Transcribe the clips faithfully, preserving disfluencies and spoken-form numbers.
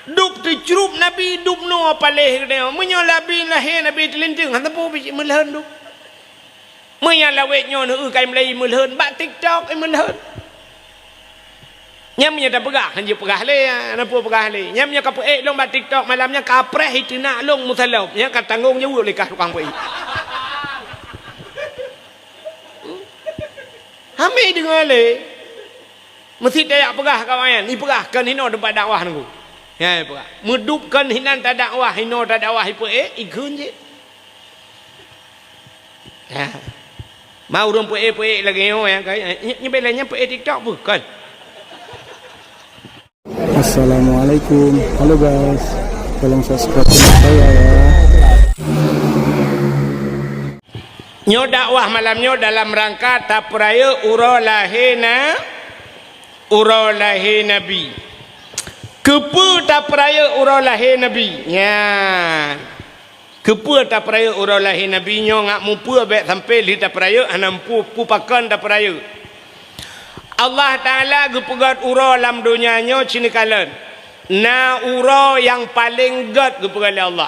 Dub teucrup Nabi, dub noe paléh geutanyoe. Meunyoe Nabi lahé, Nabi teulinteung, hana peue bit meulhon dub. Meunyoe lawét nyoe neueu kai meulayi meulhon, bak TikTok meulhon. Nyan meunyoe tapeugah, hanjeuet peugah lé, hana peue peugah lé. Nyan meunyoe ka peuék lôn bak TikTok malam nyan, ka preh iteunak lôn meusalop. Nyan ka tanggong jaweueb lé kah tukang peuék. Hami deungoe lé. Meusti tajak peugah kawan nyan, ipeugah kon hinoe teumpat dakwah nunggu. Ya, ipeugah. Meudub kon hinan tadakwah, hinoe tadakwah ipeuék, ikheun cit. Ya. Ma ureuëng peuék-peuék lagée nyoe nyang ka, nyoe bela nyan peuék TikTok bukan. Assalamualaikum. Halo guys. Tolong subscribe channel saya ya. Nyoe dakwah malam nyoe dalam rangka tapeurayeuk uroe lahé na, uroe lahé Nabi. Keupeue tapeurayeuk uroe lahé Nabi? Nyan. Keupeue tapeurayeuk uroe lahé Nabi nyoe ngak mupeue bék sampoe lheueh tapeurayeuk hana mupeue peue pakon tapeurayeuk. Allah Taala geupeugét uroe lam donya nyoe cit neukalon. Na uroe nyang paleng gét geupeugét lé Allah.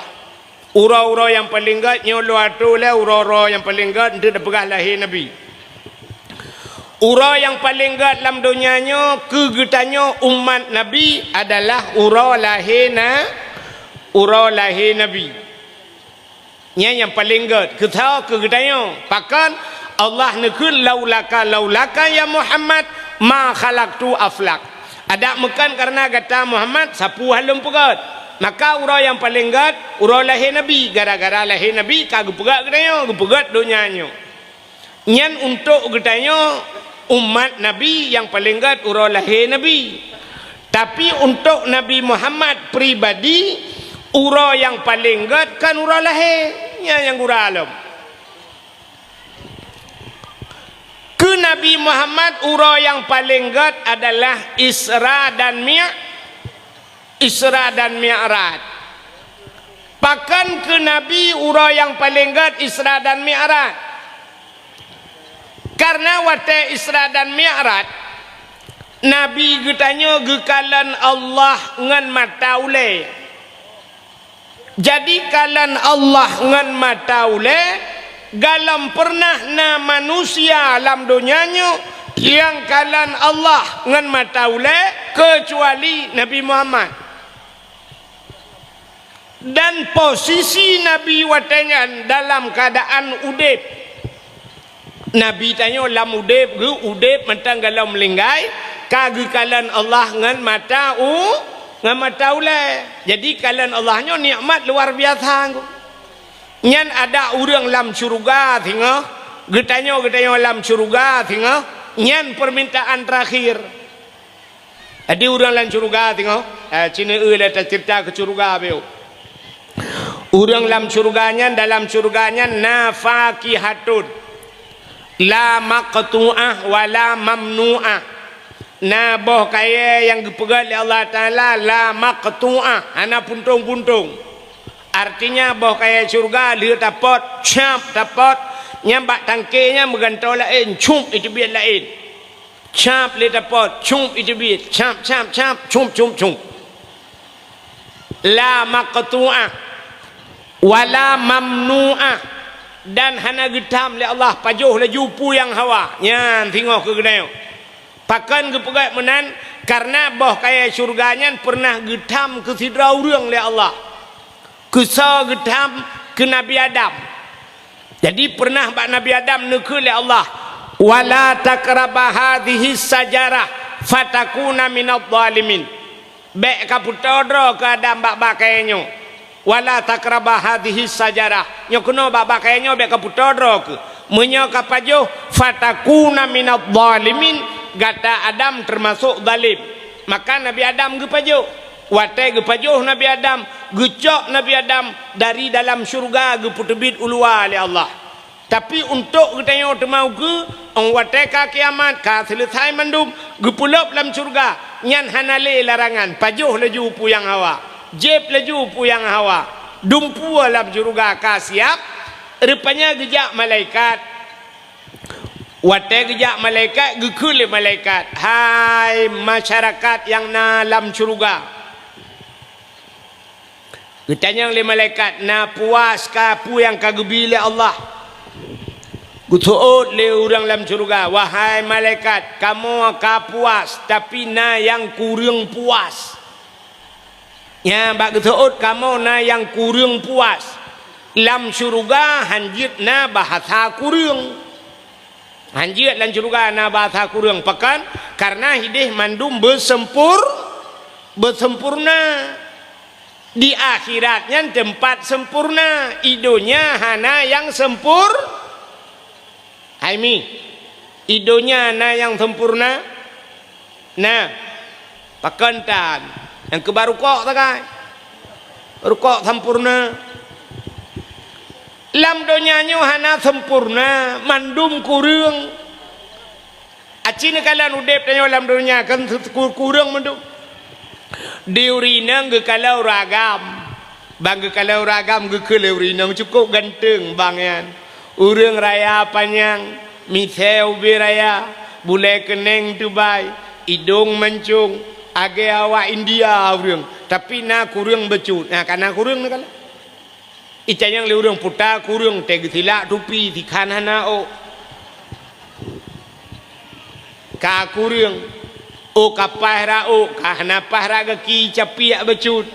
Uroe-uroe nyang paleng gét nyoe lôn atô lé uroe-uroe nyang paleng gét eunteuk tapeugah lahé Nabi. Uroe nyang paleng gét lam donya nyoe keu geutanyoe umat Nabi adalah uroe lahé na, uroe lahé Nabi. Nyan nyang paleng gét. Keu soe? Keu geutanyoe. Pakon? Allah neukheun, "Laulaka, laulaka ya Muhammad, ma khalaqtu aflak." Adak meukon kareuna gata Muhammad, sapeue hana lôn peugét. Maka uroe nyang paleng gét, uroe lahé Nabi. Gara-gara lahé Nabi ka geupeugét geutanyoe, geupeugét donya nyoe. Nyan untuk geutanyoe umat Nabi nyang paleng gét uroe lahé Nabi. Tapi untuk Nabi Muhammad pribadi, uroe nyang paleng gét kon uroe lahé. Nyan nyang gura lom. Keu Nabi Muhammad uroe nyang paleng gét adalah Isra dan Mi-, Isra dan Mi'raj. Pakon keu Nabi uroe nyang paleng gét Isra dan Mi'raj? Kareuna watée Isra dan Mi'raj, Nabi geutanyoe geukalon Allah ngon mata ulée. Jadi kalon Allah ngon mata ulée, galom peureunah na manusia lam donya nyoe nyang kalon Allah ngon mata ulée keucuali Nabi Muhammad. Dan posisi Nabi watée nyan dalam keuadaan udeb. Nabi tanyoe lam udeb, geu udeb mantong galom meuninggai, ka geukalon Allah ngon mata u-, ngon mata ulée. Jadi kalon Allah nyoe nikmat luar biasa. Nyan adak ureuëng lam syeuruga singoh, geutanyoe, geutanyoe lam syeuruga singoh, nyan peumintaan teurakhir. Jadi ureuëng lam syeuruga singoh, eh, cit neueu lé taceurita keu syeuruga beu. Ureuëng lam syeuruga nyan, dalam syeuruga nyan na fakihatun la maqtu'ah wa la mamnu'ah. Na boh kayée nyang geupeugét lé Allah Taala la maqtu'ah, hana puntông-puntông. Artinya boh kayée syeuruga lheueh tapot, cap tapot, nyan bak tangke nyan meugantoe laén, cup iteubiet laén. Cap lé tapot, cup iteubiet, cap, cap, cap, cup, cup, cup. La maqtu'ah, wa la mamnu'ah, dan hana geutham lé Allah pajoh laju peue nyang hawa. Nyan singoh keu geutanyoe. Pakon geupeugét meunan? Kareuna boh kayée syeuruga nyan peureunah geutham keu sidroe ureuëng lé Allah. Keu soe geutham? Keu Nabi Adam. Jadi peureunah bak Nabi Adam neukheun lé Allah, "Wa la taqraba hadhihi sajarah fatakuna minadh dhalimin." Bék kapeutoe droe keu Adam bak-bak kayée nyoe. "Wa la taqraba hadhihi sajarah." Nyoe keunoe bak-bak kayée nyoe bék kapeutoe droe keu. Meunyoe kapajoh, "fatakuna minadh dhalimin", gata Adam teumasok zalim. Maka Nabi Adam geupajoh. Watée geupajoh Nabi Adam, geucok Nabi Adam dari dalam syeuruga geupeuteubiet u luwa lé Allah. Tapi untuk geutanyoe teuma ukeue, óh watée ka kiamat, ka seuleusai mandum, geupeulop lam syeuruga, nyan hana lé larangan, pajoh laju peue nyang hawa, jieb laju peue nyang hawa, dumpeue lam syeuruga ka siab, rupanya geujak malaikat. Watée geujak malaikat, geukheun lé malaikat, "Hai masyarakat nyang na lam syeuruga, Geutanyong lé malaikat, "Na puas kah peue nyang ka geubi lé Allah?" Geuseuôt lé ureuëng lam syeuruga, "Wahai malaikat, kamoe ka puas, tapi na nyang kureueng puas." Nyan bak geuseuôt, "Kamoe na nyang kureueng puas." Lam syeuruga hanjeuet na bahasa kureueng. Hanjeuet lam syeuruga na bahasa kureueng. Pakon? Karena hideh mandum beuseumpur-, beuseumpurna. Di akhirat nyan teumpat seumpurna. I donya hana nyang seumpur-, hai mi. I donya na nyang seumpurna? Na. Pakon tan? Nyang keuba rukok sagai. Rukok seumpurna. Lam donya nyoe hana seumpurna, mandum kureueng. Aci neukalon udeb tanyoe lam donya kan kureueng mandum. Di ureuëng inong geukalon ureuëng agam. Bang geukalon ureuëng agam geukheun lé ureuëng inong cukôp ganteng bang nyan. Ureuëng raya panyang, misée ubé raya, bulée keuneng teubai, idong mancong, agée awak India ureuëng, tapi na kureueng bacut. Na ka na kureueng neukalon. Itanyong lé ureuëng puta kureueng, teuh geusilak tupi, sikhan hana ôk. Ka kureueng, ôk ka paih rot ôk, ka hana paih rot gaki capiak bacut.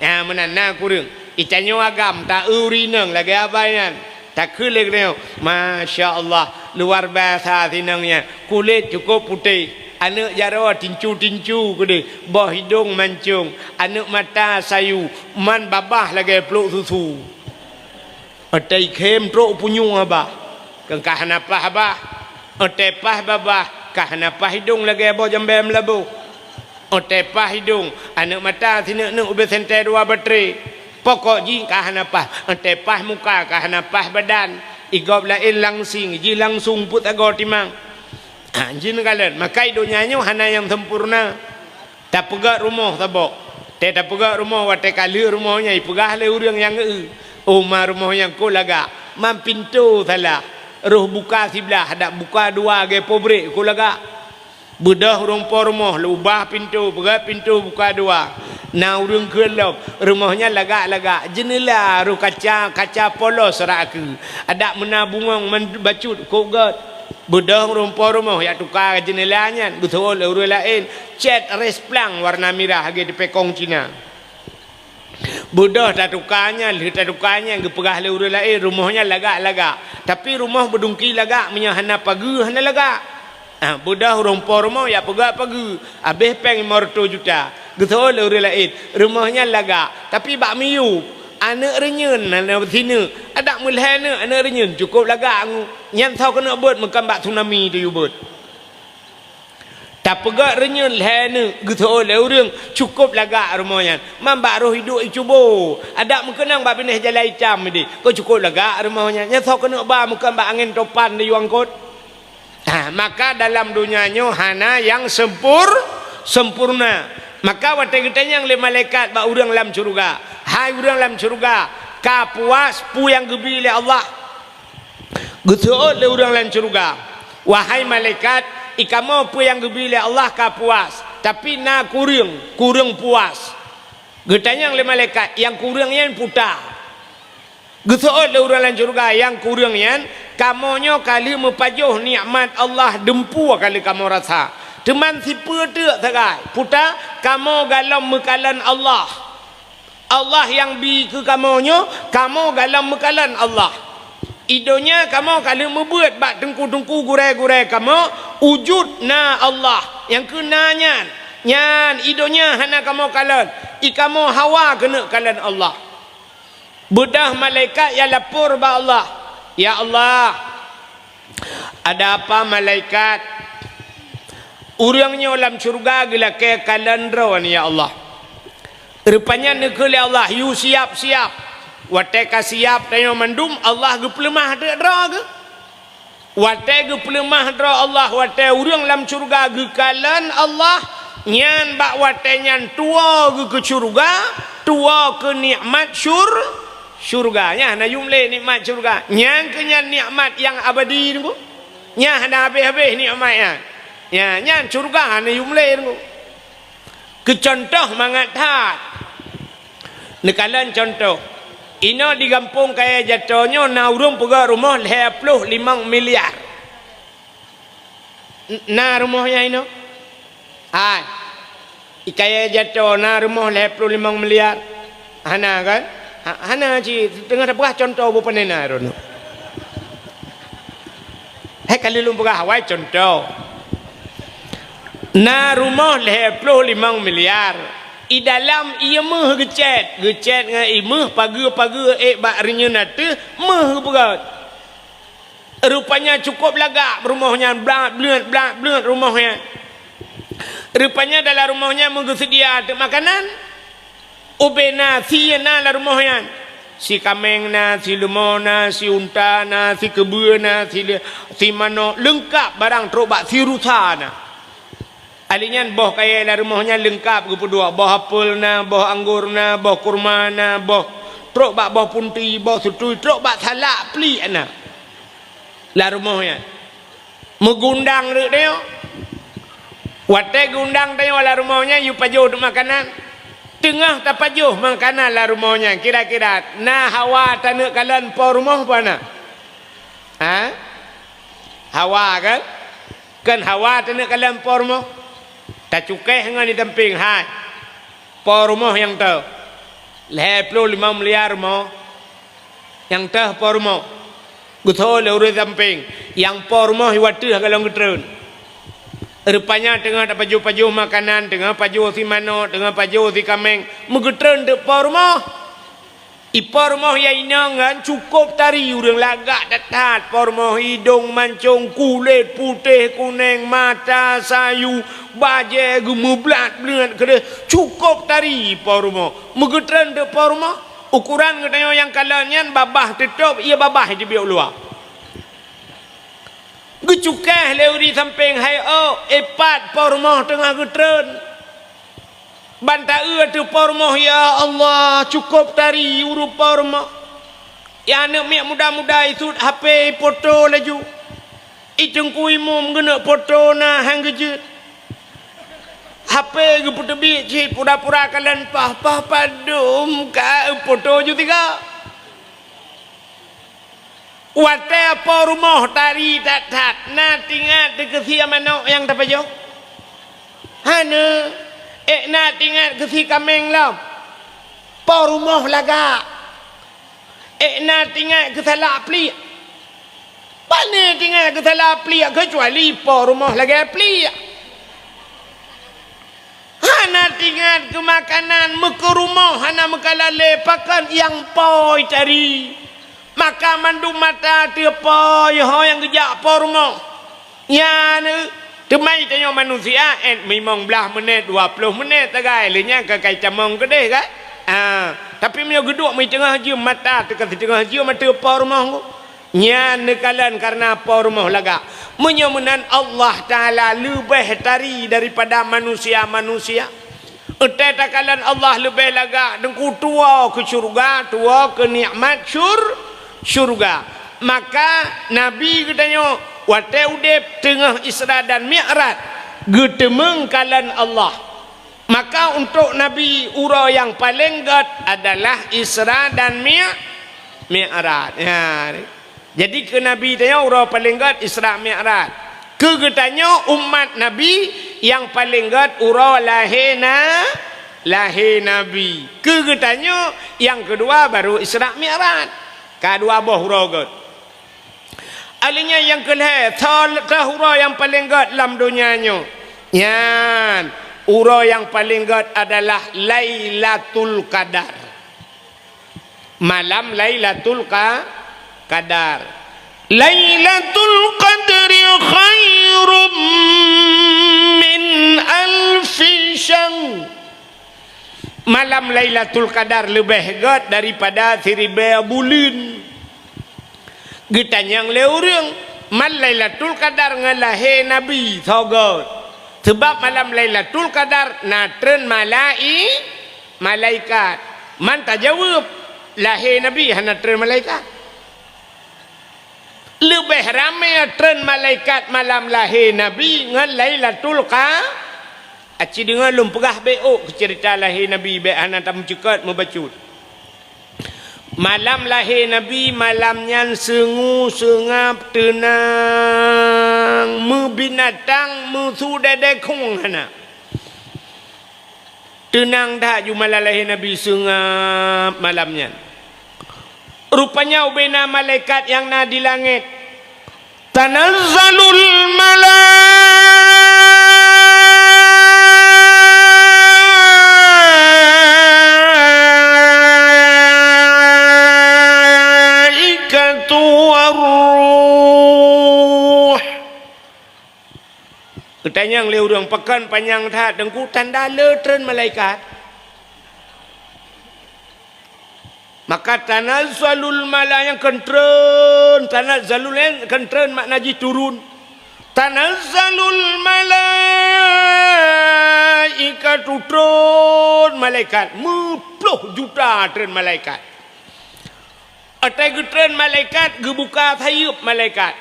Nyan meunan na kureueng. Itanyong agam, ta-eu ureuëng inong lagée abai nyan. Takheun lé geutanyoe, "Masya Allah, luar biasa si inong nyan. Kulét cukôp putéh, aneuëk jaroe tincu-tincu keudeh, boh idong mancong, aneuëk mata sayu, man babah lagée plôk susu." Watée ikhém trok punyueng babah, kan ka hana paih babah. Watée paih babah, ka hana paih idong lagée boh jambée meulaboh. Watée paih idong, aneuëk mata sineuk-neuk ubé sentée dua batré. Pokok jih ka hana paih. Watée paih muka, ka hana paih badan. I gob laén langsing, jih langsung peuet sagoe timang. Ha, jih neukalon. Maka i donya nyoe hana nyang sempurna. Tapeugét rumoh saboh. Teuh tapeugét rumoh, watée ka lheueh rumoh nyan ipeugah lé ureuëng nyang eu, "Oh ma, rumoh nyan kok lagak. Man pintoe salah. Roh buka siblah, dak buka dua lagée pobrék, kok lagak." Beudôh ureuëng po rumoh, ubah pintoe, peugét pintoe buka dua. Na ureuëng kheun lom, "Rumoh nyan lagak-lagak, jeuneula roh kaca, kaca polos rot akeue. Adak meunan bungöng man bacut, kok gét." Beudôh ureuëng po rumoh jak tuka jeuneula nyan, geuseuôt lé ureuëng laén, cét rès plang warna mirah lagée teupékong Cina. Beudôh tatuka nyan, lheueh tatuka nyan geupeugah lé ureuëng laén, "Rumoh nyan lagak-lagak, tapi rumoh beudungki lagak, meunyoe hana pageue hana lagak." Ah, beudôh ureuëng po rumoh jak peugét pageue, habéh péng limong reutôh juta. Geuseuôt lé ureuëng laén, "Rumoh nyan lagak, tapi bak miyueb, aneuëk reunyeuen hana sineuk, adak meulhèe neuk aneuëk reunyeuen cukôp lagak angu. Nyan soe keuneuk beuet, meukon bak tsunami teuyue beuet." Tapeugét reunyeuen lhèe neuk, geuseuôt lé ureuëng, "Cukôp lagak rumoh nyan. Man bak roh iduek icubo, adak meukeunong bak binéh jalan itam ideh, kok cukôp lagak rumoh nyan. Nyan soe keuneuk ba, meukon bak angén topan teuyue angkot." Ha, maka dalam donya nyoe hana nyang sempur-, sempurna. Maka watée geutanyong lé malaikat bak ureuëng lam syeuruga, "Hai ureuëng lam syeuruga, ka puas peue nyang geubi lé Allah?" Geuseuôt lé ureuëng lam syeuruga, "Wahai malaikat, i kamoe peue nyang geubi lé Allah ka puas, tapi na kureueng, kureueng puas." Geutanyong lé malaikat, "Nyang kureueng nyan peue?" Geuseuôt lé ureuëng lam syeuruga, "Nyang kureueng nyan, kamoe nyoe ka lheueh meupajoh nikmat Allah, dumpeue ka lheueh kamoe rasa. Teuma sipeue teuk sagai, peue? Kamoe gohlom meukalon Allah. Allah nyang bi keu kamoe nyoe, kamoe gohlom meukalon Allah. I donya kamoe ka lheueh meubeuet bak teungku-teungku gurée-gurée kamoe, wujud na Allah, nyang keuna nyan. Nyan i donya hana kamoe kalon, i kamoe hawa keuneuk kalon Allah." Beudôh malaikat jak lapor bak Allah, "Ya Allah, ada apa malaikat? Ureuëng nyoe lam syeuruga geulakée kalon droe nyoe, ya Allah." Rupanya neukheun lé Allah, "Yue siap-siap." Watée ka siap tanyoe mandum, Allah geupeuleumah teuk droe geuh. Watée geupeuleumah droe Allah, watée ureuëng lam syeuruga geukalon Allah, nyan bak watée nyan tuwoe geuh keu syeuruga, tuwoe keu nikmat syur-, syeuruga. Nyan hana yum lé nikmat syeuruga. Nyan keuh nyan nikmat nyang abadi nyoe. Nyan hana habéh-habéh nikmat nyan. Nyan, nyan syeuruga hana yum lé nyoe. Keu cuntoh mangat that. Neukalon cuntoh, inoe di gampông Kayèe Jato nyoe na ureueng peugöt rumoh lhèe ploh limong miliar. N-, na rumoh nyan inoe? Hai, i Kayèe Jato na rumoh lhèe ploh limong miliar? Hana kan? Ha, hana cit, teungoh tapeugah cuntoh beu pane na droeneuh. Hai ka lheueh lôn peugah awai cuntoh. Na rumoh lhèe ploh limong miliar. I dalam ié méuh geucèt, geucèt ngon ié méuh pageue-pageue ék bak reunyeun ateueh méuh geupeugöt. Rupanya cukôp lagak rumoh nyan, blat-bleut, blat-bleut rumoh nyan. Rupanya dalam rumoh nyan meugeuseudia teuk makanan. Ubé na, sie na lam rumoh nyan. Si kaméng na, si leumo na, si unta na, si keubeue na, si le-, si manok, leungkap barang trôk bak si rusa na. Ahli nyan boh kayèe lam rumoh nyan leungkap geupeuduek, boh apel na, boh anggor na, boh kurma na, boh trôk bak boh punti, boh seutui, trôk bak salak pliek na. Lam rumoh nyan. Meugundang rot tanyoe. Watèe geundang tanyoe lam rumoh nyan, yue pajoh teuk makanan. Teungoh tapajoh makanan lam rumoh nyan, kira-kira na hawa taneuk kalon po rumoh peu hana? Ha? Hawa kan? Kan hawa taneuk kalon po rumoh. Tacukéh ngon di sampéng, hai. Po rumoh nyang teuh. Lhèe ploh limong miliar rumoh. Nyang teuh po rumoh. Geutho lé ureueng sampéng. Nyang po rumoh i watèe golom geutreun. Rupanya teungoh tapajoh-pajoh makanan, teungoh pajoh si manok, teungoh pajoh si kaméng, meugeutreun teuk po rumoh. I po rumoh nyang inong nyan cukôp tari ureueng lagak that-that po rumoh, idông mancông, kulét putéh kunéng, mata sayu, bajèe geumeublat-blat keudéh, cukôp tari po rumoh. Meugeutreun teuk po rumoh, ukuran geutanyoe nyang kalon nyan babah teutôp, ié babah jibiôk luwa. Geucukéh lé ureueng sampéng, hai ôk, i pat po rumoh teungoh geutreun. Ban taeu ateueh po rumoh, ya Allah, cukôp tari ureueng po rumoh. Ya aneuk miet muda-muda isut hape ipoto laju. I teungku imum geuneuk poto na han geujeuet. Hape geupeuteubiet cit pura-pura kalon pah, pah padum ka poto ju tiga. Watèe po rumoh tari that-that, na teuingat teuh keusie manok nyang tapajoh? Hana. Ék na teuingat keusie kaméng lom? Po rumoh lagak. Ék na teuingat keu salak pliek? Pane teuingat keu salak pliek keucuali po rumoh lagèe pliek? Hana teuingat keu makanan, meukeu rumoh hana meukalalé, pakon nyang po tari. Maka mandum mata teuh po, ho nyang geujak po rumoh. Nyan, teuma tanyoe manusia, eh, limong blaih menit, dua ploh menit sagai, lheuh nyan ka kai tamong keudéh, kan? Ah, tapi meunyoe geuduek meuteungoh jeuem mata teuh ka siteungoh jeuem ateueh po rumoh. Nyan neukalon kareuna po rumoh lagak. Meunyoe meunan Allah Taala leubeh tari daripada manusia-manusia. Watèe takalon Allah leubeh lagak, Teungku, tuwoe keu syeuruga, tuwoe keu nikmat syur-, syeuruga. Maka Nabi geutanyoe watèe udép teungoh Isra dan Mi'raj, geuteumeung kalon Allah. Maka untuk Nabi uroe nyang paleng gèt adalah Isra dan Mi-, Mi'raj. Ya. Jadi keu Nabi tanyoe uroe paleng gèt Isra Mi'raj. Keu geutanyoe umat Nabi nyang paleng gèt uroe lahé na-, lahé Nabi. Keu geutanyoe nyang keudua baru Isra Mi'raj. Ka dua boh uroe gèt. Alheuh nyan nyang keulhèe, soe teuh uroe nyang paleng gèt lam donya nyoe? Nyan, uroe nyang paleng gèt adalah Lailatul Qadar. Malam Lailatul Qa-, Qadar. Lailatul Qadri khairum min alfi syahr. Malam Lailatul Qadar leubeh gèt daripada siribèe buleuen. Geutanyong lé ureueng, "Man Lailatul Qadar ngon lahé Nabi soe gèt?" Seubab malam Lailatul Qadar na treun malai-, malaikat. Man tajaweueb, lahé Nabi hana treun malaikat. Leubeh ramé treun malaikat malam lahé Nabi ngon Lailatul Qa-, aci deungoe lôn peugah bèk ôk keu ceurita lahé Nabi, bèk hana tameucukot meubacut. Malam lahé Nabi, malam nyan seungue seungab, teunang, meubinatang, meusudedekong hana. Teunang that ju malam lahé Nabi, seungab malam nyan. Rupanya ubena malaikat nyang na di langét. Tanazzalul malaikatu war ruh. Geutanyong lé ureuëng, "Pakon panyang that, Teungku?" "Tanda le treun malaikat." Maka tanazzalul mala-, nyang kheun treun, tanazzalul nyang kheun treun makna jih turun. Tanazzalul malaikatu, treun malaikat, meuploh juta treun malaikat. Watée geutreun malaikat, geubuka sayeuep malaikat.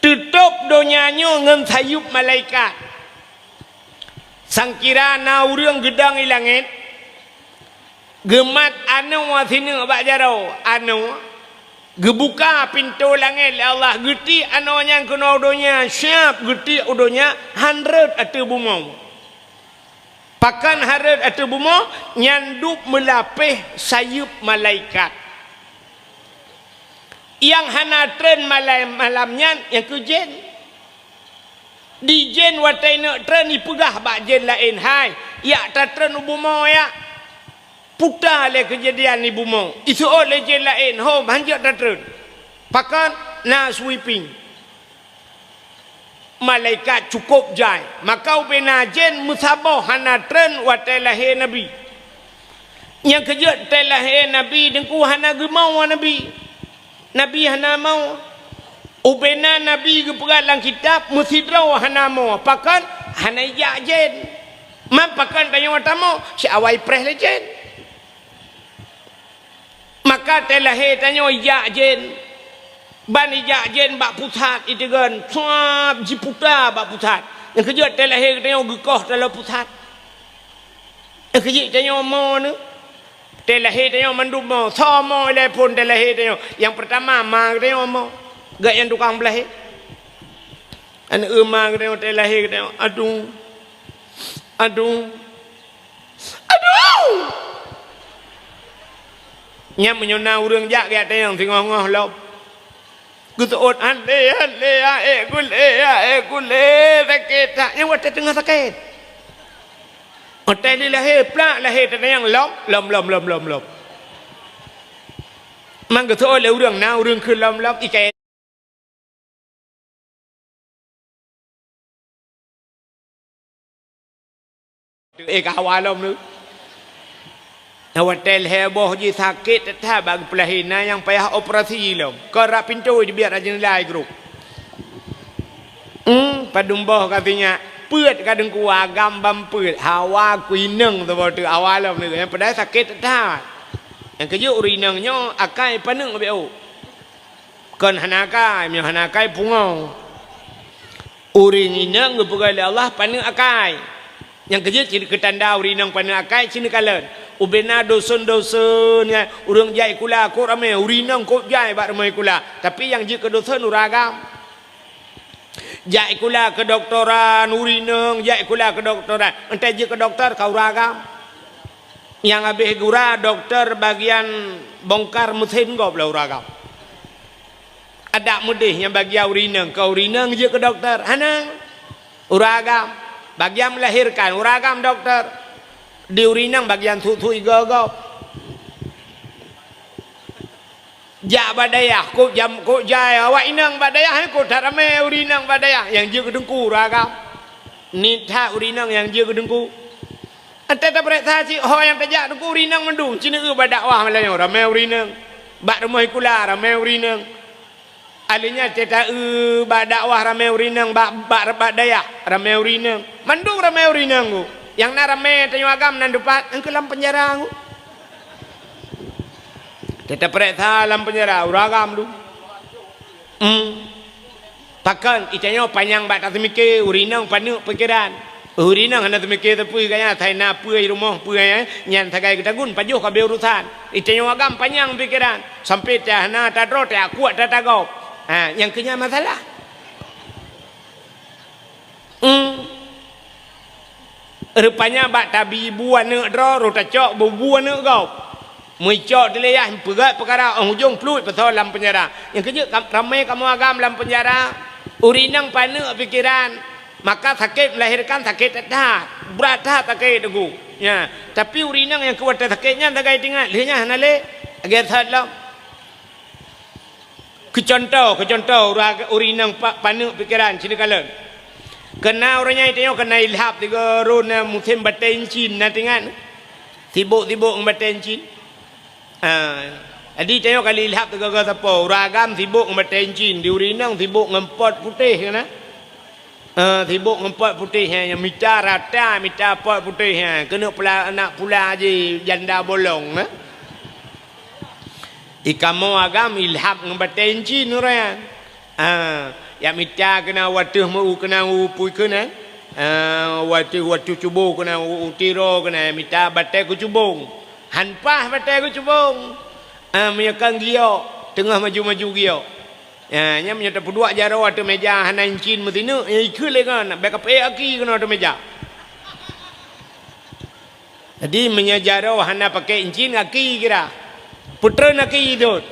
Teutôb donya nyoe ngon sayeuep malaikat. Sangkira na ureuëng geudong i langét, geumat anoe sineuk bak jaroe, anoe, geubuka pintoe langét lé Allah, geutiek anoe nyan keunoe u donya, siab geutiek u donya, han rhot ateueh bumoe. Pakon han rhot ateueh bumoe? Nyan dub meulapéh sayeuep malaikat. Nyang hana treun malam, malam nyan nyang keu jén. Di jén watée neuk treun, ipeugah bak jén laén, "Hai, jak tatreun u bumoe jak." Puta lé keujadian di bumoe. Iseuôt lé jén laén, "Hom, hanjeuet tatreun." Pakon? Na sweeping. Malaikat cukôp jai. Maka ubena jén meusaboh hana treun watée lahé Nabi. Nyang keujeuet watée lahé Nabi, Teungku, hana geumoe Nabi. Nabi hana moe. Ubena Nabi geupeugah lam kitab, meusidroe hana moe. Pakon? Hana ijak jén. Man pakon tanyoe tamoe? Siawai preh lé jén. Maka watée lahé tanyoe ijak jén. Ban ijak jén bak pusat iteugon, suab jiputa bak pusat. Nyang keujeuet watée lahé tanyoe geukoh taloe pusat. Nyang keujeuet tanyoe moe nyoe. Watée lahé tanyoe mandum moe. Soe moe ilée phon watée lahé tanyoe? Nyang peurtama ma geutanyoe moe. Geuh nyang tukang beulahé. Aneuk ma geutanyoe watée lahé geutanyoe, "Aduh. Aduh." Aduh! Nyan meunyoe na ureuëng jak geujak tanyong singoh-ngoh lom. Geuseuôt, "Han lé, han lé, aék gulé, aék gulé, sakét that." Nyan watée teungoh sakét. Watée lheueh lahé, plak lahé tatanyong lom, lom, lom, lom, lom, lom. Man geuseuôt lé ureuëng, na ureuëng kheun lom-lom, ikei. Eh, ka hawa lom tu. Watée lhée boh jih sakét that bak geupeulahé, na nyang payah operasi lom. Kon rab pintoe jibiet rab jeundela grup. Hmm, padum boh ka sinyak. Peuet ka deungku agam bam peuet. Hawa kuineng saboh teuk hawa lom tu. Nyang padahai sakét that. Nyang keujeuet ureuëng inong nyoe akai paneuk beu. Kon hana akai, meunyoe hana akai pungoe. Ureuëng inong geupeugah lé Allah paneuk akai. Nyang keujeuet cit keu tanda ureuëng inong paneuk akai, cit neukalon. Ubena dosen-dosen nyan, ureuëng jai kula kok ramé, ureuëng inong kok jai bak rumoh kula. Tapi nyang jeuet keu dosen ureuëng agam. Jai kula keu doktoran, ureuëng inong jai kula keu doktoran. Entah jeuet keu doktor ka ureuëng agam. Nyang habéh gura doktor bagian bongkar meusén gob lé ureuëng agam. Adak meudeh nyang bagian ureuëng inong, keu ureuëng inong jeuet keu doktor, hana. Ureuëng agam, bagian melahirkan, ureuëng agam doktor. Di ureuëng inong bagian sut-sut igoe gob. Jak bak dayah, kok jam, kok jai awak inong bak dayah, eh, kok that ramé ureuëng inong bak dayah, nyang jeuet keu teungku ureuëng agam. Nitha ureuëng inong nyang jeuet keu teungku. Entah tapeuriksa cit ho nyang tajak teungku ureuëng inong mandum, cit neueu bak dakwah malam nyoe ramé ureuëng inong. Bak rumoh sikula ramé ureuëng inong. Alheuh nyan teuta eu bak dakwah ramé ureuëng inong, bak, bak, bak dayah ramé ureuëng inong. Mandum ramé ureuëng inong ku. Nyang na ramé tanyoe agam nan dupat, nyang keu lam peunjara ku. Teuta peuriksa lam peunjara ureuëng agam tu. Hmm. Pakon, itanyoe panyang bak taseumiké, ureuëng inong paneuk pikeran. Ureueng inong hana teumike teupeu gaya, asai na peue rumoh peue, eh, nyan sagai geutagun, pajoh ka abéh urusan. Itanyoe agam panyang pikeran, sampai ta hana tadroe, ta kuat ta tagop. Ha, nyang keu nyan masalah. Hmm. Rupanya bak tabi bu aneuk droe, roh tacok bu, bu aneuk gob. Meuicok dilèe yah, peugöt peukara, óh ujong pluet peusoe lam peunjara. Nyang keujeuet kam-, ramé kamoe agam lam peunjara. Ureueng inong paneuk pikeran, maka sakét melahirkan sakét that, brat that sakét teungku. Nya, tapi ureueng inong nyang keu watèe sakét nyan sagai teuingat, lheueh nyan hana lé, lagèe that lom. Keu cuntoh, keu cuntoh, ureueng, ureueng inong pa-, paneuk pikeran sineuk kalon. Keu na ureueng nyan tanyoe keu na ilhab tiga rôn na musém batèe incin, na teuingat? Sibok-sibok ngon batèe incin. Ah, jadi tanyoe kali ilhab tiga-tiga sapo, ureueng agam sibok ngon batèe incin, di ureueng inong sibok ngon pot putéh, kan? Ah, sibok ngon pot putéh, eh, nyang mita rata, mita pot putéh, eh, keuneuk pula, aneuk pula jih janda bolong, eh. Di kamoe agam ilhab ngon batèe incin ureueng nyan. Ah, jak mita keunan u ateueh meu-, keunan u pui keunan. Ah, u ateueh, u ateueh cubo keunan, u, u tiro keunan, mita batèe keucubong. Han paih batèe keucubong. Ah, meunyoe kon giok, teungoh maju-maju giok. Ya, nyan meunyoe tapeuduek jaroe ateueh meja hana incin meusineuk, ya ikheun lé ngon, bèk kapeuék aki keunoe ateueh meja. Jadi, meunyoe jaroe hana pakai incin, aki kira. Peutreun aki idot.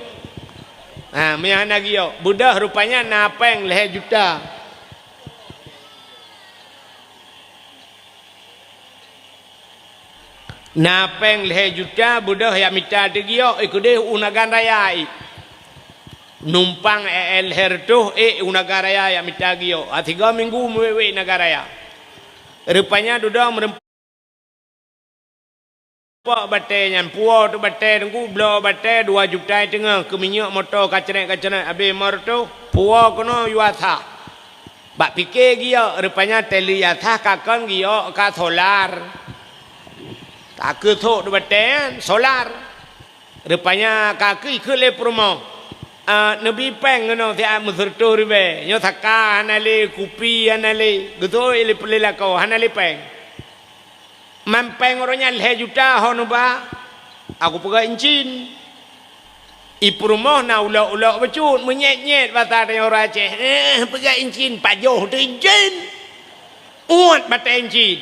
Ha, meunyoe hana giok, beudôh rupanya na péng lhèe juta. Na péng lhèe juta, beudôh jak mita teugiok, eh, keudéh u Nagan Raya, eh. Numpang E L lhèe reutôh, eh, u Nagan Raya jak mita giok. Ha, tiga minggu meuwèk-wèk Nagan Raya. Rupanya dudoe meureumpok batèe nyan, puwoe teuk batèe teungku, bloe batèe dua juta teungoh, keu minyeuk moto kacrèt-kacrèt, abéh limong reutôh, puwoe keunoe yue asah. Bak pike giok, rupanya tali asah ka kon giok ka solar. Ka keu sôk teuk batèe nyan, solar. Rupanya ka keu ikheun lé peurumoh, ah, neubi péng keunoe siat meusireutôh ribèe. Nyoe saka hana lé, kupi hana lé, geusôi lé peuleulakoe hana lé péng. Man péng uroe nyan lhèe juta ho neuba, aku peugah incin. I peurumoh na ulok-ulok bacut, meunyét-nyét basa tanyoe ureueng Aceh. Eh, peugah incin, pajoh teuh incin. Uet batèe incin.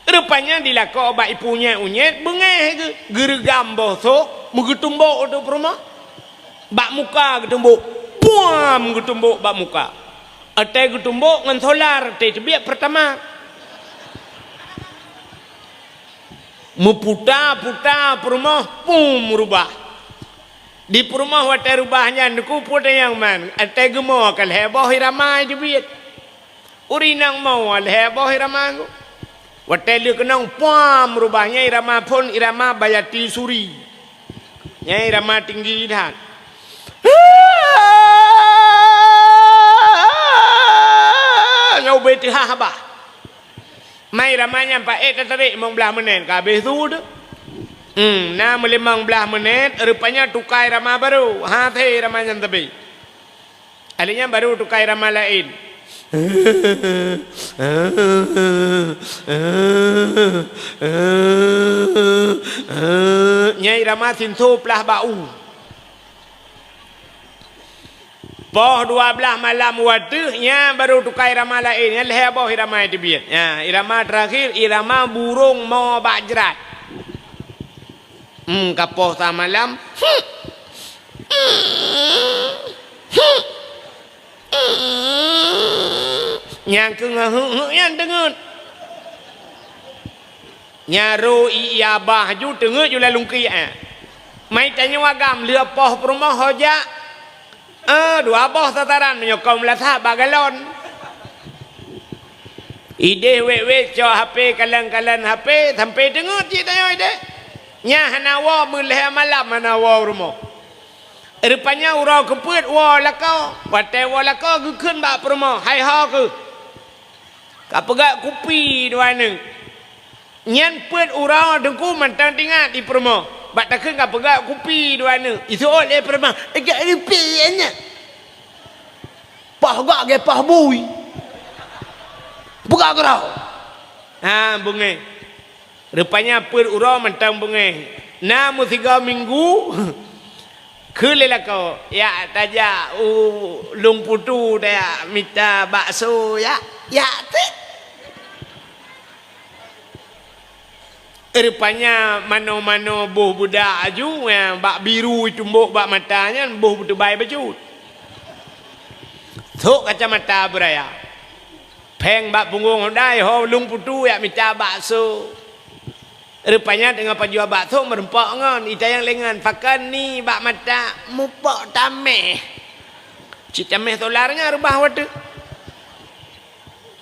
Rupanya dilakoe bak ipunyét-unyét, beungéh geu-, geureugam boh sôk, meugeutumbok u ateueh peurumoh. Bak muka geutumbok, puam geutumbok bak muka. Watèe geutumbok ngon solar, watèe teubiet Pertamax. Meuputa-puta peurumoh, pum, rubah. Di peurumoh watèe rubah nyan, teungku peue nyang man, watèe geumoe ka lhèe boh irama teubiet. Ureueng inong moe lhèe boh irama geuh. Watèe lheueh keunong, puam, rubah nyan irama phôn, irama Bayati Suri. Nyan irama tinggi that. Nyoe ubé teuhah bah. Mai irama nyan paék tatarék limong blaih menét ka abéh su teuh. Hmm, na meulimong blaih menét, rupanya tuka irama barô. Ha, até irama nyan teubé. Alèh nyan barô tuka irama laén. Nyan irama sinso plah bak u. Poh dua blaih malam watèe nyan barô tuka irama laén, nyan lhèe boh irama teubiet. Nyan, irama terakhir, irama burông mo bak jrat. Hmm, ka poh sa malam. Nyang keu ngeuheuk-heuk nyan deungon. Nyan ro i, i abah ju teungeut ju lalungki, eh. Mai tanyoe agam lheueh poh peurumoh ho jak. Eh, dua boh tataran meunyoe kong meulasah bak galon. Idéh wét-wét cok H P, kalon-kalon H P, sampai teungeut cit tanyoe idéh. Nyan hana woe, meulhèe malam hana woe u rumoh. Rupanya uroe keupeuet woe lakoe. Watèe woe lakoe geukheun bak peurumoh, "Hai ho keuh." Ka peugah kupi dua neuk. Nyan peuet uroe teungku mantong teuingat di peurumoh. Bak takheun ka peugah kupi dua neuk. Iseuôt lé peurumoh, "Ejak kupi nyan." Poh gak geupoh bui. Peugah keudroe. Ha, beungéh. Rupanya peuet uroe mantong beungéh. Na meusigoe minggu, kheun lé lakoe, "Yak tajak u Lueng Putu, tajak mita bakso, yak." Yak teuk. Rupanya manoe-manoe boh budak aju, nyang bak biru itumbok bak mata nyan boh beuteubai bacut. Sok kacamata beuraya. Péng bak punggong hodai, ho Lueng Putu yak mita bakso. Rupanya teungoh pajoh bakso meureumpok ngon, itanyong lé ngon, "Pakon ni bak mata?" "Mupok tameh." Cit tameh solar nyan reubah watèe.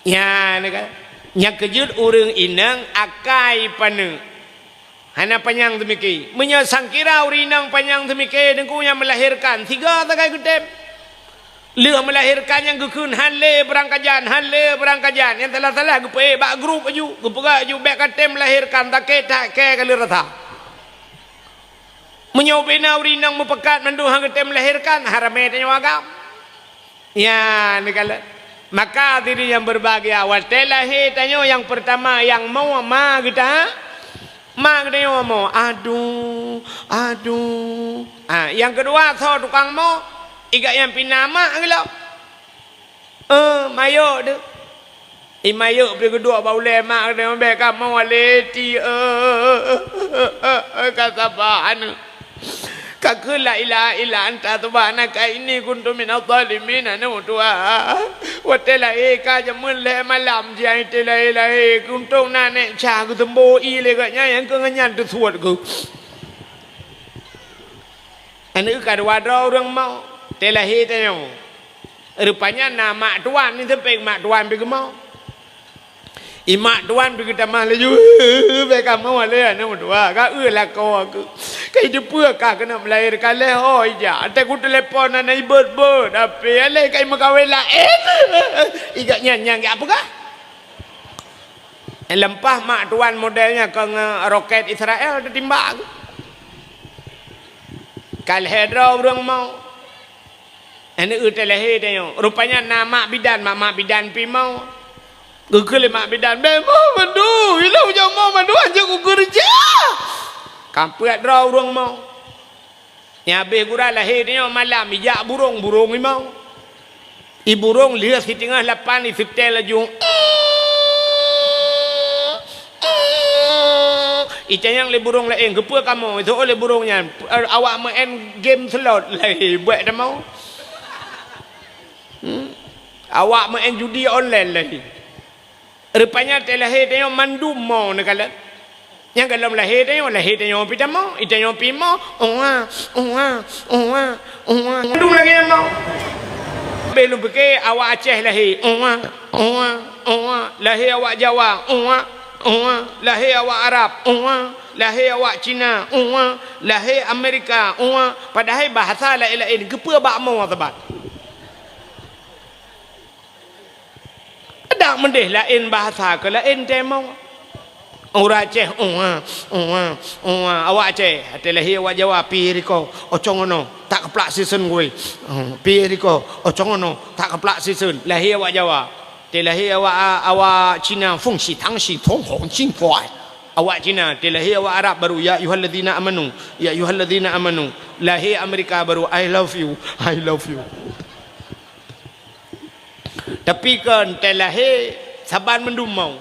Nyan kan. Nyang keujeuet ureueng inong akai paneuk. Hana panyang teumike. Meunyoe sangkira ureueng inong panyang teumike, Teungku, nyang meulahirkan, sigoe sagai geutem. Lheueh meulahirkan nyang geukheun, "Han lé beurangkajan, han lé beurangkajan." Nyang salah-salah geupeuék bak grup aju, geupeugah aju, "Bèk katem meulahirkan, sakét that kèe ka lheueh rasa." Meunyoe ubena ureueng inong meupakat mandum han geutem meulahirkan, ha ramé tanyoe agam. Ya, neukalon. Maka hadirin yang berbahagia, watèe lahé tanyoe nyang peurtama nyang mo ma geuta, ma geutanyoe mo. Aduh, aduh. Ha, nyang keudua soe tukang mo, igat nyang pih na mak geuh lom. Eh, mayok deuh. I mayok pih geuduek bak ulèe mak geuh, "Bèk kamoe lé ti, eh, ka saban." Ka kheun, "La ilaha illa anta subhanaka inni kuntu minadh dhalimin," aneuk meutuah. Watèe lahé ka jameun lhèe malam, jihnyan watèe lahé-lahé, keuntông na nèk ca geuseumbô ié lé gobnyan, nyang keu ngon nyan teusuet geuh. Aneuk ka dua droe ureueng mo, watèe lahé tanyoe. Rupanya na mak tuan, ni seumpéng mak tuan pih geumo. I mak tuan pih geutamah laju, "Bèk kamoe lé aneuk meutuah, ka eu lakoe keuh. Ka iteupeue ka keuneuk meulahé ka lhèe ho ijak. Watèe kuteulepon hana ibot-bot, tapi aléh ka imeukawen laén." Igat nyan nyang jak peugah. Leumpah mak tuan model nyan keu ngon rokét Israel teutimbak. Ka lhèe droe ureueng mo. Aneuk watèe lahé tanyoe. Rupanya na mak bidan, mak-mak bidan pih mo. Geukheun lé mak bidan, "Bèk mo mandum, ilôn jak mo mandum, hanjeuet kukeureuja." Ka peuet droe ureueng mo. Nyang habéh gura lahé tanyoe malam, ijak burông, burông imo. I burông lheueh siteungoh lapan, iseutèl laju. Itanyong lé burông laén, "Keupeue kamoe?" Iseuôt lé burông nyan, "Awak meu'en game slot lahé, bèk kamoe." Hmm. "Awak meu'en judi online lahé." Rupanya watèe lahé tanyoe mandum mo neukalon. Nyang gohlom lahé tanyoe, lahé tanyoe pih tamo, i tanyoe pih mo, uwa, uwa, uwa, uwa. Mandum lagèe nyan mo. Bèk lôn pike awak Aceh lahé, uwa, uwa, uwa. Lahé awak Jawa, uwa, uwa. Lahé awak Arab, uwa. Lahé awak Cina, uwa. Lahé Amerika, uwa. Padahai bahasa laén-laén, keupeue bak mo saban? Adak meudeh laén bahasa keu laén teumo. Ureueng Aceh, uwa, uwa, uwa. Awak Aceh, watèe lahé awak Jawa, pih riko, ocong ono, tak keuplak sisen gui. Hmm, pih riko, ocong ono, tak keuplak sisen. Lahé awak Jawa. Watèe lahé awak, awak Cina, fung shi tang shi tong hong cing kuai. Awak Cina, watèe lahé awak Arab baru, ya ayyuhalladzina amanu, ya ayyuhalladzina amanu. Lahé Amerika baru, I love you, I love you. Tapi kon watèe lahé saban mandum mo.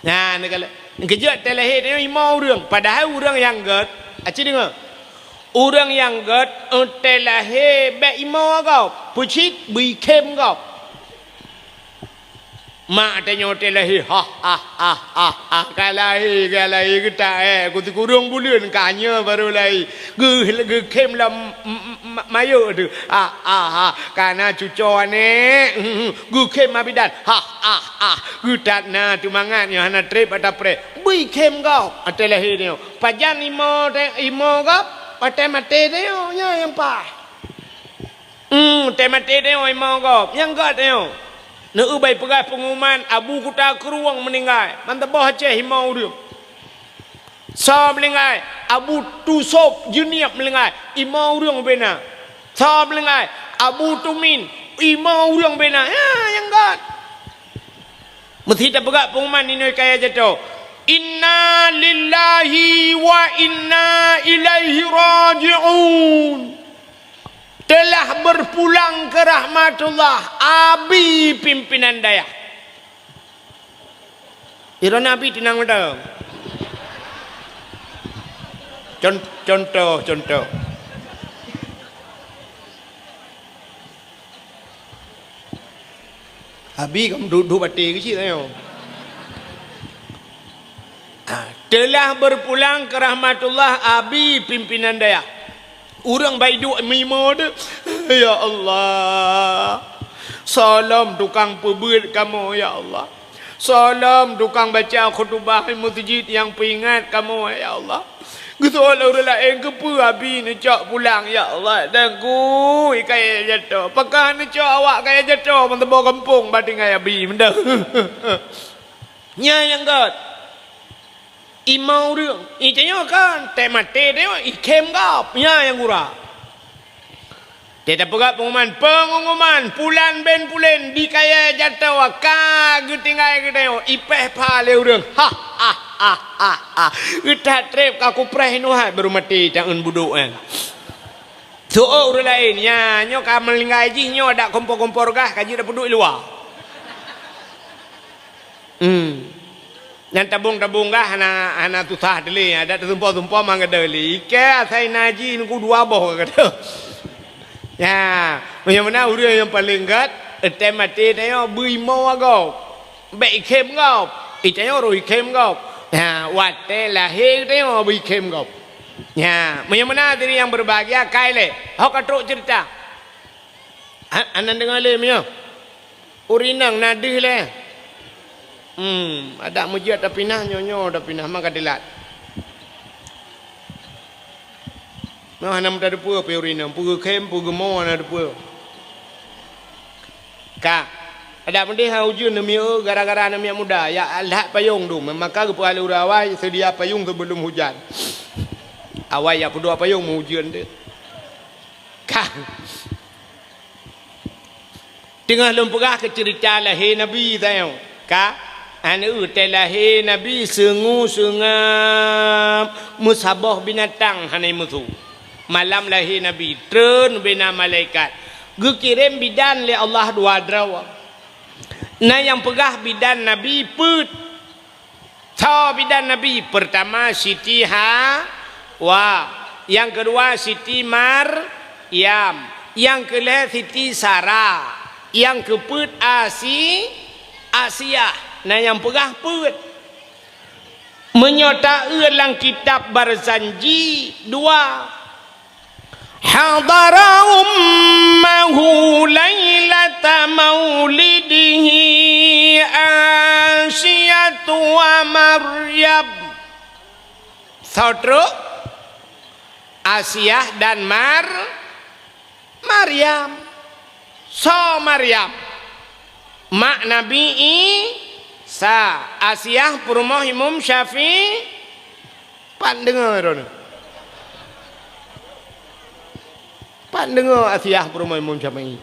Nah, neukalon. Keujeuet watèe lahé tanyoe imo ureueng, padahai ureueng nyang gèt, aci deungö. Ureueng nyang gèt, eh, watèe lahé bèk imo gob, peucit bri khém gob. Mak tanyoe watèe lahé, ha, ha, ha, ha, ha, ka lahé, ka lahé geutak, eh, keu sikureueng buleuen ka nyoe baru lahé. Geu-, geukhém lam m-, m-, m-, mayok teuh. Ah, ah, ah. Ka na cuco aneuk. Geukhém mak bidan. Ah, ah, ah. Geutat na teumangat nyoe hana trép ata pré. Bri khém gob watèe lahé nyoe. Pajan imo te-, imo gob watèe maté nyoe, nyoe nyang paih. Hmm, watèe maté nyoe imo gob. Nyang gèt nyoe. Neueu bai peugah peungumuman Abu Kuta Krueng meuninggai. Mantong boh Aceh imo ureueng. Soe meuninggai, Abu Tusop Juniab meuninggai, imo ureueng bena. Soe meuninggai, Abu Tumin, imo ureueng bena. Ya, nyang gèt. Meusti tapeugah pengumuman inoe kaya jato, "Inna lillahi wa inna ilaihi raji'un." Telah berpulang ke rahmatullah Abi pimpinan dayah. Droeneuh Abi tunang mantong. Con-, contoh, contoh. Abi kamoe duek-duek batée keuh cit tanyoe. Ah, telah berpulang ke rahmatullah Abi pimpinan dayah. Ureuëng baiduk mimo tu, "Ya Allah, soe lom tukang peubeuet kamoe, ya Allah. Soe lom tukang baca khutubah meuseujid nyang peuingat kamoe, ya Allah. Geusoe lé ureuëng laén, keupeue Abi neucok pulang, ya Allah. Dan kui kaya jato. Pakon neucok awak kaya jato, meusaboh gampông ba tinggai Abi mantong." Nyan nyang göt. Imo ureuëng, i tanyoe kan, teuh maté tanyoe, ikhém gob, nyan nyang gura. Teuh tapeugah pengumuman, pengumuman, pulan ben pulen di kaya jato ka geutinggai geutanyoe, ipéh pha lé ureuëng. Ha, ha, ha, ha, ha. Geutat treb ka kupreh inuhat baru maté taeun budok nyan. Soe ureuëng laén, nyan nyoe ka meuninggai jih nyoe dak kompor-kompor gah ka jeuet tapeuduek i luwa. Hmm. Nyan tabong-tabong gah hana, hana susah teulé, adak teusumpom-sumpom manggadai lé. Ikée asai naji nungku dua boh ka gadôh. Ya, meunyoe meunan ureuëng nyang paleng gét, teuh maté tanyoe beuimo gob. Bék ikhém gob. I tanyoe roh ikhém gob. Ya, watée lahé tanyoe beuikhém gob. Ya, meunyoe meunan diri nyang berbahagia kai lé. Hok ka trok ceurita. Ha, anan deungoe lé meunyoe. Ureuëng inong na deuh lé. Hmm, adak meujeuet tapinah nyoe-nyoe tapinah maka dilat. Nyoe hana meuteupeue pih ureuëng inong, peue geukhém, peue geumo hana teupeue. Ka, adak meudeh ha ujeuen neumiek gara-gara neumiek muda, ya lhat payong dum, maka geupeualura awai seudia payong sebelum hujan. Awai ya peuduek payong meu ujeuen deh. Ka. Teungoh lôn peugah keu ceurita lahé Nabi tanyoe, ka? Aneuk teuh lahé Nabi seungue-seungab meusaboh binatang hana meusu. Malam lahé Nabi, treun bina malaikat. Geukirém bidan lé Allah dua droe. Na nyang peugah bidan Nabi peuet. Soe bidan Nabi? Peurtama Siti Hawa, nyang keudua Siti Maryam, nyang keulhée Siti Sara, nyang keupeuet Asi-, Asiah. Na nyang peugah peuet. Meunyoe taeu lam kitab Barzanji dua, Hadara ummahu lailata maulidihi Asiyatu wa Maryam. Soe trok? Asiah dan Mar-, Maryam. Soe Maryam? Mak Nabi Isa. Asiah peurumoh Imam Syafi'i. Pat deungoe droeneuh? Pat deungoe Asiah peurumoh Imam Syafi'i?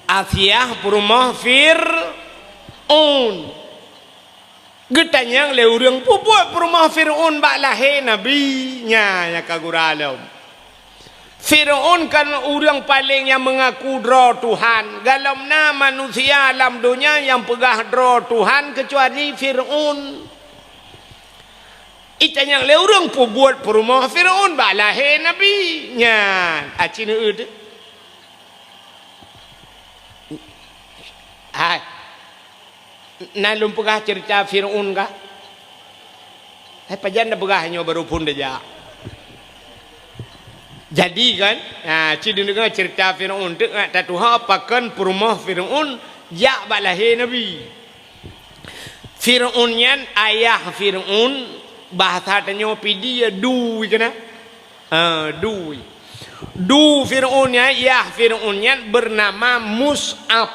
Asiah peurumoh Fir'aun. Geutanyong lé ureuëng, "Peue buet peurumoh Fir'aun bak lahé Nabi?" Nyan nyang ka gura lom. Fir'aun kan ureuëng paleng nyang meungaku droe Tuhan. Galom na manusia lam donya nyang peugah droe Tuhan keucuali Fir'aun. Itanyong lé ureuëng, "Peue buet peurumoh Fir'aun bak lahé Nabi?" Nyan, aci neueu teuh. Hai. Na lôn peugah ceurita Fir'aun kah? Hai pajan tapeugah nyoe baru phon tajak. Jadi kan, ha, ci deungoe ceurita Fir'aun teuk ngat tatuha pakon peurumoh Fir'aun jak bak lahé Nabi. Fir'aun nyan ayah Fir'aun, bahasa tanyoe pih di ya dui keunan. Ha, dui. Du Fir'aun nyan, yah Fir'aun nyan beunama Mus'ab.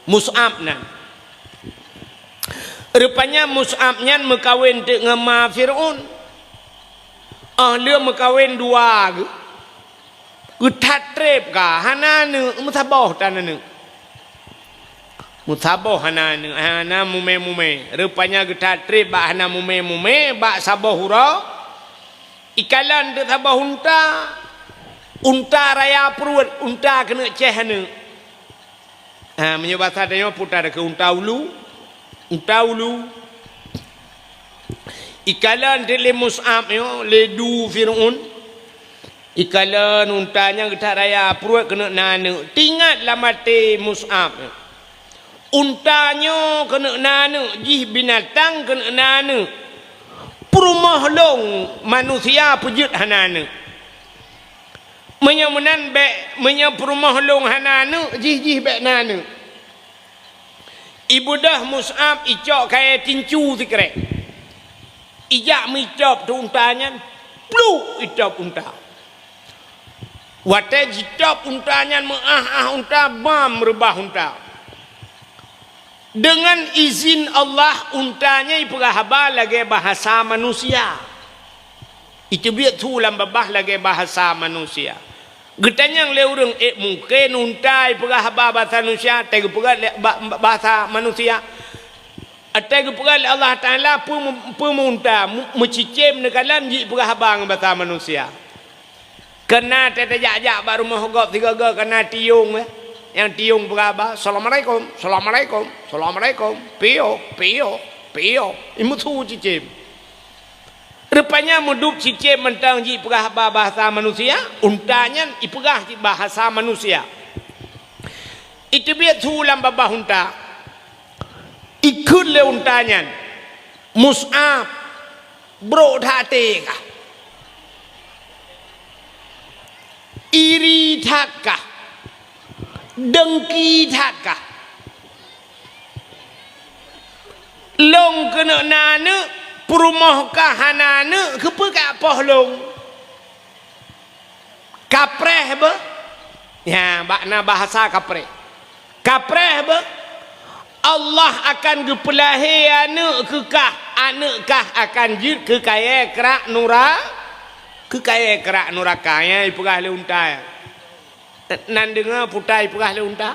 Mus'ab nan. Rupanya Mus'ab nyan meukawen teuk ngon ma Fir'aun. Óh lheueh meukawen dua geuh. Geuthat treb ka, hana aneuk, meusaboh tan aneuk. Meusaboh hana aneuk, hana mumé-mumé. Rupanya geuthat treb bak hana mumé-mumé, bak saboh uroe. Ikalon teuk saboh unta. Unta raya pruet, unta keuneuk céh aneuk. Ha, meunyoe basa tanyoe putar keu unta ulu. Unta ulu. Ikalon teuk lé Mus'ab nyoe, lé du Fir'aun. Ikalon unta nyang geuthat raya pruet keuneuk na aneuk. Teuingat lam até Mus'ab nyoe. Unta nyoe keuneuk na aneuk, jih binatang keuneuk na aneuk. Peurumoh lôn manusia peujeuet hana aneuk. Meunyoe meunan bék, meunyoe peurumoh lôn hana aneuk, jih-jih bék na aneuk. Ibeudôh Mus'ab icok kayée tincu sikrek. Ijak meuitôb teuk unta nyan, pluk itôb unta. Watée jitôb unta nyan meuáh-áh unta, bam reubah unta. Deungon izin Allah, unta nyan ipeugah haba lagée bahasa manusia. Iteubiet su lam babah lagée bahasa manusia. Geutanyong lé ureuëng, "Ék mungken unta ipeugah haba bahasa manusia, watée geupeugah lé ba-, ba-, bahasa manusia?" Watée geupeugah lé Allah Taala, peue, peue unta, mu-, meucicém neukalon jih ipeugah haba ngon bahasa manusia. Keunan watée tajak-jak bak rumoh gob sigoe-goe keunan tiong, eh. Nyang tiong peugah haba, "Assalamualaikum, assalamualaikum, assalamualaikum, piôh, piôh, piôh." Imeusu cicém. Rupanya meudup cicém mantong jih ipeugah haba bahasa manusia, unta nyan ipeugah cit bahasa manusia. Iteubiet su lam babah unta. Ikheun lé unta nyan, "Mus'ab, brok that até kah? Iri that kah? Dengki that kah? Lôn keuneuk na aneuk, peurumoh kah hana aneuk, keupeue kapoh lôn?" Kapreh beuh. Nya, bak na bahasa kapreh. Kapreh beuh. Allah akan geupeulahé aneuk keu kah, aneuk kah akan jeuet keu kayée krak nura-, keu kayée krak nuraka. Nya ipeugah lé unta. Nan deungoe puta ipeugah lé unta.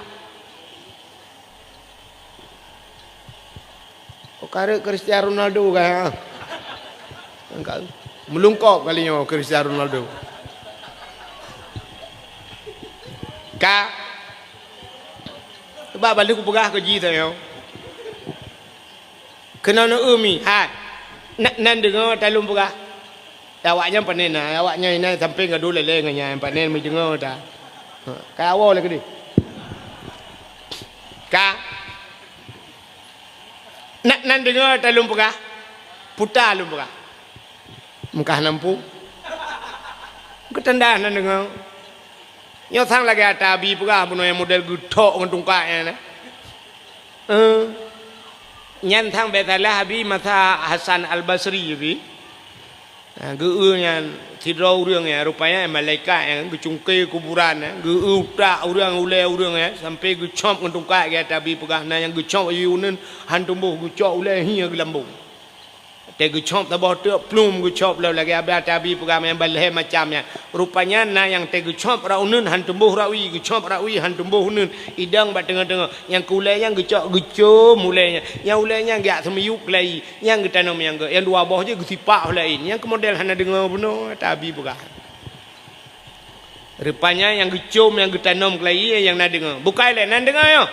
Oh, karek Cristiano Ronaldo ka, ha? Angkat. Meulungkop kali nyoe Cristiano Ronaldo. Ka. Bak balik kupeugah keu jih tanyoe. Keunoe neu-eu mi, hai. Na-, nan deungoe ta lôn peugah. Awaknyan panen na, awaknyan inan sampéng gadôh lé-lé ngon nyan, panen meudeungoe ta. Ha, ka awoe lé keudeh. Ka. Na-, nan deungoe ta lôn peugah. Puta lôn peugah. Meukah nampu. Geutanda nan deungoe. Nyoe sang lagée ata Abi peugah bunoe nyang model geuthok ngon tungkat nyan, eh. Eh, nyan sang bék salah Abi masa Hasan Al-Basri Abi. Ha, geu-eu nyan sidroe ureuëng nyan, rupanya malaikat nyan geucungke kuburan nyan, geu-eu utak ureuëng, ulée ureuëng nyan, sampai geucop ngon tungkat lagée ata Abi peugah, na nyang geucop ayue uneun han tumboh, geucop ulée hi geulambong. Teuh geucop saboh teuk plum geucop lom lagée abah tabi peugah nyang balhée macam nyan. Rupanya na nyang teuh geucop rot uneun han tumboh rot wie, geucop rot wie han tumboh uneun, idong bak teungoh-teungoh. Nyang keu ulée nyan geucok geucom ulée nyan. Nyang ulée nyan geujak seumiyueb keulayi, nyang geutanom nyang geu-, nyang dua boh jih geusipak ulée laén. Nyang keu model hana deungoe bunoe tabi peugah. Rupanya nyang geucom nyang geutanom keulayi nyang na deungoe. Bukai lé nan deungoe nyoe.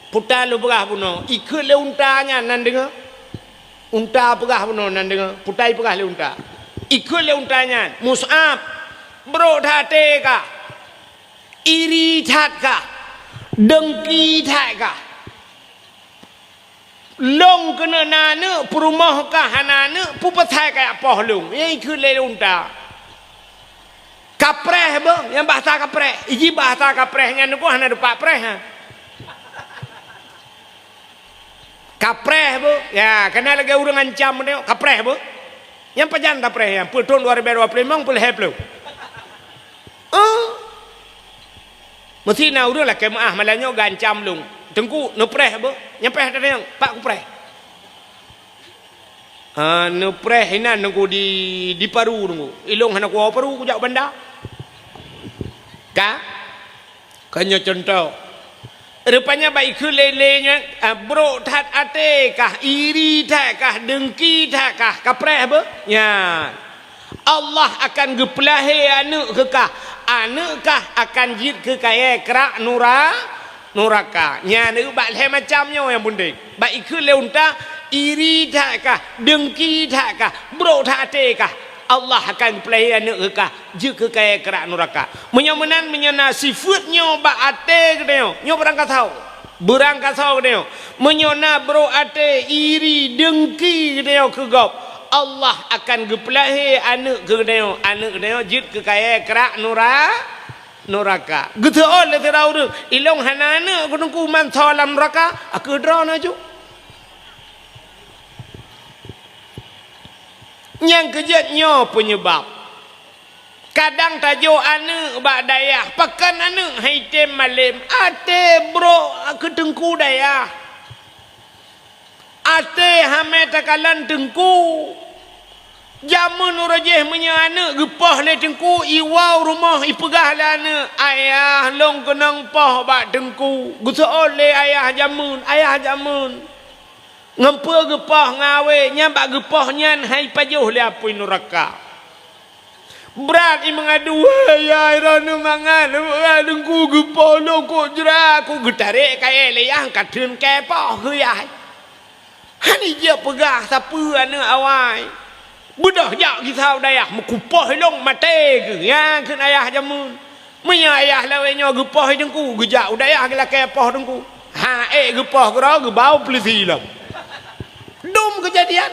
Puta lôn peugah bunoe, ikheun lé unta nyan nan deungoe. Unta peugah bunoe nan deungoe, puta ipeugah lé unta. Ikheun lé unta nyan, "Mus'ab, brok that até kah? Iri that kah? Dengki that kah? Lôn keuneuk na aneuk, peurumoh kah hana aneuk, peue pasai kajak poh lôn?" Nyan ikheun lé unta. "Kapreh beuh," nyan bahasa kapreh. Iji bahasa kapreh nyan nyoe hana teumpat preh, ha. "Kapreh beuh." Ya, kana lagée ureuëng ancam nyoe, "Kapreh beuh." Nyan pajan kapreh nyan, peuet thon dua ribée dua ploh limong, peuet lhée ploh. Eh. Meusti na ureuëng lakée meuáh malam nyoe geuancam lôn. "Teungku, neupreh beuh." Nyan preh teuh nyang, "Pat kupreh?" "Ah, neupreh inan Teungku di, di Paru Teungku. Ilôn hana kuwoe Paru, kujak banda." Ka? Ka nyoe cuntoh. Rupanya bak ikheun lé-lé nyan, ah, brok that até kah, iri that kah, dengki that kah, kapreh beuh? Nyan. Allah akan geupeulahé aneuk keu kah. Aneuk kah akan jeuet keu kayèe krak nura-, nuraka. Nyan bak lhèe macam nyoe nyang peunteng. Bak ikheun lé unta, iri that kah, dengki that kah, brok that até kah. Allah akan geupeulahé aneuk keu kah, jeuet keu kayèe krak nuraka. Meunyoe meunan, meunyoe na sifeuet nyoe bak até geutanyoe, nyoe beurangkasoe. Beurangkasoe geutanyoe. Meunyoe na brok até, iri, dengki geutanyoe keu gob, Allah akan geupeulahé aneuk keu geutanyoe, aneuk geutanyoe jeuet keu kayèe krak nura-, nuraka. Geuseuôt lé sidroe ureueng, "Ilôn hana aneuk keu teungku, man soe lam nuraka?" Akeuh droeneuh ju. Nyang keujeuet nyoe peunyebab. Kadang tajok aneuk bak dayah, pakon aneuk han item malem, até brok keu teungku dayah. Até hamé takalon teungku. Jameun uroe jéh meunyoe aneuk geupoh lé teungku, iwoe u rumoh ipeugah lé aneuk, "Ayah, lôn keunong poh bak teungku." Geuseuôt lé ayah jameun, ayah jameun. Ngon peue geupoh ngon awé, nyan bak geupoh nyan han ipajoh lé apui nuraka. Brat imeungadu, "Weh, ya, droeneuh mangat, teungku geupoh lôn kok jra, kok geutarek kayèe lé yah ka theun kayèe poh keu yah." Han ijeuet peugah sapeue aneuk awai. Beudôh jak gisa u dayah, "Meukupoh ilôn maté keuh," nyan kheun ayah jameun. Meunyoe ayah lawét nyoe geupoh teungku, geujak u dayah geulakèe poh teungku. Ha ék geupoh keudroe, geubau peulisi lom. Dum keujadian.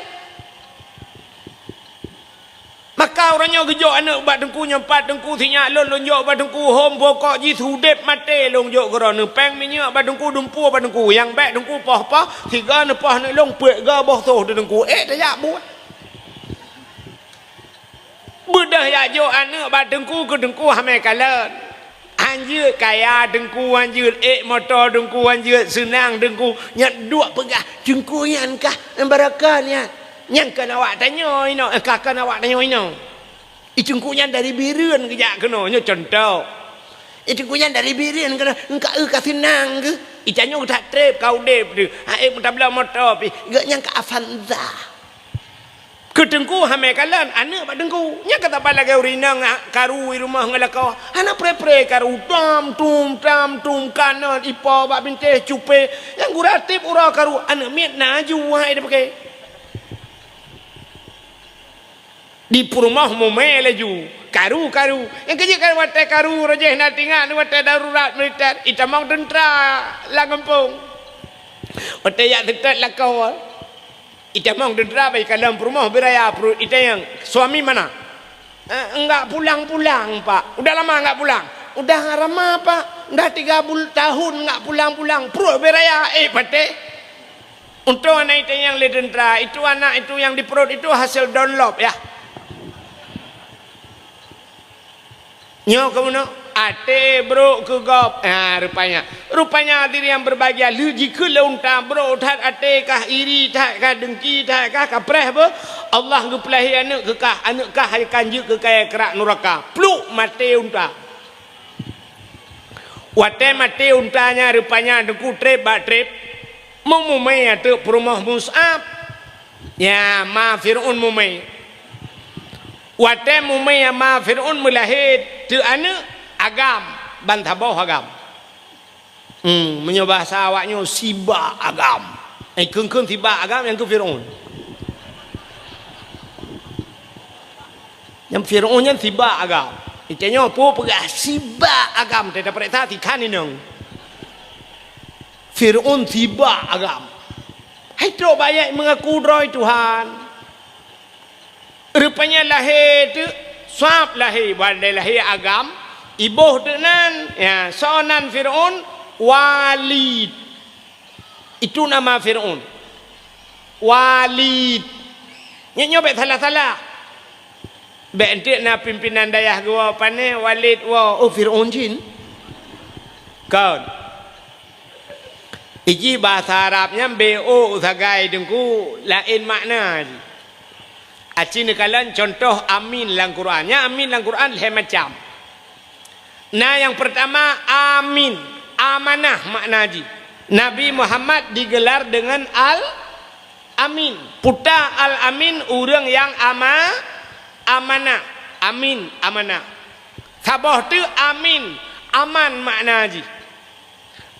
Maka uroe nyoe geujok aneuk bak teungku, nyoe pat teungku, sinyak lôn, lôn jok bak teungku, hom bukok jih, udép maté lôn jok keudroe, neupéng minyeuk bak teungku, dumpeue bak teungku, nyang bèk teungku poh-poh, sigoe neupoh aneuk lôn, peuet goe boh soh di teungku, ék tajak buet. Beudôh jak jok aneuk bak teungku, keu teungku hamé kalon. Hanjeuet kaya teungku, hanjeuet ék moto teungku, hanjeuet seunang teungku. Nyan duek peugah, "Teungku nyan kah barokah nyan? Nyan kon awak tanyoe inoe, eh, ka kon awak tanyoe inoe. I teungku nyan dari Bireuen geujak keunoe," nyoe cuntoh. "I teungku nyan dari Bireuen keunoe, engka eu ka seunang keuh. I tanyoe that trép ka udép teuh. Ha ék meutabloe moto pih, geuh nyan ka Avanza." Keu teungku hamé kalon aneuk bak teungku. Nyan ka saban lagèe ureueng inong karu i rumoh ngon lakoe. Hana pré-pré karu, tam tum, tam tum, kanon, ipo bak bintéh, cupé. Nyang gura tiep uroe karu, aneuk miet na aju hai dipaké. Di peurumoh mumé laju, karu-karu. Nyang keujeuet kan watèe karu, roh jih na tingat, watèe darurat militer, itamong teuntra lam gampông. Watèe jak seutôt lakoe. Itamong teuntra bak ikalon peurumoh beuraya pruet itanyong, "Suami mana?" "Eh, enggak pulang-pulang, Pak." "Udah lama enggak pulang?" "Udah lama, Pak. Udah tiga bul-, tahun enggak pulang-pulang." Pruet beuraya, eh, patéh. Untông aneuk itanyong lé teuntra, "Itu anak itu yang di perut itu hasil download, ya?" Nyoe keunoe, até brok keu gob. Ha, rupanya. Rupanya hadirin yang berbahagia, lheueh jikheun lé unta, brok that até kah, iri that kah, dengki that kah, kapreh beuh. Allah geupeulahé aneuk keu kah, aneuk kah akan jeuet keu kayèe krak nuraka. Pluk maté unta. Watèe maté unta nyan rupanya teungku trép bak trép. Meumumé ateueh peurumoh Mus'ab. Ya, ma Fir'aun mumé. Watèe mumé ma Fir'aun meulahé teuk aneuk agam, ban saboh agam. Hmm, meunyoe bahasa awak nyoe sibak agam. Eh, kheun-kheun sibak agam nyang keu Fir'aun. Nyang Fir'aun nyan sibak agam. Itanyoe peue peugah sibak agam, teuh tapareksa sikhan inong. Fir'aun sibak agam. Hai trok bak ayat meungaku droe Tuhan. Rupanya lahé teuk, sab lahé, ban lahé agam, iboh teuk nan, ya, soe nan Fir'aun, Walid. Itu nama Fir'aun. Walid. Nyoe, nyoe bèk salah-salah. Bèk enteuk na pimpinan dayah geuwoe pané, Walid woe, "Oh, Fir'aun jin." Kon. Iji bahasa Arab nyan B O sagai teungku, laén makna. Aci neukalon contoh amin lam Quran. Nyan amin lam Quran lhèe macam. Na nyang peurtama amin. Amanah makna jih. Nabi Muhammad digelar dengan Al-Amin. Peue ta Al-Amin, ureuëng nyang ama-, amanah. Amin, amanah. Saboh teuk amin, aman makna jih.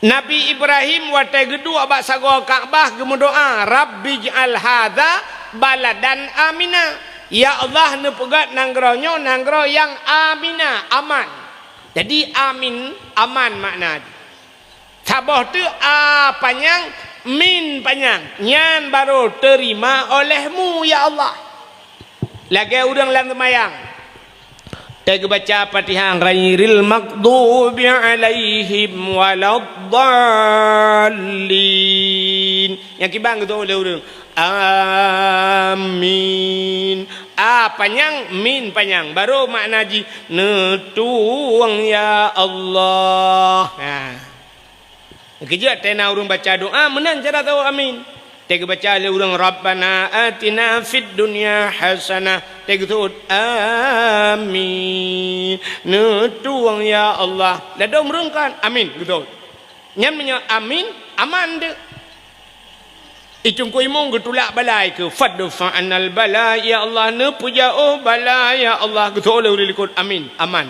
Nabi Ibrahim watée geuduek bak sagoe Ka'bah geumeudoá, "Rabbij'al hadza baladan amina." Ya Allah, neupeugét nanggroe nyoe nanggroe nyang amina, aman. Jadi amin, aman makna jih. Saboh teuk a panyang, min panyang, nyan barô teurima olehmu, ya Allah. Lagée ureuëng lam seumayang. Teuh geubaca Fatihah, "Ghairil maghdubi 'alaihim waladdallin." Nyang kiban geutôh lé ureuëng. Amin. A panyang, min panyang. Barô makna jih, "Neutueng ya Allah." Nah. Keujeuet teuh na ureuëng baca doa, meunan cara tawök amin. Teuh geubaca lé ureuëng, "Rabbana atina fid dunya hasanah." Teuh geuseuôt, "Amin." "Neutueng ya Allah." Ladôm ureuëng kan, "Amin." Geuseuôt. Nyan meunyoe amin, aman teuk. I Teungku Imum geutulak bala i keue, "Fadfa 'annal bala, ya Allah, neupeujôh bala, ya Allah." Geuseuôt lé ureuëng likot, "Amin, aman."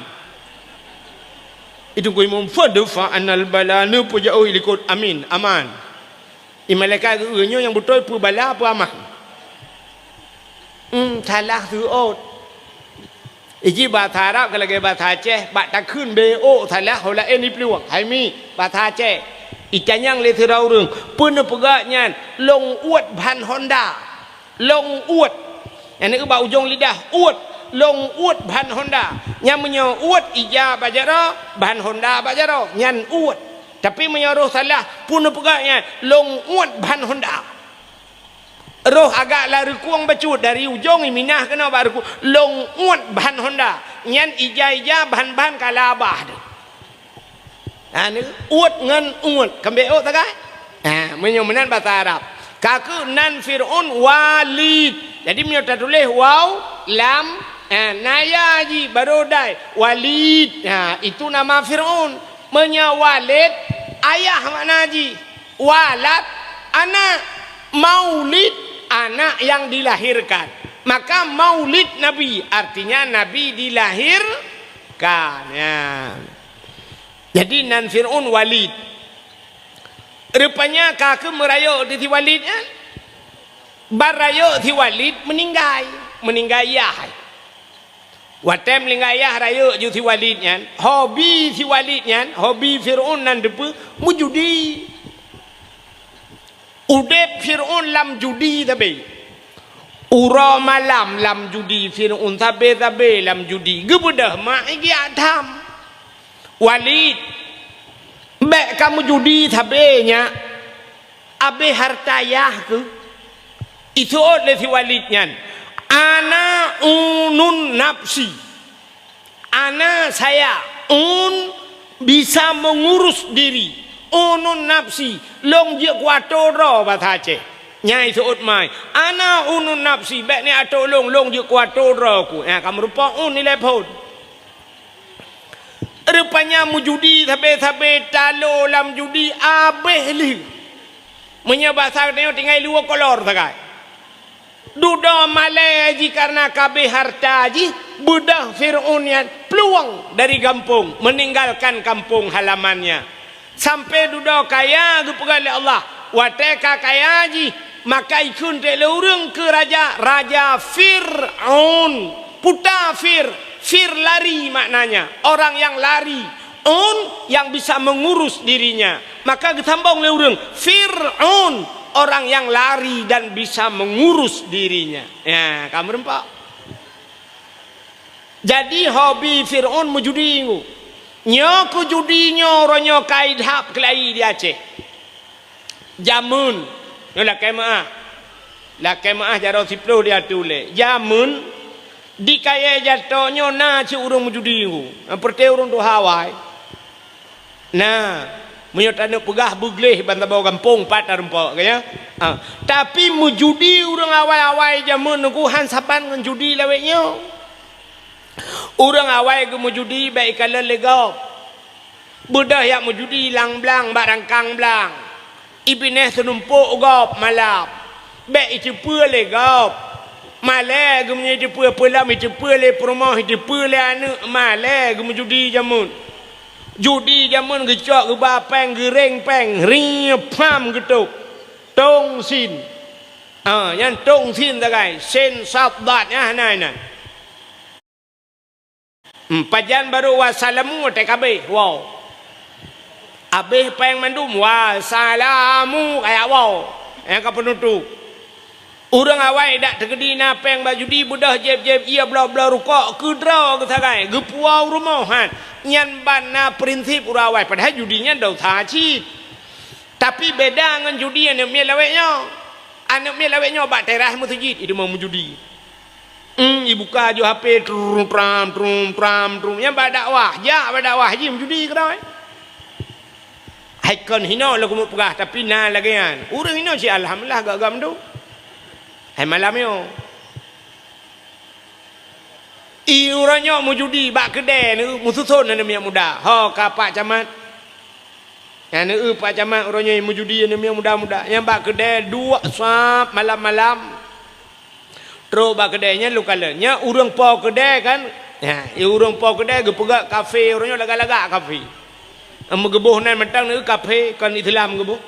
I Teungku Imum, "Fadfa 'annal bala," neupeujôh i likot, "Amin, aman." I malaikat geu-, "Nyoe nyang beutôi peue bala, peue aman?" Hmm, salah seuôt. Iji basa Arab ka lagée basa Aceh, bak takheun bé ôk salah ho laén iplueng. Hai mi, basa Aceh. Itanyong lé sidroe ureuëng, "Peue neupeugah nyan, 'Lôn uet ban honda'?" 'Lôn uet.' Nyan bak ujong lidah, uet. 'Lôn uet ban honda'." Nyan meunyoe uet ija bak jaroe, ban honda bak jaroe, nyan uet. Tapi meunyoe roh salah, "Peue neupeugah nyan, 'Lôn uet ban honda'?" Roh agak lam reukueng bacut, dari ujong iminah keunoe bak reukueng, "'Lôn uet ban honda'." Nyan ija-ija, ban-ban ka labah deuh. Ha, ni uet ngon uet, keumbék ôk sagai? Ha, meunyoe meunan basa Arab. Ka keuh nan Fir'aun Walid. Jadi meunyoe tatuléh waw, lam, ha, na ya jih, barô dai, Walid. Ha, itu nama Fir'aun. Meunyoe Walid, ayah makna jih. Walad, anak. Maulid, anak yang dilahirkan. Maka maulid Nabi, artinya Nabi dilahirkan. Ya. Jadi nan Fir'aun Walid. Rupanya ka keuh meurayeuk di si Walid nyan. Ban rayeuk si Walid meuninggai, meuninggai yah. Watée meuninggai yah rayeuk ju si Walid nyan, hobi si Walid nyan, hobi Fir'aun nan teupeue meujudi. Udeb Fir'aun lam judi sabe. Uroe malam lam judi, Fir'aun sabe-sabe lam judi. Geubeudôh mak igiak tham. "Walid, bék kamoe judi sabe nyak. Abéh hareuta yah keuh." Iseuôt lé si Walid nyan, "Ana unun nafsi." Ana saya, un, bisa mengurus diri. Unun nafsi, lôn jeuet keu atô droe basa Aceh. Nyan iseuôt mai. Ana unun nafsi, bék ni atô lôn, lôn jeuet keu atô droe ku. Nyan ka meurumpok un ilée phon. Rupanya meujudi sabe-sabe talo lam judi abéh lheueh. Meunyoe basa geutanyoe tinggai luwa kolor sagai. Dudoe malée jih kareuna ka abéh hareuta jih, beudôh Fir'aun nyan plueng dari gampông, meninggalkan kampung halamannya. Sampoe dudoe kaya geupeugah lé Allah, watée ka kaya jih, maka ikheun teuk lé ureuëng keu raja, Raja Fir'aun. Peue ta Fir, Fir lari maknanya, orang yang lari. Un yang bisa mengurus dirinya. Maka geusambong lé ureuëng, Fir'aun, orang yang lari dan bisa mengurus dirinya. Ya, ka meurumpok. Jadi hobi Fir'aun meujudi ngu. Nyoe keu judi nyoe uroe nyoe ka idhab keulayi di Aceh. Jameun, nyoe lakée meuáh. Lakée meuáh jaroe siplôh di ateueh ulée. Jameun, di kayée jatok nyoe na cit ureuëng meujudi ngu. Peureuté ureuëng tuha awai. Na, meunyoe taneuk peugah beugleh ban saboh gampông pat tarumpok, ka nyan? Ha. Tapi meujudi ureuëng awai-awai jameun nyoe han saban ngon judi lawét nyoe. Ureuëng awai geumeujudi bék ikalon lé gob. Beudôh jak meujudi lam blang bak rangkang blang. Ibinéh seunumpok gob malam. Bék iteupeue lé gob. Malée geumeunyoe iteupeue, peulom iteupeue lé peurumoh, iteupeue lé aneuëk, malée geumeujudi jameun. Judi jameun geucok geuba péng, geuréng péng, rieb pham geutôb. Tong sin. Ah, nyan tong sin sagai, sin sad dad nyan hana inan. Hmm, pajan barô wasalamu watée ka abéh, wow. Abéh péng mandum, wasalamu, kayak wow. Nyang ka peunutôp. Ureuëng awai dak teukeudi na péng bak judi, beudôh jieb-jieb, ie bloe-bloe rukok, keudroe geusagai, geupuwoe u rumoh, han. Nyan ban na prinsip ureuëng awai, padahai judi nyan desya cit. Tapi beda ngon judi aneuëk miet lawét nyoe. Aneuëk miet lawét nyoe bak teras meuseujid, i deungon meujudi. Hmm, ibuka aju H P, trum, tram, trum, tram, trum. Nyang bak dakwah, jak bak dakwah, jih meujudi keudroe. Hai kon hinoe lôn keumeung peugah, tapi na lagée nyan. Ureuëng hinoe cit alhamdulillah gak-gak meudu. Hai malam nyoe. I uroe nyoe meujudi bak keudée neu meususon aneuëk miet muda. Ho ka Pak Camat. Nyan neu Pak Camat uroe nyoe meujudi aneuëk miet muda-muda. Nyang bak keudée duek sab malam-malam. Trok bak keudée nyan lôn kalon. Nyan ureuëng po keudée kan. Nyan, i ureuëng po keudée geupeugah kafé uroe nyoe lagak-lagak kafé. Meugeuboh nan mantong neu kafé kon Islam geuboh.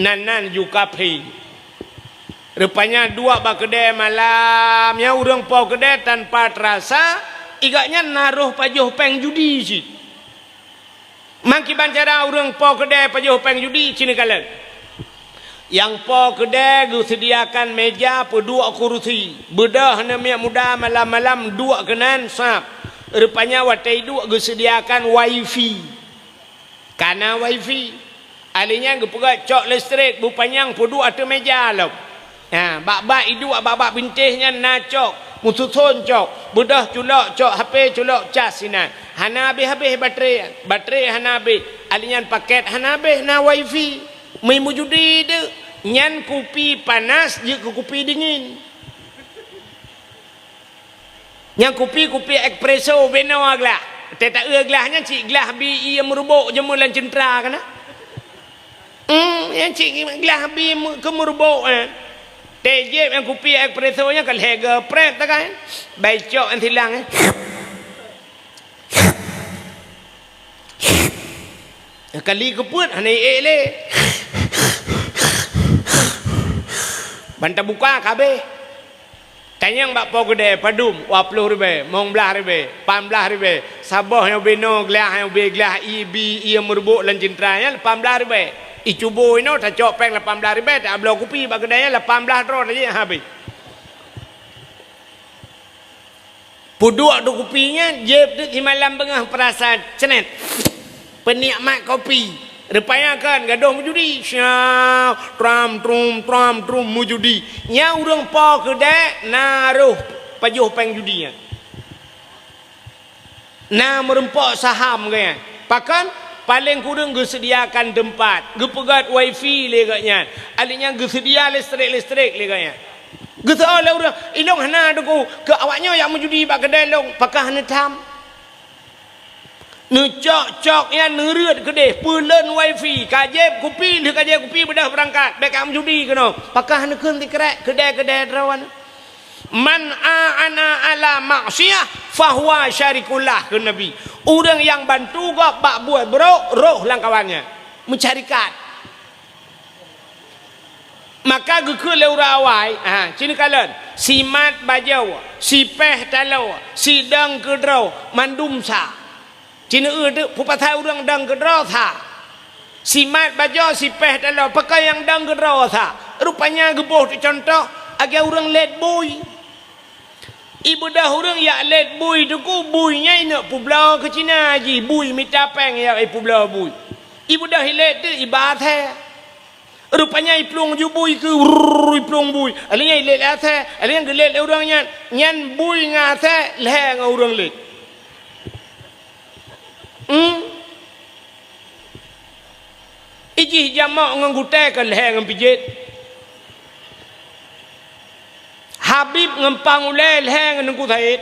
Nan-nan ju kafé. Rupanya duek bak keudée malam, nyan ureuëng po keudée tanpa terasa, i gobnyan na roh pajoh péng judi cit. Meukiban cara ureuëng po keudée pajoh péng judi cit neukalon. Nyang po keudée geuseudiakan méja peuduek kurusi. Beudôh aneuëk miet muda malam-malam duek keunan sab. Rupanya watée iduek geuseudiakan wifi. Ka na wifi. Ahli nyan geupeugah cok listrik beupanyang peuduek ateueh méja lom. Ha, bak-bak iduek bak-bak bintéh nyan na cok, meususon cok, beudôh culok cok H P culok cas sinan. Hana habéh-habéh baterai, baterai hana habéh. Ahli nyan pakét hana habéh na wifi. Meuimu judi deuk, nyan kupi panas jeuet keu kupi dingin. Nyang kupi-kupi espresso binoe glah. Teuta eu glah nyan cit glah bi ié meurubok jeumeu lam ceuntra kana. Hmm, nyan cit glah bi keu meurubok eh. Teujieb nyang kupi espresso nyan ka lhée geuprét takai. Bai cok nyang silang eh. Kali keupeuet hana ék lé. Ban tabuka ka habéh. Tanyong bak po keudée padum, dua ploh ribée, limong blaih ribée, lapan blaih ribée. Saboh nyang binoe glah nyang ubé glah ié bi ié meurubok lam ceuntra nyan lapan blaih ribée. Icubo inoe tacok péng lapan blaih ribée, tabloe kupi bak keudée nyan lapan blaih droe tajak habéh. Peuduek tu kupi nyan, jieb tu simalam beungoh peurasa ceunet. Peunikmat kopi. Rupanya kan gadoh meujudi. Sya, tram, trum, tram, trum, meujudi. Nyan ureuëng po keudée na roh pajoh péng judi nyan. Na meureumpok saham geuh nyan. Pakon? Paleng kureueng geuseudiakan teumpat, geupeugét wifi lé geuh nyan. Ahli nyan geuseudia listrik-listrik lé geuh nyan. Geuseuôt lé ureuëng, "Ilong hana teungku, keu awaknyoe nyang meujudi bak keudée long, pakah neutham." Neucok-cok nyan neureuet keudeh, peuleuen wifi, ka jieb kupi, lheueh ka jieb kupi beudôh beurangkat, bék ka meujudi keunoe. Pakah neukheun sikrek, keudée-keudée droe nyan. "Man a'ana ala maksiyah, fahuwa syarikun lah," kheun Nabi. Ureuëng nyang bantu gob bak buet brok, roh lam kawan nyan. Meusyarikat. Maka geukheun lé ureuëng awai, ha, ci neukalon, simat bajoe, sipéh taloe, sidong keudroe, mandum sa. Ci neueu teuk peue pasai ureuëng dong keudroe sa. Simat bajoe, sipéh taloe, pakon nyang dong keudroe sa. Rupanya geuboh teuk cuntoh, lagée ureuëng lét bui. Ibeudôh ureuëng jak lét bui teungku, bui nyan ineuk peubloe keu Cina jih, bui mita péng jak ipeubloe bui. Ibeudôh ilét teuk iba asée. Rupanya iplueng ju bui keu, rrrr, iplueng bui. Alheuh nyan ilét lé asée, alheuh nyan geulét lé ureuëng nyan. Nyan bui ngon asée lhée ngon ureuëng lét. Hmm? Ijih jamok ngon gutée ka lhée ngon pijet. Habib ngon pang ulée lhée ngon Teungku Said.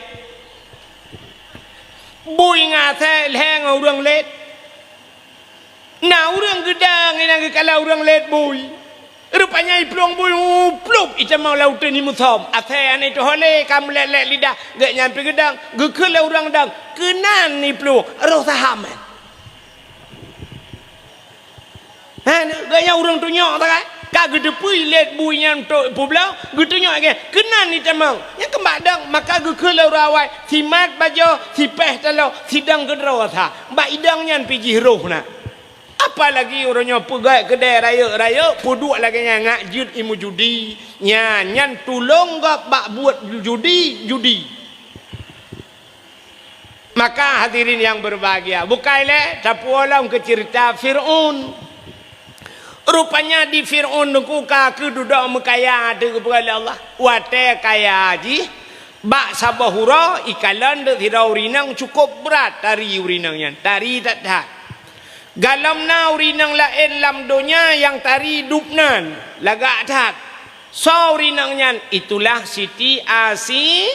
Bui ngon asèe lhèe ngon ureueng lét. Na ureueng geudang inan geukalon ureueng lét bui. Rupanya iplueng bui, u, plup, itamong lam uteuen imusom. Asèe aneuk teuh holé ka meulét-lét lidah, gobnyan pih geudang, geukheun lé ureueng dang, keunan iplueng, roh saha mè. Ha, gaya ureueng tunyok sagai. Ka geuteupeue lét bui nyan untuk peubloe, geutunyok lagèe, keunan itamong. Nyang keumbak dong, maka geukheun lé ureueng awai, simat bajoe, sipèh taloe, sidong keudroe sa. Bak idong nyan pih jih roh na. Apalagi uroe nyoe peugèt keudè rayeuk-rayeuk, peuduek lagèe nyan ngat jeuet imeujudi. Nyan, nyan tulông gob bak buet judi, judi. Maka hadirin yang berbahagia, bukai lé tapuwoe lom keu ceurita Fir'aun. Rupanya di Fir'aun teungku ka keuh dudoe meukaya teuh geupeugah lé Allah. Watèe kaya jih, bak saboh uroe ikalon deuh sidroe ureueng inong cukôp brat tari ureueng inong nyan, tari that-that. Galom na ureueng inong laén lam donya nyang tari dub nan, lagak that. Soe ureueng inong nyan? Itulah Siti Asi-,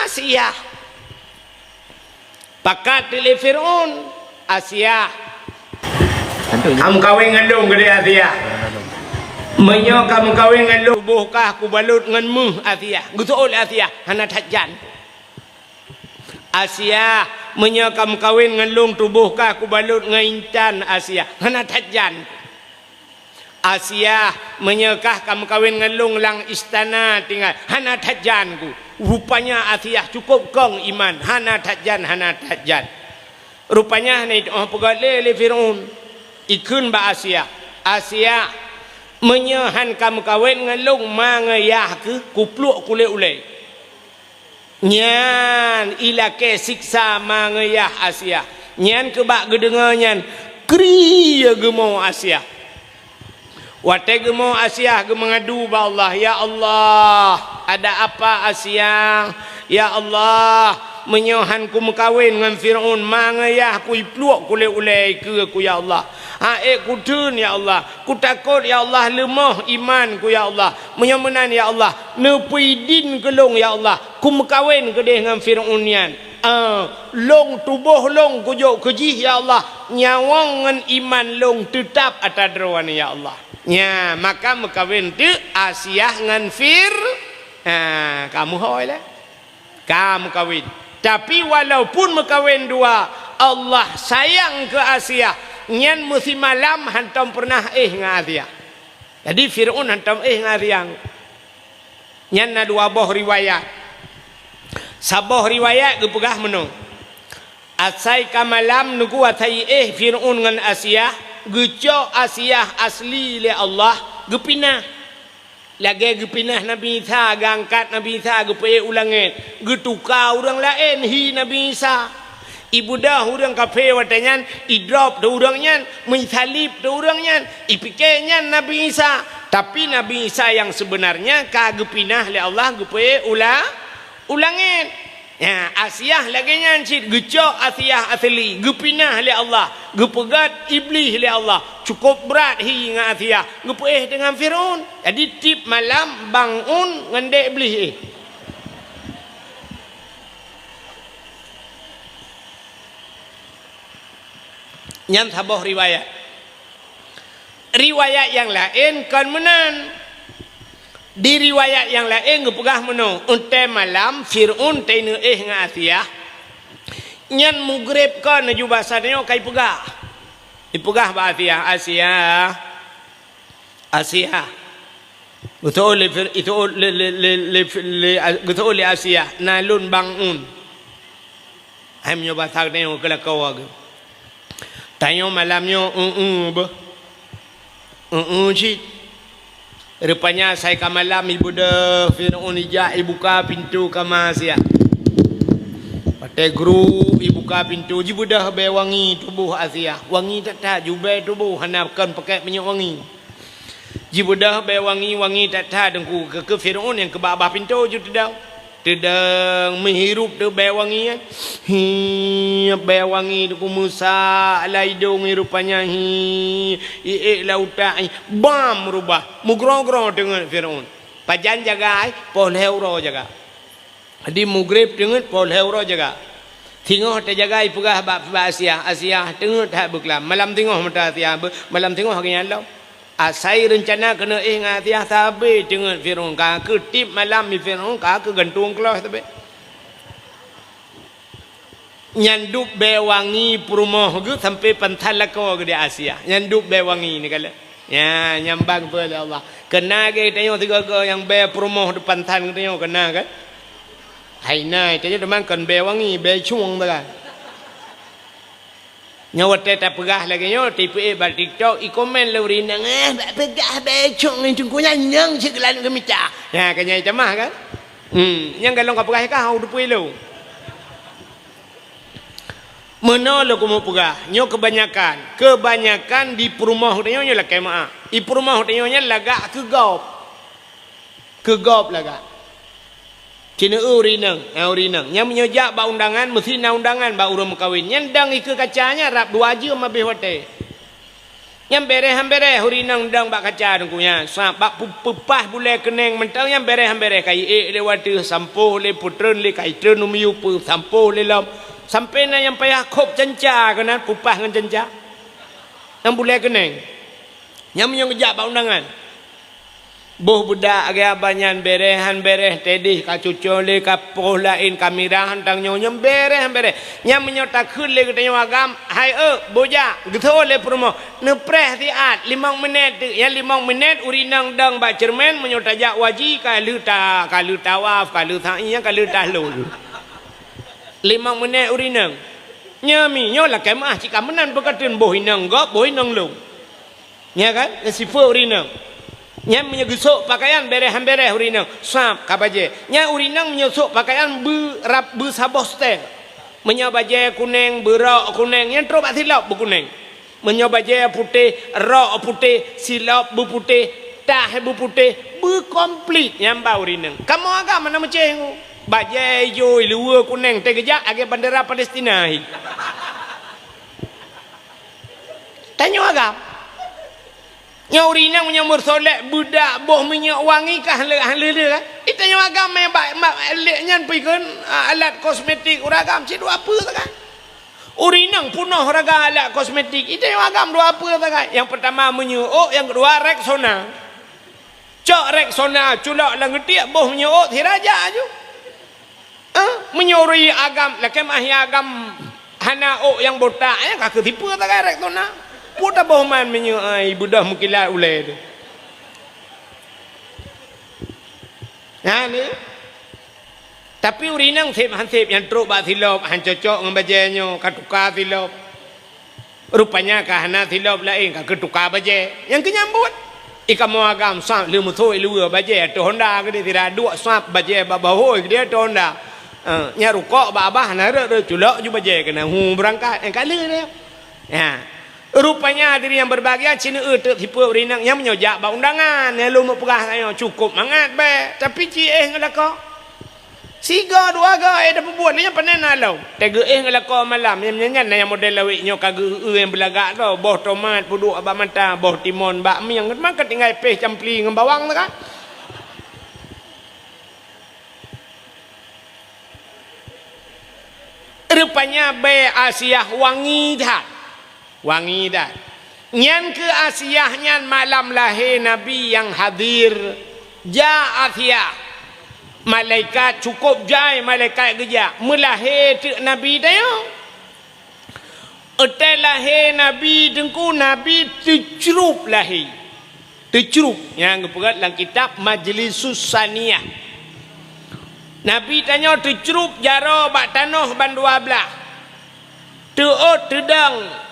Asiah. Pakat lé Fir'aun, Asiah. Ka meukawen ngon lôn, geudeh Asiah. Meunyoe ka meukawen ngon lôn, tuboh kah kubalot ngon méuh, Asiah. Geuseuôt lé Asiah, hana that jan. Asiah, meunyoe ka meukawen ngon lôn, tuboh kah kubalot ngon intan, Asiah. Hana that jan. Asiah, meunyoe kah ka meukawen ngon lôn lam istana tinggai, hana that jan ku. Rupanya Asiah cukôp kong iman, hana that jan, hana that jan. Rupanya hana jitu'oh peugah lé, lé Fir'aun. Ikheun bak Asiah, "Asiah, meunyoe han ka meukawen ngon lôn, ma ngon yah keuh kupluek kulét ulèe." Nyan ilakèe siksa ma ngon yah Asiah. Nyan keuh bak geudeungoe nyan, kri geumo Asiah. Watèe geumo Asiah geumeungadu bak Allah, "Ya Allah, ada apa Asiah? Ya Allah, meunyoe han kumeukawen ngon Fir'aun, ma ngon yah kuipluek kulét ulèe ikeue ku, ya Allah. Ha'ék kuteun, ya Allah. Kutakot, ya Allah, leumoh iman ku, ya Allah. Meunyoe meunan, ya Allah, neupeuidin keu lôn, ya Allah, kumeukawen keudeh ngon Fir'aun nyan. Eh, lôn tuboh lôn kujok keu jih, ya Allah, nyawöng ngon iman lôn teutab ata droe nyoe, ya Allah." Nya, maka meukawen teuk Asiah ngon Fir-, ha, ka meuhôi lé. Ka meukawen. Tapi walaupun meukawen dua, Allah sayang keu Asiah, nyan meusimalam hantom peureunah éh ngon Asiah. Jadi Fir'aun hantom éh ngon Asiah. Nyan na dua boh riwayat. Saboh riwayat geupeugah meunoe, asai ka malam teungku, asai éh Fir'aun ngon Asiah, geucok Asiah asli lé Allah, geupinah. Lagèe geupinah Nabi Isa, geuangkat Nabi Isa, geupeuék u langèt, geutuka ureueng laén hi Nabi Isa. Ibeudôh ureueng kafé watèe nyan, idrop teuk ureueng nyan, meusalib teuk ureueng nyan, ipike nyan Nabi Isa. Tapi Nabi Isa nyang seubeunarnya ka geupinah lé Allah, geupeuék u la-, u langèt. Nya, Asiah lagèe nyan cit, geucok Asiah asli, geupinah lé Allah, geupeugöt Iblih lé Allah. Cukôp brat hi ngon Asiah, geupeuéh deungon Fir'aun. Jadi tiep malam bangun ngon dek Iblih éh. Nyan saboh riwayat. Riwayat nyang laén kon meunan. Di riwayat nyang laén geupeugah meunoe, watèe malam Fir'aun teuineuh éh ngon Asiah, nyan Mugreb kon laju basa tanyoe ka ipeugah. Ipeugah bak Asiah, "Asiah, Asiah." Geuseuôt lé Fir-, iseuôt lé, lé, lé, lé, lé, geuseuôt lé Asiah, "Na lôn bangun." Hai meunyoe basa tanyoe keulakoe geuh. Tanyoe malam nyoe, eu-eu beuh. Eu-eu cit. Rupanya asai ka malam ibeudôh Fir'aun ijak ibuka pintoe kama Asiah. Watèe grup ibuka pintoe, jibeudôh bèe wangi tuboh Asiah. Wangi that-that, jubèe tuboh hana kon pakèk minyeuk wangi. Jibeudôh bèe wangi-wangi that-that teungku, keu, keu Fir'aun nyang keu babah pintoe ju teudong. Teudong meuhirup teuk bèe wangi nyan. Hi, bèe wangi teungku meusak lam idông, rupanya hi, iék lam utak, hi, bam rubah. Meugroe-groe teungeut Fir'aun. Pajan jaga, poh lhèe uroe jaga. Jadi Mugreb teungeut poh lhèe uroe jaga. Singoh teujagai peugah bak, bak Asiah, "Asiah, teungeut that beuklam." Malam singoh meuta Asiah, be-, malam singoh lagèe nyan lom. Asai reuncana keuneuk éh ngon Asiah, sabe teungeut Fir'aun, ka keuh tiep malam Fir'aun, ka keuh gantung keuloh sabe. Nyan dub bèe wangi peurumoh geuh sampoe pansan lakoe geuh di Asiah. Nyan dub bèe wangi neukalon. Nya, nyang ban peue lé Allah. Keuna geutanyoe sigoe-goe nyang bèe peurumoh di pansan geutanyoe keuna kan? Hai na, tanyoe teuma kon bèe wangi, bèe cueng sagai. Nyoe watèe tapeugah lagèe nyoe, tipeu bak TikTok, ikomen lé ureueng inong, "Eh, bak peugah bèe cueng ngon teungku nyan nyang sigeulaneuk geumita." Nya, ka nyan itamah kan? Hmm, nyang golom kapeugah ka hana teupeu ilôn. Meunoe lôn keumeung peugah, nyoe keubanyakan, keubanyakan di peurumoh tanyoe nyoe lakèe meu'ah. Di peurumoh tanyoe nyan lagak keu gob. Keu gob lagak. Ci neueu ureueng inong, ha, ureueng inong. Nyan meunyoe jak bak undangan, meusti na undangan bak ureueng meukawen. Nyan dang ikeue kaca nyan rab dua jeuem habéh watèe. Nyan bèrèh han bèrèh ureueng inong dang bak kaca teungku nyan. Sabab bak pu-, peupah bulèe keunèng mantong nyan bèrèh han bèrèh, ka iék lé watèe, sampôh lé, peutreun lé, ka itreun u miyueb, peusampôh lé lom. Sampoe na nyang payah khôb canca keunan peupah ngon canca. Nyan bulèe keunèng. Nyan meunyoe geujak bak undangan. Boh beudak lagèe abah nyan bèrèh han bèrèh, teuh deh ka cucoe lé, ka poh laén, ka mirah han tanyoe, nyan bèrèh han bèrèh. Nyan meunyoe takheun lé geutanyoe agam, "Hai eu, boh jak," geutho lé peurumoh, "Neupreh siat, limong minèt teuk." Nyan limong minèt ureueng inong dong bak ceureumen, meunyoe tajak waji ka lheueh ta-, ka lheueh tawaf, ka lheueh sa'i, nyan ka lheueh tahlul. Limong minèt ureueng inong. Nyan mi, nyoe lakèe meu'ah cit ka meunan peukateun boh inong gob, boh inong lôn. Nya kan? Nyan sifeuet ureueng inong. Nyan meunyoe geusôk pakaian bèrèh han bèrèh ureueng inong, sab ka bajèe. Nyan ureueng inong meunyoe sôk pakaian beu rab-, beu saboh style. Meunyoe bajèe kunèng, beu rok kunèng, nyan trôk bak silop beu kunèng. Meunyoe bajèe putéh, rok putéh, silop beu putéh, tah beu putéh, beu komplit nyan ba ureueng inong. Kamoe agam hana meucéh ngon bajèe ijo, iluwa kunèng, teuh geujak lagèe bandera Palestina hi. Tanyoe agam. Nyoe ureueng inong meunyoe meusolek beudak boh minyeuk wangi ka han lé, han lé, lé, kan? Di tanyoe agam nyang bak, bak lé nyan pih kheun, a, alat kosmetik ureueng agam cit dua peue sagai. Ureueng inong peunoh ragam alat kosmetik, di tanyoe agam dua peue sagai. Nyang peurtama minyeuk ôk, nyang keudua Rexona. Cok Rexona, culok lam geutiek boh minyeuk ôk, sira jak aju. Eh, meunyoe ureueng agam, lakèe meu'ah agam hana ôk nyang botak, nyan ka keuh sifeuet sagai Rexona. Peue taboh man minyeuk ai beudôh meukilat ulèe teuh. Nyan ni. Tapi ureueng inong seb han seb, nyang trôk bak silop, han cocok ngon bajèe nyoe, ka tuka silop. Rupanya ka hana silop laén, ka keuh tuka bajèe. Nyang keu nyan buet. Di kamoe agam sab lheueh meusoe i luwa bajèe ateueh honda keudéh, sira duek sab bajèe bak bahôi keudéh ateueh honda. Eh, nyan rukok bak abah hana rhot-rhot, culok ju bajèe keunan hu beurangkat. Eh, ka lheueh nyan. Ya. Rupanya hadirin yang berbahagia, ci neueu teuk sifeuet ureueng inong nyan meunyoe jak bak undangan, nyan lôn meupeugah tanyoe cukôp mangat bèe, tapi ci éh ngon lakoe. Sigoe dua goe éh tapeubuet, nyan pané na lom. Teuh geuéh ngon lakoe malam, nyan, nyan, nyan na nyang model lawét nyoe ka geu-eu nyang beulagak droe, boh tomat peuduek bak mata, boh timon bak mieng, maka tinggai péh campli ngon bawang teuh ka. Rupanya bèe Asiah wangi that. Wangi that. Nyan keuh Asiah nyan malam lahé Nabi nyang hadir. Jak Asiah. Malaikat cukôp jai malaikat geujak. Meulahé teuk Nabi tanyoe. Watèe lahé Nabi teungku, Nabi teucrup lahé. Teucrup. Nyang geupeugah lam kitab Majlisus Saniyah. Nabi tanyoe teucrup jaroe bak tanoh bandua blah. Teuôt teudong.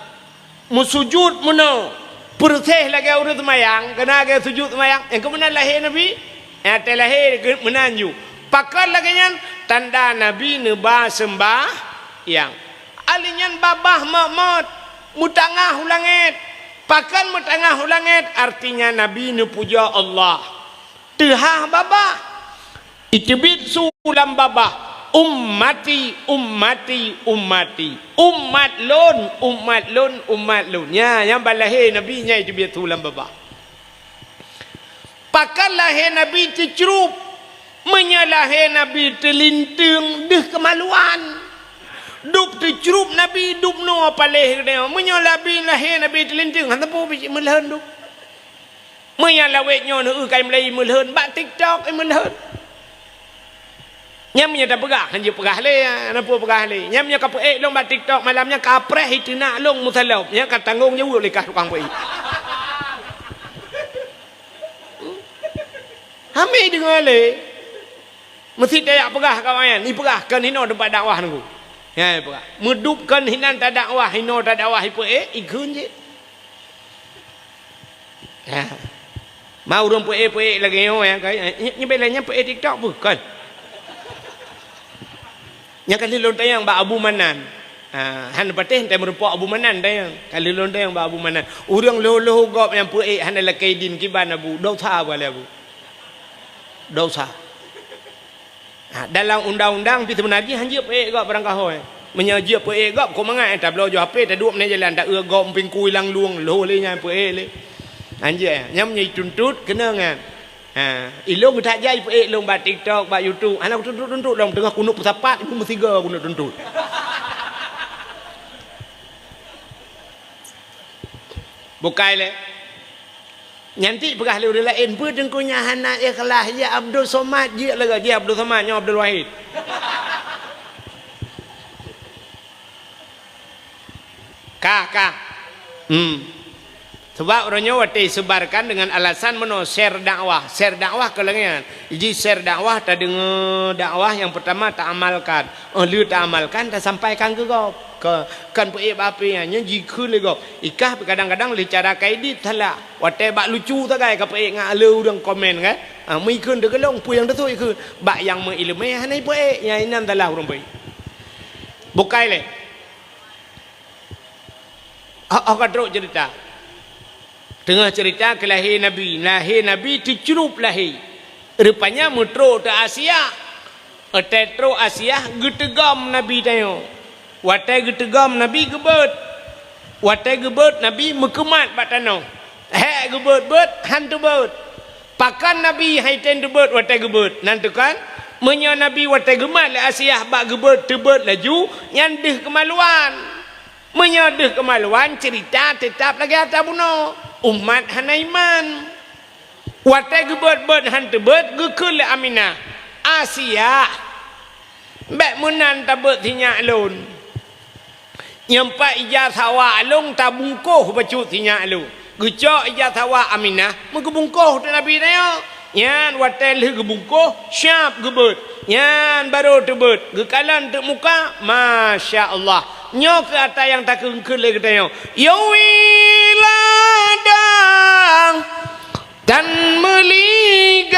Meusujut meunoe, peureuseh lagèe ureueng seumayang, keunan lagèe sujut seumayang, nyang keuh meunan lahé Nabi, nyang watèe lahé keuh meunan ju. Pakon lagèe nyan, tanda Nabi neuba seumbahyang. Ahli nyan babah mot-mot, meutangah u langèt. Pakon meutangah u langèt, artinya Nabi neupujoe Allah. Teuhah babah. Iteubiet su lam babah, "Ummati, ummati, ummati." Umat lôn, umat lôn, umat lôn. Nya, nyang ban lahé Nabi nyan iteubiet su lam babah. Pakon lahé Nabi teucrup? Meunyoe lahé Nabi teulinteung, deuh keumaluan. Dub teucrup Nabi, dub noe paléh geutanyoe. Meunyoe Nabi lahé, Nabi teulinteung, hana peue bit meulhon dub. Meunyoe lawét nyoe neueu kai meulai meulhon, bak TikTok meulhon. Nyan meunyoe tapeugah, hanjeuet peugah lé, hana peue peugah lé. Nyan meunyoe ka peuék lôn bak TikTok malam nyan, ka preh iteunak lôn meusalop, nyan ka tanggong jaweueb lé kah tukang peuék. Hami deungoe lé. Meusti tajak peugah kawan nyan, ipeugah kon hinoe teumpat dakwah nunggu. Ya, ipeugah. Meudub kon hinan tadakwah, hinoe tadakwah ipeuék, ikheun jih. Ya. Ma ureuëng peuék-peuék lagée nyoe, ya, kai, nye-, nyebeleh nyan peuék TikTok bukan. Nyang ka lheueh lôn tanyong bak Abu Manan. Ha, han patéh teumeureumpok Abu Manan tanyong. Ka lheueh lôn tanyong bak Abu Manan. Ureuëng lhôh-lhôh gob nyang peuék hana lakée idin kiban Abu. Dosa apa lé Abu? Dosa. Ha, dalam undang-undang pi seubeuna jih hanjeuet peuék gob barang kahôi. Meunyoe jeuet peuék gob, kok mangat tabloe joh H P, taduek meunan jalan, taeu gob pingkui lam lueng, lhôh lé nyan peuék lé. Hanjeuet, nyan meunyoe ituntut, keunong nyan. Ha, ilôn that jai peuék lôn bak TikTok, bak YouTube. Hana kutuntut-tuntut lom, teungoh kunut peusapat, ibu meusigoe kunut tuntut. Bukai lé. Nyan ti peugah lé ureuëng laén, "Peue teungku nyan hana ikhlas, ya Abdul Somad jeuet lagée jih Abdul Somad nyoe Abdul Wahid." Ka, ka. Hmm. Sebab uroe nyoe watée isebarkan dengan alasan meunoe share dakwah. Share dakwah keu lagée nyan. Jadi share dakwah, tadeungoe dakwah nyang peutama taamalkan. Oh, lheueh taamalkan, tasampaikan keu gob. Ke, kon peuék bak H P nyan, nyan jikheun lé gob. Ikah pih kadang-kadang lé cara ka idit salah. Watée bak lucu sagai ka peuék ngon aleue ureuëng komen kan. Ha, meukheun teugeulong peue nyang teusut ikheun. Bak nyang meuileumé hana ipeuék, nyang inan salah ureuëng peuék. Bukai lé. Oh, oh, ka trok cerita. Teungoh cerita keu lahé Nabi. Lahé Nabi teucrup lahé. Rupanya meutrok teu Asia. Watée trok Asia geuteugom Nabi tanyoe. Watée geuteugom Nabi geubeuet. Watée geubeuet Nabi meukeumat bak tanoh. Hék geubeuet-beuet han teubeuet. Pakon Nabi han item teubeuet watée geubeuet? Nan teukan, meunyoe Nabi watée geumat lé Asia bak geubeuet teubeuet laju, nyan deuh keumaluan. Meunyoe deuh keumaluan, ceurita teutab lagée atra bunoe, umat hana iman. Watée geubeuet-beuet han teubeuet, geukheun lé Aminah, "Asia, bék meunan tabeuet sinyak lôn. Nyoe pat ija sawa lôn tabungkôh bacut sinyak lôn." Geucok ija sawa Aminah, meugeubungkôh teuk Nabi tanyoe. Nyan watée lheueh geubungkôh, siab geubeuet. Nyan barô teubeuet, geukalon teuk muka, masya Allah. Nyoe keuh ata nyang takheun-kheun lé geutanyoe. Yôh wiladah tan meuligan,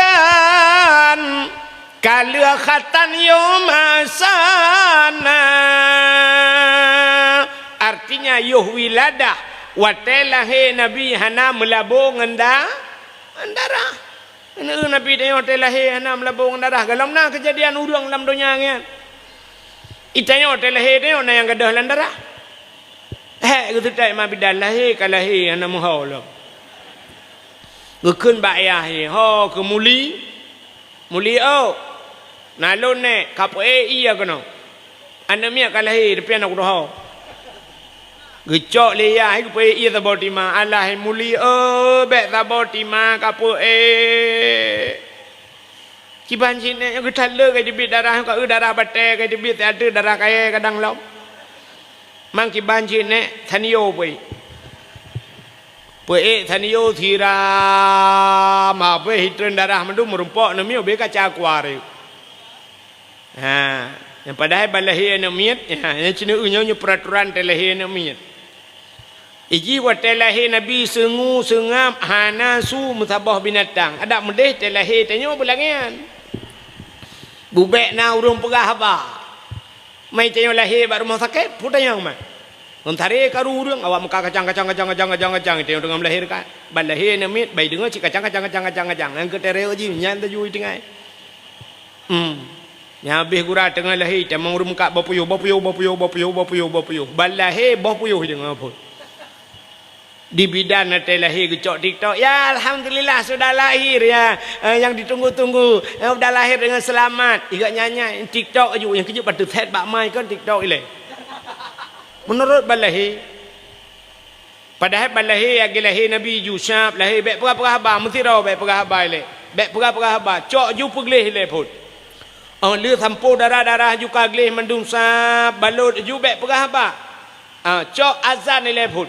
ka lheueh khatan yôh masana. Artinya yôh wiladah, watée lahé Nabi hana meulabô ngon da-, ngon darah. Neu Nabi tanyoe watée lahé hana meulabô ngon darah. Gohlom na keujadian ureuëng lam donya nyan. Itanyoe watée lahé tanyoe na nyang gadôh lam darah. Hék geuseutôt ma bidan lahé ka lahé hana meuho lom. Geukheun bak ayah, "Ho keu Muli, Muli oh, na lôn nèk ka peuék ié keunoe. Aneuk miet ka lahé, tapi hana kutuho." Geucok lé yah, geupeuék ié saboh tima. "Alah Muli oh, bék saboh tima ka peuék." Kiban cit nèk nyoe geutaleuek ka teubiet darah, ka eu darah batée ka teubiet, ateueh darah kayée kadang lom. Mang kiban cit nèk, sanyo peuék. Peuék sanyo siram, habéh itreun darah mandum meurumpok neumiyueb beu kaca kuari. Ha, nyang padahai ban lahé aneuk miet, ha, nyang ceuneuk nyoe, nyoe peuraturan teu lahé aneuk miet. Iji watée lahé Nabi seungu seungab hana su meusaboh binatang. Adak meudeh teu lahé tanyoe beulangéan. Bubek na ureuëng peugah haba. Mai tanyoe lahé bak rumoh sakét, peue tanyong ma. Ngon taré karu ureuëng, awak meuka kacang, kacang, kacang, kacang, kacang, kacang, tanyoe teungoh meulahé kan. Ban lahé aneuk miet, bai deungoe cit kacang, kacang, kacang, kacang, kacang. Nyan keu taré jih, nyan taju tinggai. Hmm. Nyang habéh gura teungoh lahé, tamong ureuëng meukat boh puyôh, boh puyôh, boh puyôh, boh puyôh, boh puyôh, boh puyôh. Ban lahé boh puyôh deungoe phon. Di bidan watée lahé geucok TikTok, "Ya, alhamdulillah sudah lahir ya. Eh, yang ditunggu-tunggu, eh, udah lahir dengan selamat." Iga nyanyi TikTok aju, nyang keujeuet pateuet that bak mai kon TikTok ilée. Meunurot ban lahé. Padahai ban lahé, lagée lahé Nabi ju sab lahé, bék peugah-peugah haba, meusidroe bék peugah haba ilée. Bék peugah-peugah haba, cok ju peugleh ilée phon. Oh, lheueh sampoe darah-darah ju ka gleh mandum sab, balot ju bék peugah haba. Ah, cok azan ilée phon.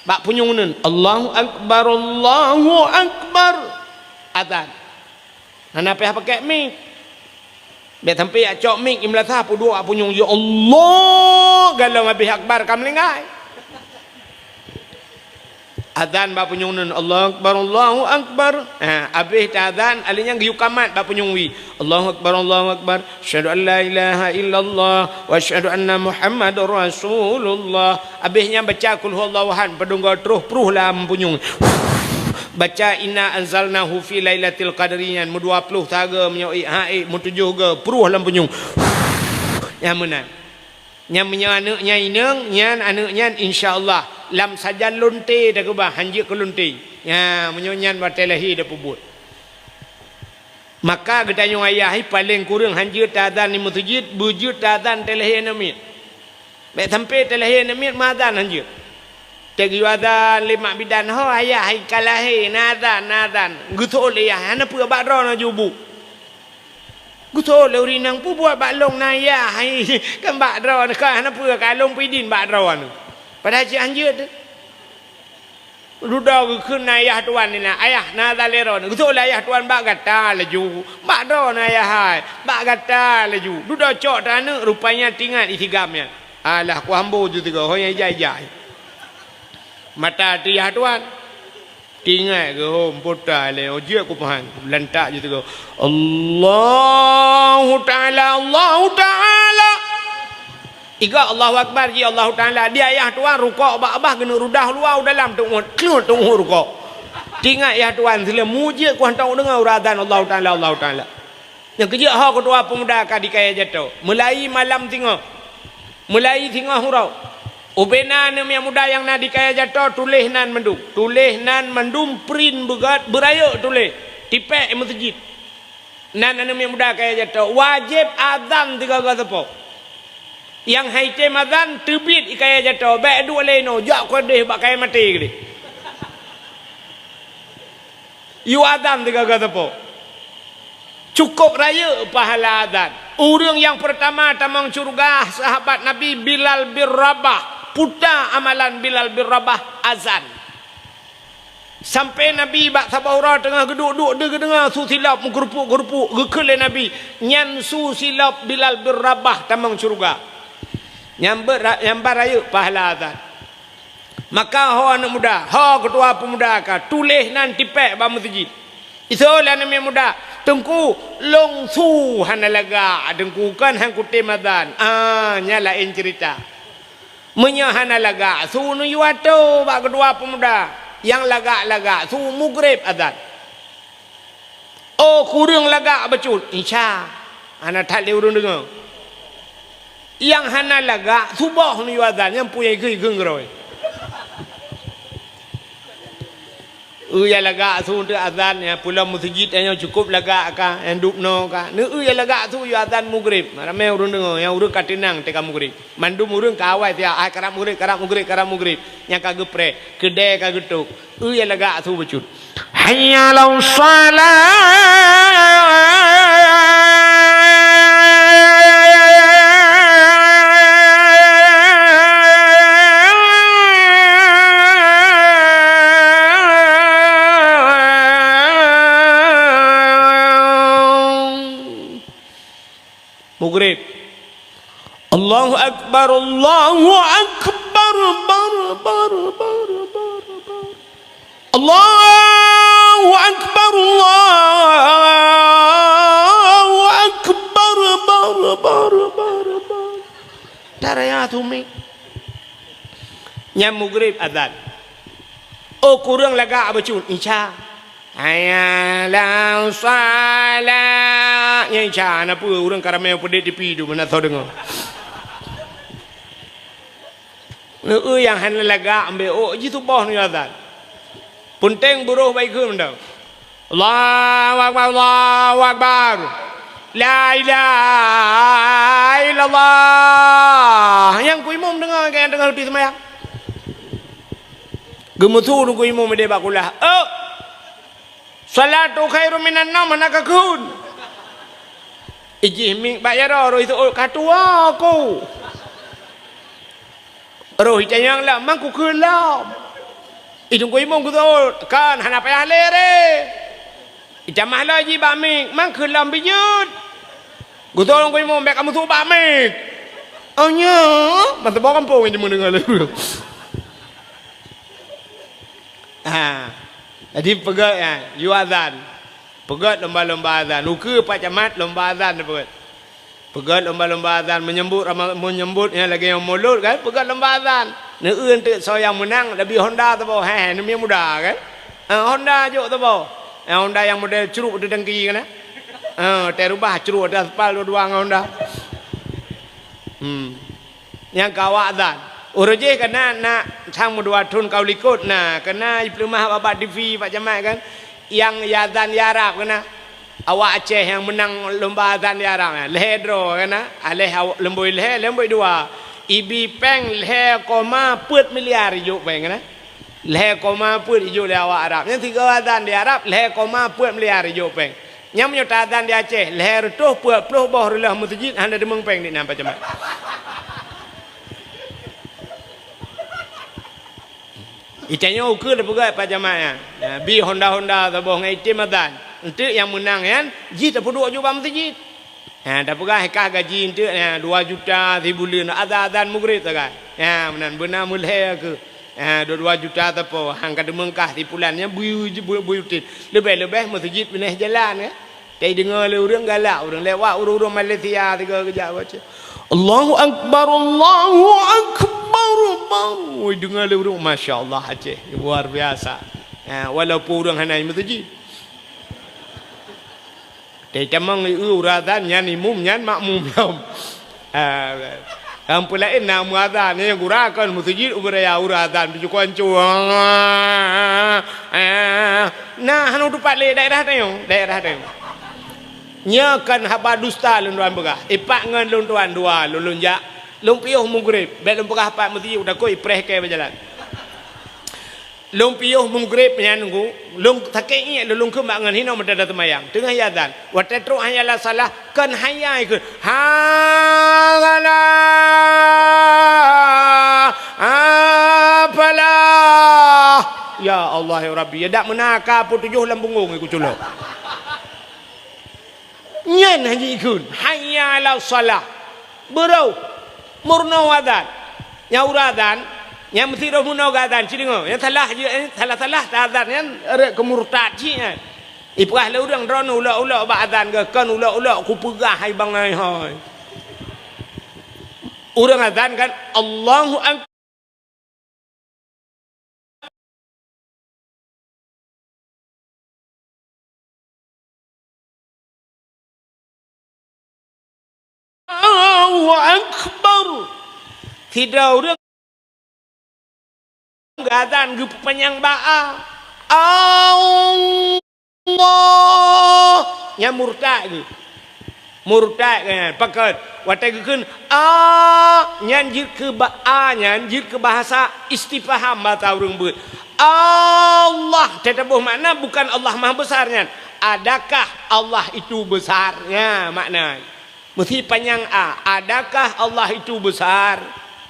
Bak punyueng uneuen, "Allahu Akbar, Allahu Akbar." Azan. Hana payah pakai mik. Bék sampai jak cok mik, imeulasah peuduek bak punyueng, "Ya Allah," galong habéh akbar ka meulinggai. Azan bak punyueng uneuen, "Allahu Akbar, Allahu Akbar." Ha, habéh teuazan, alheuh nyan geuyue kamat bak punyueng wie. "Allahu Akbar, Allahu Akbar. Asyhadu an la ilaha illallah wa asyhadu anna Muhammadar Rasulullah." Habéh nyan baca Qul Huwallahu Ahad, padum goe troh pruh lam punyueng. Baca Inna anzalnahu fi lailatil qadri nyan meudua ploh sagoe, meunyoe ék ha ék meutujoh goe, pruh lam punyueng. Nyan meunan. Nyan meunyoe aneuëk nyan inong, nyan aneuëk nyan insya Allah lam sajan lonte takeubah, hanjeuet keu lonte. Nyan, meunyoe nyan watée lahé tapeubuet. Maka geutanyoe ayah paleng kureueng hanjeuet teuazan di meuseujid, beujeuet teuazan teuh lahé aneuëk miet. Bék sampai teuh lahé aneuëk miet meuazan hanjeuet. Teuh geuyue azan lé mak bidan, "Ho ayah hai ka lahé, na azan, na azan." Geuseuôt lé yah, "Hana peue, bak droeneuh ju bu." Geuseuôt lé ureuëng inong, "Peue buet bak lôn na yah, hai kan bak droeneuh, ka hana peue, ka lôn peuidin bak droeneuh." Padahai cit hanjeuet teuh. Dudoe geukheun na yah tuan nyan, "Ayah, na azan lé droeneuh." Geuseuôt lé ayah tuan, "Bak gata laju, bak droeneuh ayah hai, bak gata laju." Dudoe cok teuh aneuëk, rupanya teuingat isigam nyan. Alah, ku hambo ju tiga, ho nyang ijai-ijai. Mata teuh yah tuan. Teuingat geuhom pota lé, oh, jeuet ku pahan. Lantak ju tiga, "Allahu Ta'ala, Allahu Ta'ala." Iga Allahu Akbar ji Allahu Ta'ala. Di ayah tuan rukok bak babah keuneuk rudah luwa u dalam teungoh, teungoh rukok. Teuingat yah tuan sileuem, mujeuet ku hantom deungoe uroe azan Allahu Ta'ala, Allahu Ta'ala. Nyang keujeuet ho keutua peumuda ka di Kaya Jato. Meulai malam singoh. Meulai singoh uroe. Ubena aneuëk miet muda nyang na di Kaya Jato tuléh nan mandum. Tuléh nan mandum print beugét beurayeuk tuléh. Tipék meuseujid. Nan aneuëk miet muda Kaya Jato, wajéb azan sigoe-goe sapo. Nyang hai tem azan, teubiet i Kaya Jato, bék duek lé inoe, jak keudeh bak kayée maté keudeh. Yue azan sigoe-goe sapo. Cukôp rayeuk pahala azan. Ureuëng nyang peurtama tamong syeuruga sahabat Nabi Bilal bin Rabah. Peue ta amalan Bilal bin Rabah? Azan. Sampoe Nabi bak saboh uroe teungoh geuduek-duek, deuh geudeungoe su silop meugeurupuk-geurupuk, geukheun lé Nabi, "Nyan su silop Bilal bin Rabah tamong syeuruga." Nyang beuet ra-, nyang ban rayeuk pahala azan. Maka ho aneuëk muda, ho keutua peumuda ka, tuléh nan tipék bak meuseujid. Isoe lé aneuëk miet muda, "Teungku, lôn su hana lagak, Teungku, kon han kutem azan." Ah, nyan laén ceurita. Meunyoe hana lagak su, neuyue atô bak keutua peumuda. Nyang lagak-lagak su, mugreb azan. Oh, kureueng lagak bacut, isya. Hana that lé ureuëng deungoe. Nyang hana lagak, suboh neuyue azan, nyang pue ikeu-ikeu keudroe. Eu nyang lagak su teuk azan, nyang pulang meuseujid nyoe cukôp lagak ka, nyang dub noe ka. Neu eu nyang lagak su yue azan mugreb. Ramé ureuëng deungoe, nyang ureuëng ka teunang teuka mugreb. Mandum ureuëng ka awai siat, "Ai, karab mugreb, karab mugreb, karab mugreb." Nyang ka geupreh, keudè ka geutôb. Eu nyang lagak su bacut. Hayya 'alas shalah. Mugreb. Allahu Akbar, Allahu Akbar, bar, bar, bar, bar, bar. Allahu Akbar, Allahu Akbar, bar, bar, bar, bar. Taraya tumi. Nyan mugreb azan. Oh, kureueng lagak bacut, isya. Hayya 'alas shalah. Nyan isya, na peue ureuëng ka ramé peudeh tipi tu, meunan soe deungoe. Neu eu nyang hana lagak ambek ôk jisuboh nyoe azan. Peunteng buroh baikheun mantong. Allahu Akbar, Allahu Akbar. La ilaha illallah. Ah, nyang ku imum deungoe, nyang deungoe lôn seumayang. Geumeusu Teungku Imum idéh bak kulah. "Oh! Shalatu khairum minan naum, hana kakheun." Ijih miet bak jaroe, roh iseuôt, "Ka tuwoe ku." Roh itanyong lom, "Man kukheun lom?" Ih, Teungku Imum geuseuôt, "Kon, hana payah lé ré." Itamah lom jih bak miet, "Man kheun lom bijeuet?" Geuseuôt Teungku Imum, "Bék kameusu bak miet." "Oh, nyoe?" Mantong boh kampung nyang deungoe lé. Ha. Jadi peugét, ha, yue azan. Peugét lomba-lomba azan. Ukeue Pak Camat lomba azan dipeugét. Peugét lomba-lomba azan, menyambut Rama-, menyambut nyang lagée nyang mulod kan, peugét lomba azan. Neueu teuk soe nyang meunang, leubeh Honda saboh. He, he, neumie muda kan. Ha, Honda jok saboh. Ha, Honda nyang model crok ateueh tangki kan. Ha, teureubah crok ateueh aspal dua-dua ngon Honda. Hmm. Nyang ka awak azan. Uroe jéh kana na sang meudua thon ka u likot na, kana jipeuleumah bak, bak T V Pak Camat kan. Nyang azan di Arab kana. Awak Aceh nyang meunang lomba azan di Arab na. Lhée droe kana. Aléh aw-, lumbôi lhée, lumbôi dua. Ibi péng lhée koma peuet miliar ijok péng kana. Lhée koma peuet ijok lé awak Arab. Nyang sigoe azan di Arab, lhée koma peuet miliar ijok péng. Nyang meunyoe ta azan di Aceh, lhée reutôh peuet ploh boh reuloh meuseujid hana deungoe péng di nan Pak Camat. Itanyoe ukeue teupeugah Pak Camat nyan. Nah, bi Honda-Honda saboh ngon item azan. Enteuk nyang meunang nyan, jih tapeuduek ju bak meuseujid. Ha, tapeugah kah gaji enteuk, ha, dua juta sibuleuen, azan-azan mugreb sagai. Ha, meunan beuna meulhée keuh. Ha, dua-dua juta sapo, han ka deungoe kah sipulan nyan bui, bui, bui utin. Leubeh-leubeh meuseujid binéh jalan, kan. Tapi deungoe lé ureuëng galak, ureuëng lewat, ureuëng-ureuëng Malaysia tiga kejak baca, "Allahu Akbar, Allahu Akbar, Allahu." Oi, deungoe lé ureuëng, masya Allah, Aceh, luar biasa. Ha, walaupun ureuëng hana meuseujid. Teutamong i ureuëng azan nyan imum nyan makmum lom. Ah, lam peulaén na meuazan, nyang gura kon meuseujid ubé raya ureuëng azan beucukon cu. Na hana tupat lé daerah tanyoe, daerah tanyoe. Nyoe kon haba dusta lôn tuan peugah. Ipak ngon lôn tuan dua lôn, lôn jak. Lôn piôh mugreb, bék lôn peugah pat meuseujid, takot ipreh kée bak jalan. Lôn piôh mugreb nyan nunggu, lôn sakét iék lôn, lôn kheun bak ngon hinoe meutada teumayang. Teungoh iazan, watée trok hayya 'alas shalah, kon hayya ikheun. Ha shalah, ha falah. Ya Allah, ya Rabbi, ya dak meunan ka peutujoh lam punggong iku culok. Nyan hana jikheun, "Hayya 'alas shalah." Beurôh, meurunoe azan. Nyang uroe azan, nyang meusidroe meurunoe geuazan, ci deungoe. Nyang salah jih, eh, salah-salah ta azan nyan, rét keu murtad cit nyan. Ipeugah lé ureuëng droeneuh ulok-ulok bak azan geuh, kon ulok-ulok kupeugah hai bangai hai. Ureuëng azan kan, Allahu Akbar. Allahu Akbar. Sidroe ureuëng geuazan geupeupanyang bak a. Allah. Nyan murtad geuh. Murtad geuh nyan. Pakon? Watée geukheun a, nyan jeuet keu ba-, a nyan jeuet keu bahasa istifham, bahasa ureuëng beuet. Allah, teutabôh makna bukan Allah Maha Besar nyan. Adakah Allah itu besar? Nyan makna. Meusi panyang a, adakah Allah itu besar?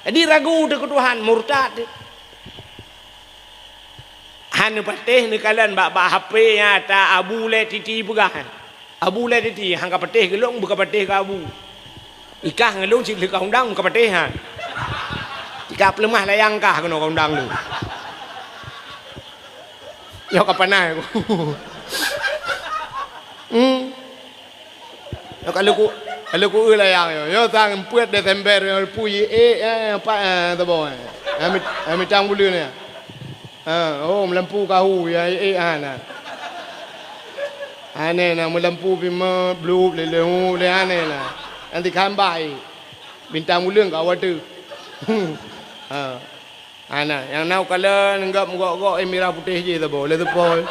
Jadi ragu teuh keu Tuhan, murtad. Han neupatéh neukalon bak, bak H P nyang ata Abu Lé Titi peugah. Abu Lé Titi, han ka patéh keu lôn, beu ka patéh keu Abu. Ikah ngon lôn cit lheueh ka undang, beu ka patéh han. Ikah peuleumah layang kah keunoe ka undang lôn. Nyoe ka panas aku. Hmm. Nyoe ka leuku, ka leuku eu layang nyoe. Nyoe sang peuet Desember nyoe pui ék, eh, pat, eh, teuboh, eh. Eh, mit-, eh, mitang buleuen, eh. Ha, oh, meulampu kahu, ya, ék, ék, ha, na. Aneh na, meulampu pi me, blup, lé, lé, hu, lé, aneh na. Nanti kambah, ék. Bintang buleuen ka watèe. Ha. Hana, nyang na u kalon gop meugok-gok, eh, mirah putéh jih saboh, lé seupôt.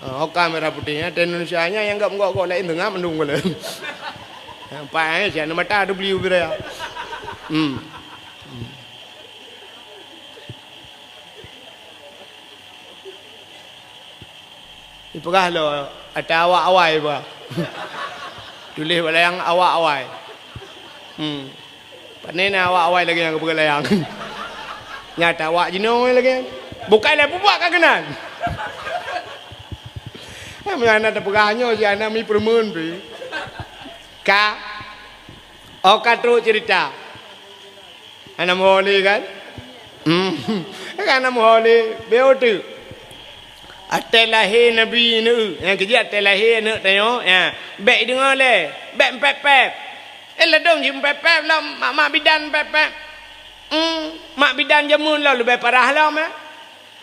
Ah, ho ka mirah putéh nyan, di Indonesia nyan nyang gop meugok-gok laén teungoh mandum kalon. Nampak, eh, siat na mata tu beli ubira. Hmm. Ipeugah lo, ata awak awai bah. Tuléh bak layang awak awai. Hmm. Pane na awak awai lagée nyang geupeugah layang. Nyata awak jinoe lagée. Bukai lé bubuak ka keunan. Meunyoe na tapeugah nyoe si aneuk mi peureumeun pi. Ka. Oh ka trok cerita. Hana meuho lé kan? Hmm. Hana meuho lé, beu teuk. Watée lahé Nabi neu, nyang keujeuet watée lahé aneuk tanyoe, ya, bék ideungoe lé, bék meupeupép. Eh, ladom jih meupeupép lom, mak-mak bidan meupeupép. Hmm, mak bidan jameun lom leubeh parah lom, eh.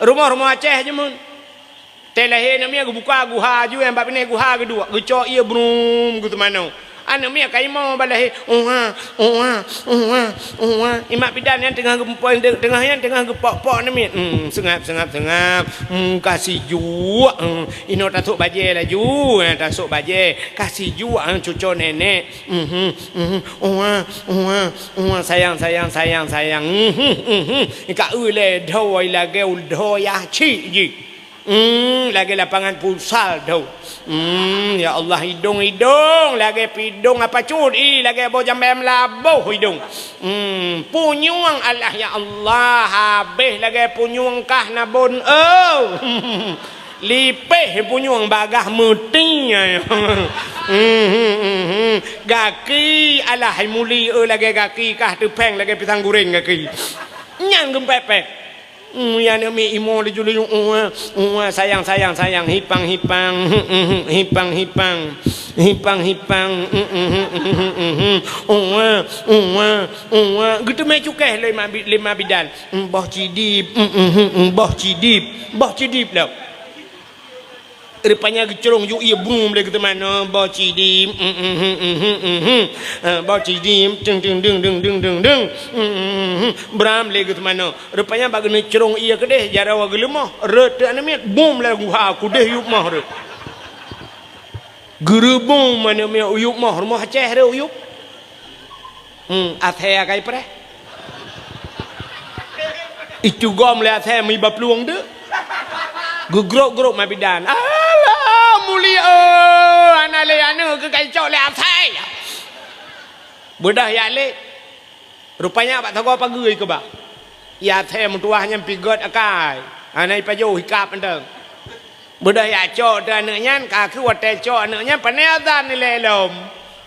Rumoh-rumoh Aceh jameun. Watée lahé aneuk miet geubuka guha aju nyang bak binéh guha geuduek, geucok ié brum geuteumanoe. Aneuk miet ka imoe bak lahé, "Uwa, uwa, uwa, uwa." Ié mak bidan nyan teungoh geumpôi, teungoh nyan teungoh geupok-pok aneuk miet. Hmm, seungab, seungab, seungab. Hmm, ka sijuek. Hmm, inoe tasok bajée laju, eh, tasok bajée. Ka sijuek, eh, cuco nenek. Mhm, mhm. Uwa, uwa, uwa, sayang, sayang, sayang, sayang. Mhm, mhm. Ka eu lé dhoe lagée dhoe yah cit jih. Hmm, lagée lapangan futsal tu. Hmm, ya Allah, idong-idong lagée pidong apa cut, i lagée boh jambai meulaboh idong. Hmm, punyueng alah ya Allah, habéh lagée punyueng kah nabon, oh. Lipéh punyueng bagah meuti. Hmm, hmm, hmm, hmm. Gaki alah muli, oh, lagée gaki kah teupeng lagée pisang goreng gaki. Nyan geumpepet. Hmm, ya aneuk miet imoe laju-laju, "Uwa, uwa, sayang, sayang, sayang, hipang, hipang, hipang, hipang, hipang, hipang, uwa, uwa, uwa." Geuteumé cukéh lé ma bi-, lé ma bidan. "Boh cidib, boh cidib, boh cidib lom." Rupanya geucrong ju ié brum lé geuteumanoe, boh cidib, hmm, hmm, hmm, hmm, hmm, hmm. Eh, boh cidib, teng, teng, deng, deng, deng, deng, deng. Hmm, hmm, hmm, hmm. Bram lé geuteumanoe. Rupanya bak geuneuk crong ié keudeh, jaroe geuleumoh. Rot teuk aneuk miet, bum lé guha, keudeh yup moh rot. Geureubum aneuk miet u yup moh, rumoh Aceh rot u yup. Hmm, asèe akai preh. Itu gom lé asèe meuiba plueng tu. Geugrok-grok ma bidan. Alah, mulia, oh, hana lé aneuk keu kai cok lé asèe. Beudôh yak lé. Rupanya bak sagoe pageue keubah. Yak asèe meutuwah nyan pigot akai. Hana ipajoh hikab mantong. Beudôh yak cok teuh aneuk nyan, ka kheueh watèe cok aneuk nyan, pane azan ilèe lom.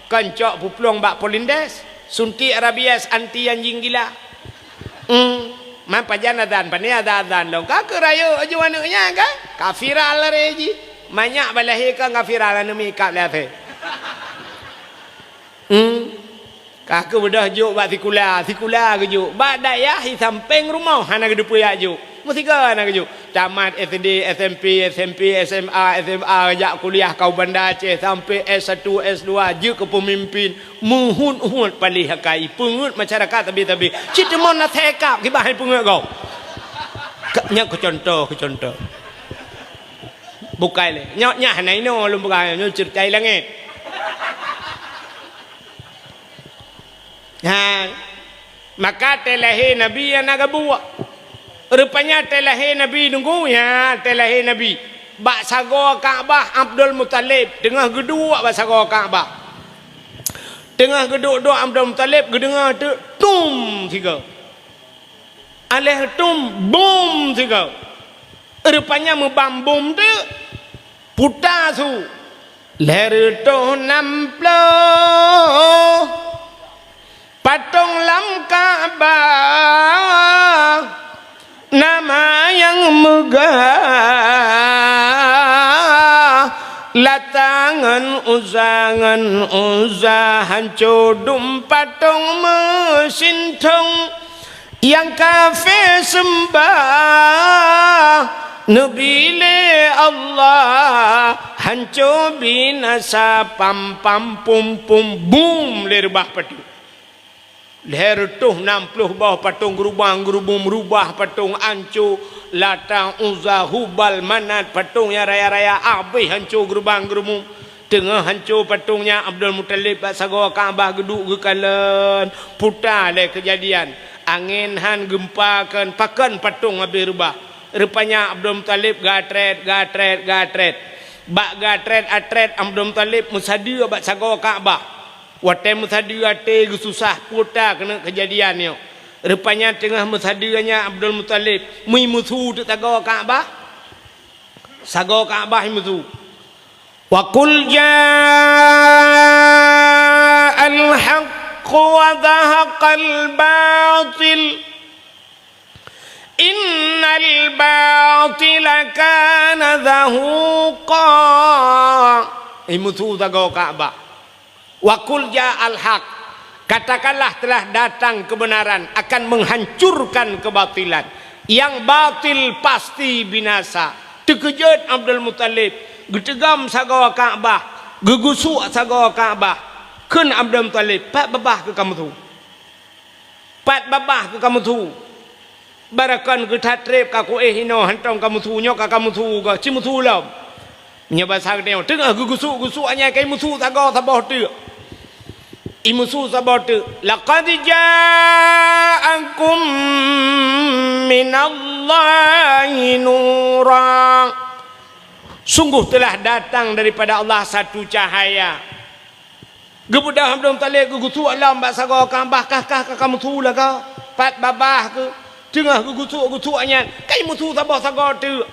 Kon cok peuplueng bak Polindes, suntik rabies anti anjing gila. Hmm, man pajan azan, pane azan-azan lom. Ka kheueh rayeuk aju aneuk nyan kan? Ka viral lé jih. Manyak bak lahé kan ka viral aneuk miet kab lé asèe. Hmm. Ka kheueh beudôh jok bak sikula, sikula geujok. Bak dayah di sampéng rumoh hana geuteupeue jak jok. Meusigoe hana geujok. Tamat S D, S M P, S M P, S M A, S M A, jak kuliah ka u Banda Aceh sampoe S satu, S dua, jeuet keu peumimpin. Meuheuet-heuet paléh akai, peungeut masyarakat sabe-sabe. Cit teumon na thèe kab kiban hai peungeut gob. Ka, nyan keu cuntoh, keu cuntoh. Bukai lé. Nyoe, nyan hana inoe lôn peugah, nyoe ceurita langét. Ha, maka watèe lahé Nabi hana geubuet. Rupanya watèe lahé Nabi nunggu, ya, watèe lahé Nabi. Bak sagoe Ka'bah Abdul Muthalib teungoh geuduek bak sagoe Ka'bah. Teungoh geuduek-duek Abdul Muthalib geudeungoe teuk tum sigoe. Aléh tum bum sigoe. Rupanya meubam bum teuk puta su. Lhèe reutôh nam ploh patong lam Ka'bah, nama nyang meugah Lata ngon Uzza, ngon Uzza hanco dum patong meusintong. Nyang kafé seumbah neubi lé Allah, hanco binasa pam-pam pum-pum bum lé reubah patong. Lhèe reutôh nam ploh boh patong geurubang geurubum reubah patong hanco, Lata, Uzza, Hubal, Manat, patong nyang raya-raya abéh hanco geurubang geurubum. Teungoh hanco patong nyan, Abdul Muthalib bak sagoe Ka'bah geuduek geukalon, puta lé keujadian. Angén han, geumpa kon, pakon patong habéh reubah. Rupanya Abdul Muthalib gatrét, gatrét, gatrét. Bak gatrét-atrét Abdul Muthalib meusadeue bak sagoe Ka'bah. Watée meusadeue até geususah, puta keuneuk keujadian nyoe. Rupanya teungoh meusadeue nyan Abdul Muthalib, meuimusu teuk sagoe Ka'bah. Sagoe Ka'bah imusu. "Wa qul ja'al haqqu wa zahaqal batil. Innal batila kana zahuqa." Imusu sagoe Ka'bah. "Wa qul ja'al haq." Katakanlah, telah datang kebenaran akan menghancurkan kebatilan. Yang batil pasti binasa. Teukeujot Abdul Muthalib, geuteugam sagoe Ka'bah, geugusuk sagoe Ka'bah. Kheun Abdul Muthalib, "Pat babah keu kamoe su? Pat babah keu kamoe su? Barakon geuthat treb ka kuéh inoe, hantom kamoe su, nyoe ka kamoe su goe, ci musu lom." Nyoe basa geutanyoe, teungoh geugusuk-gusuk nyan ka imusu sagoe saboh teuk. Imusu saboh teuk, "Laqad ja'akum minallahi nura." Sungguh telah datang daripada Allah satu cahaya. Geubeudôh Abdul Muthalib geugusuk lom bak sagoe Ka'bah, kah-kah ka kamoe su lagak, pat babah keu, teungoh geugusuk-gusuk nyan, ka imusu saboh sagoe teuk.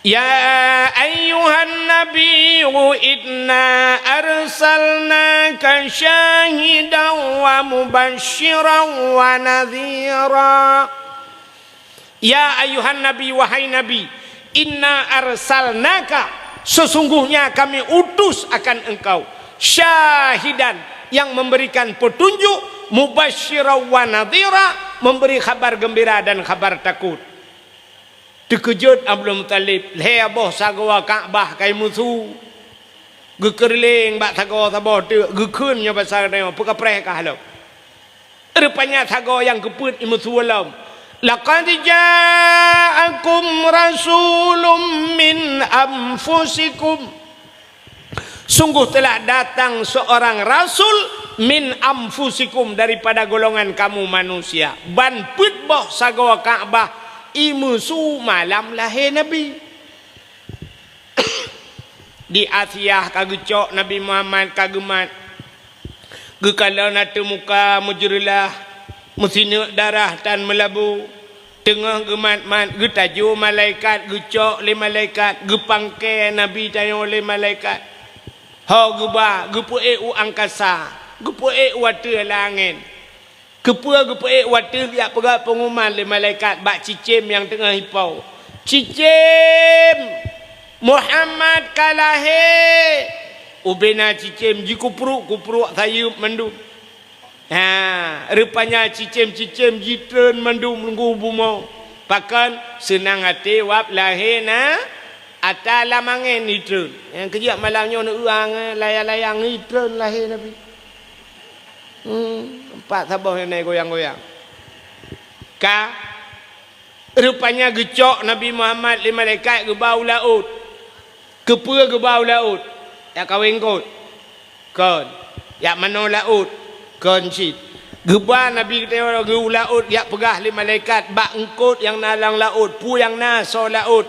"Ya ayyuhan nabiyyu inna arsalnaka syahidan wa mubasysyiran wa nadhira." Ya ayyuhan nabi, wahai Nabi, inna arsalnaka, sesungguhnya kami utus akan engkau, syahidan, yang memberikan petunjuk, mubasysyiran wa nadhira, memberi khabar gembira dan khabar takut. Teukeujot Abdul Muthalib, lhée boh sagoe Ka'bah ka imusu. Geukeureuléng bak sagoe saboh teuk, geukheun nyoe basa geutanyoe, peukapreh kah lom. Rupanya sagoe nyang keupeuet imusu lom. "Laqad ja'akum rasulun min anfusikum." Sungguh telah datang seorang rasul min anfusikum, daripada golongan kamu manusia. Ban peuet boh sagoe Ka'bah imusu malam lahé Nabi. Di Asiah ka geucok Nabi Muhammad ka geumat. Geukalon ateueh muka meujeureulah, meusineuk darah tan meulabu. Teungoh geumat-mat, geutajo malaikat, geucok lé malaikat, geupangke Nabi tanyoe lé malaikat. Ho geuba, geupeuék u angkasa, geupeuék u ateueh langét. Keupeue geupeuék watée geujak peugah peunguman lé malaikat bak cicém nyang teungoh ipo? "Cicém, Muhammad ka lahé!" Ubena cicém jikupruek-kupruek sayeuep mandum. Ha, rupanya cicém-cicém jitreun mandum nunggu bumoe. Pakon? Seunang até wab lahé na, ata lam angén jitreun. Nyang keujak malam nyoe neueu ang, layang-layang jitreun lahé Nabi. Hmm, empat saboh nyan goyang-goyang. Ka, rupanya geucok Nabi Muhammad lé malaikat geuba u laôt. Keupeue geuba u laôt? Jak kawén eungkôt? Kon. Jak manoe laôt? Kon cit. Geuba Nabi geutanyoe u laôt, jak peugah lé malaikat bak eungkôt nyang na lam laôt, peue nyang na asoe laôt.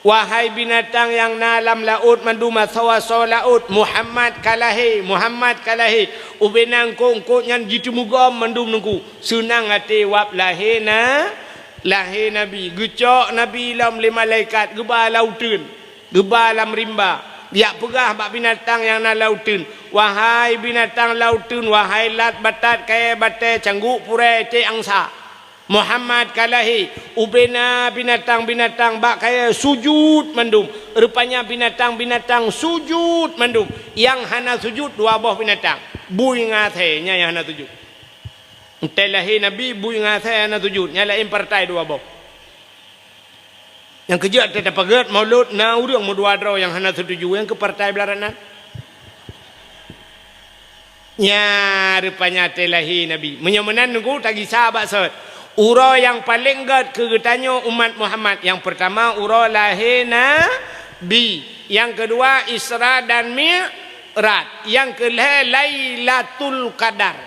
Wahai binatang nyang na lam laôt mandum, asoe-asoe laôt, Muhammad ka lahé, Muhammad ka lahé. Ubena eungkôt-eungkôt nyan jiteumugom mandum nunggu. Seunang até wab lahé na, lahé Nabi. Geucok Nabi lom lé malaikat, geuba lam uteuen, geuba lam rimba. Jak peugah bak binatang nyang na lam uteuen, "Wahai binatang lam uteuen, wahai lat, batat, kayée, batée, cangguek, purée, étek, angsa." Muhammad ka lahé, ubena binatang-binatang bak kayée sujut mandum. Rupanya binatang-binatang sujut mandum. Nyang hana sujut dua boh binatang, bui ngon asée, nyan nyang hana sujut. Watée lahé Nabi, bui ngon asée hana sujut, nyang laén partai dua boh. Nyang keujeuet teuh tapeugét Maulud na ureuëng meudua droe nyang hana seutuju, nyang keu partai beularat nan. Nya rupanya watée lahé Nabi. Meunyoe meunan nunggu tagisa bak sot. Uroe nyang paleng gét keu geutanyoe umat Muhammad, nyang peurtama uroe lahé Nabi, nyang keudua Isra dan Mi-, Rat, nyang keu lhèe Lailatul Qadar.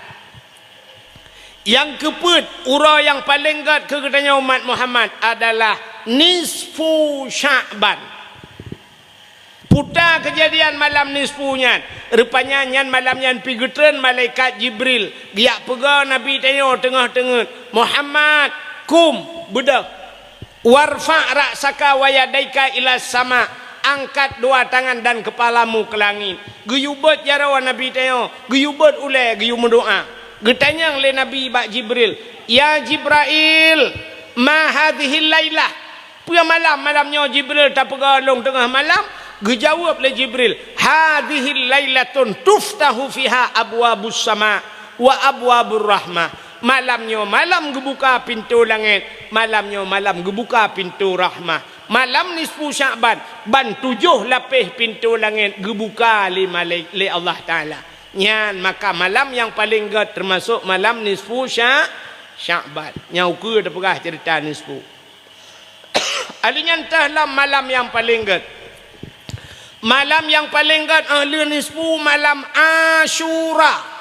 Nyang keupeuet, uroe nyang paleng gèt keu geutanyoe umat Muhammad adalah nisfu Sya'ban. Puta keujadian malam nisfu nyan. Rupanya nyan malam nyan pi geutreun malaikat Jibril geujak peugah Nabi tanyoe teungoh teungeut, "Muhammad, kum, beudôh. Warfa' ra'saka wa yadaika ila sama, angkat dua tangan dan kepalamu ke langit." Geuyue beuet jaroe Nabi tanyoe, geuyue beuet ulèe, geuyue meudoa. Geutanyong lé Nabi bak Jibril, "Ya Jibrail, ma hadhihil lailah?" Peue malam, malam nyoe Jibril tapeugah lôn teungoh malam? Geujaweueb lé Jibril, "Hadhihil lailatun tuftahu fiha abwabus sama wa abwabur rahmah." Malam nyoe malam geubuka pintoe langèt, malam nyoe malam geubuka pintoe rahmah. Malam nisfu Sya'ban, ban tujoh lapéh pintoe langèt geubuka lé malaik-, lé Allah Taala. Nyan maka malam nyang paleng gèt teumasok malam nisfu Sya-, Sya'ban. Nyang ukeue tapeugah ceurita nisfu. Alheuh nyan teuh lam malam nyang paleng gèt. Malam nyang paleng gèt, eh, lheuh nisfu malam Asyura.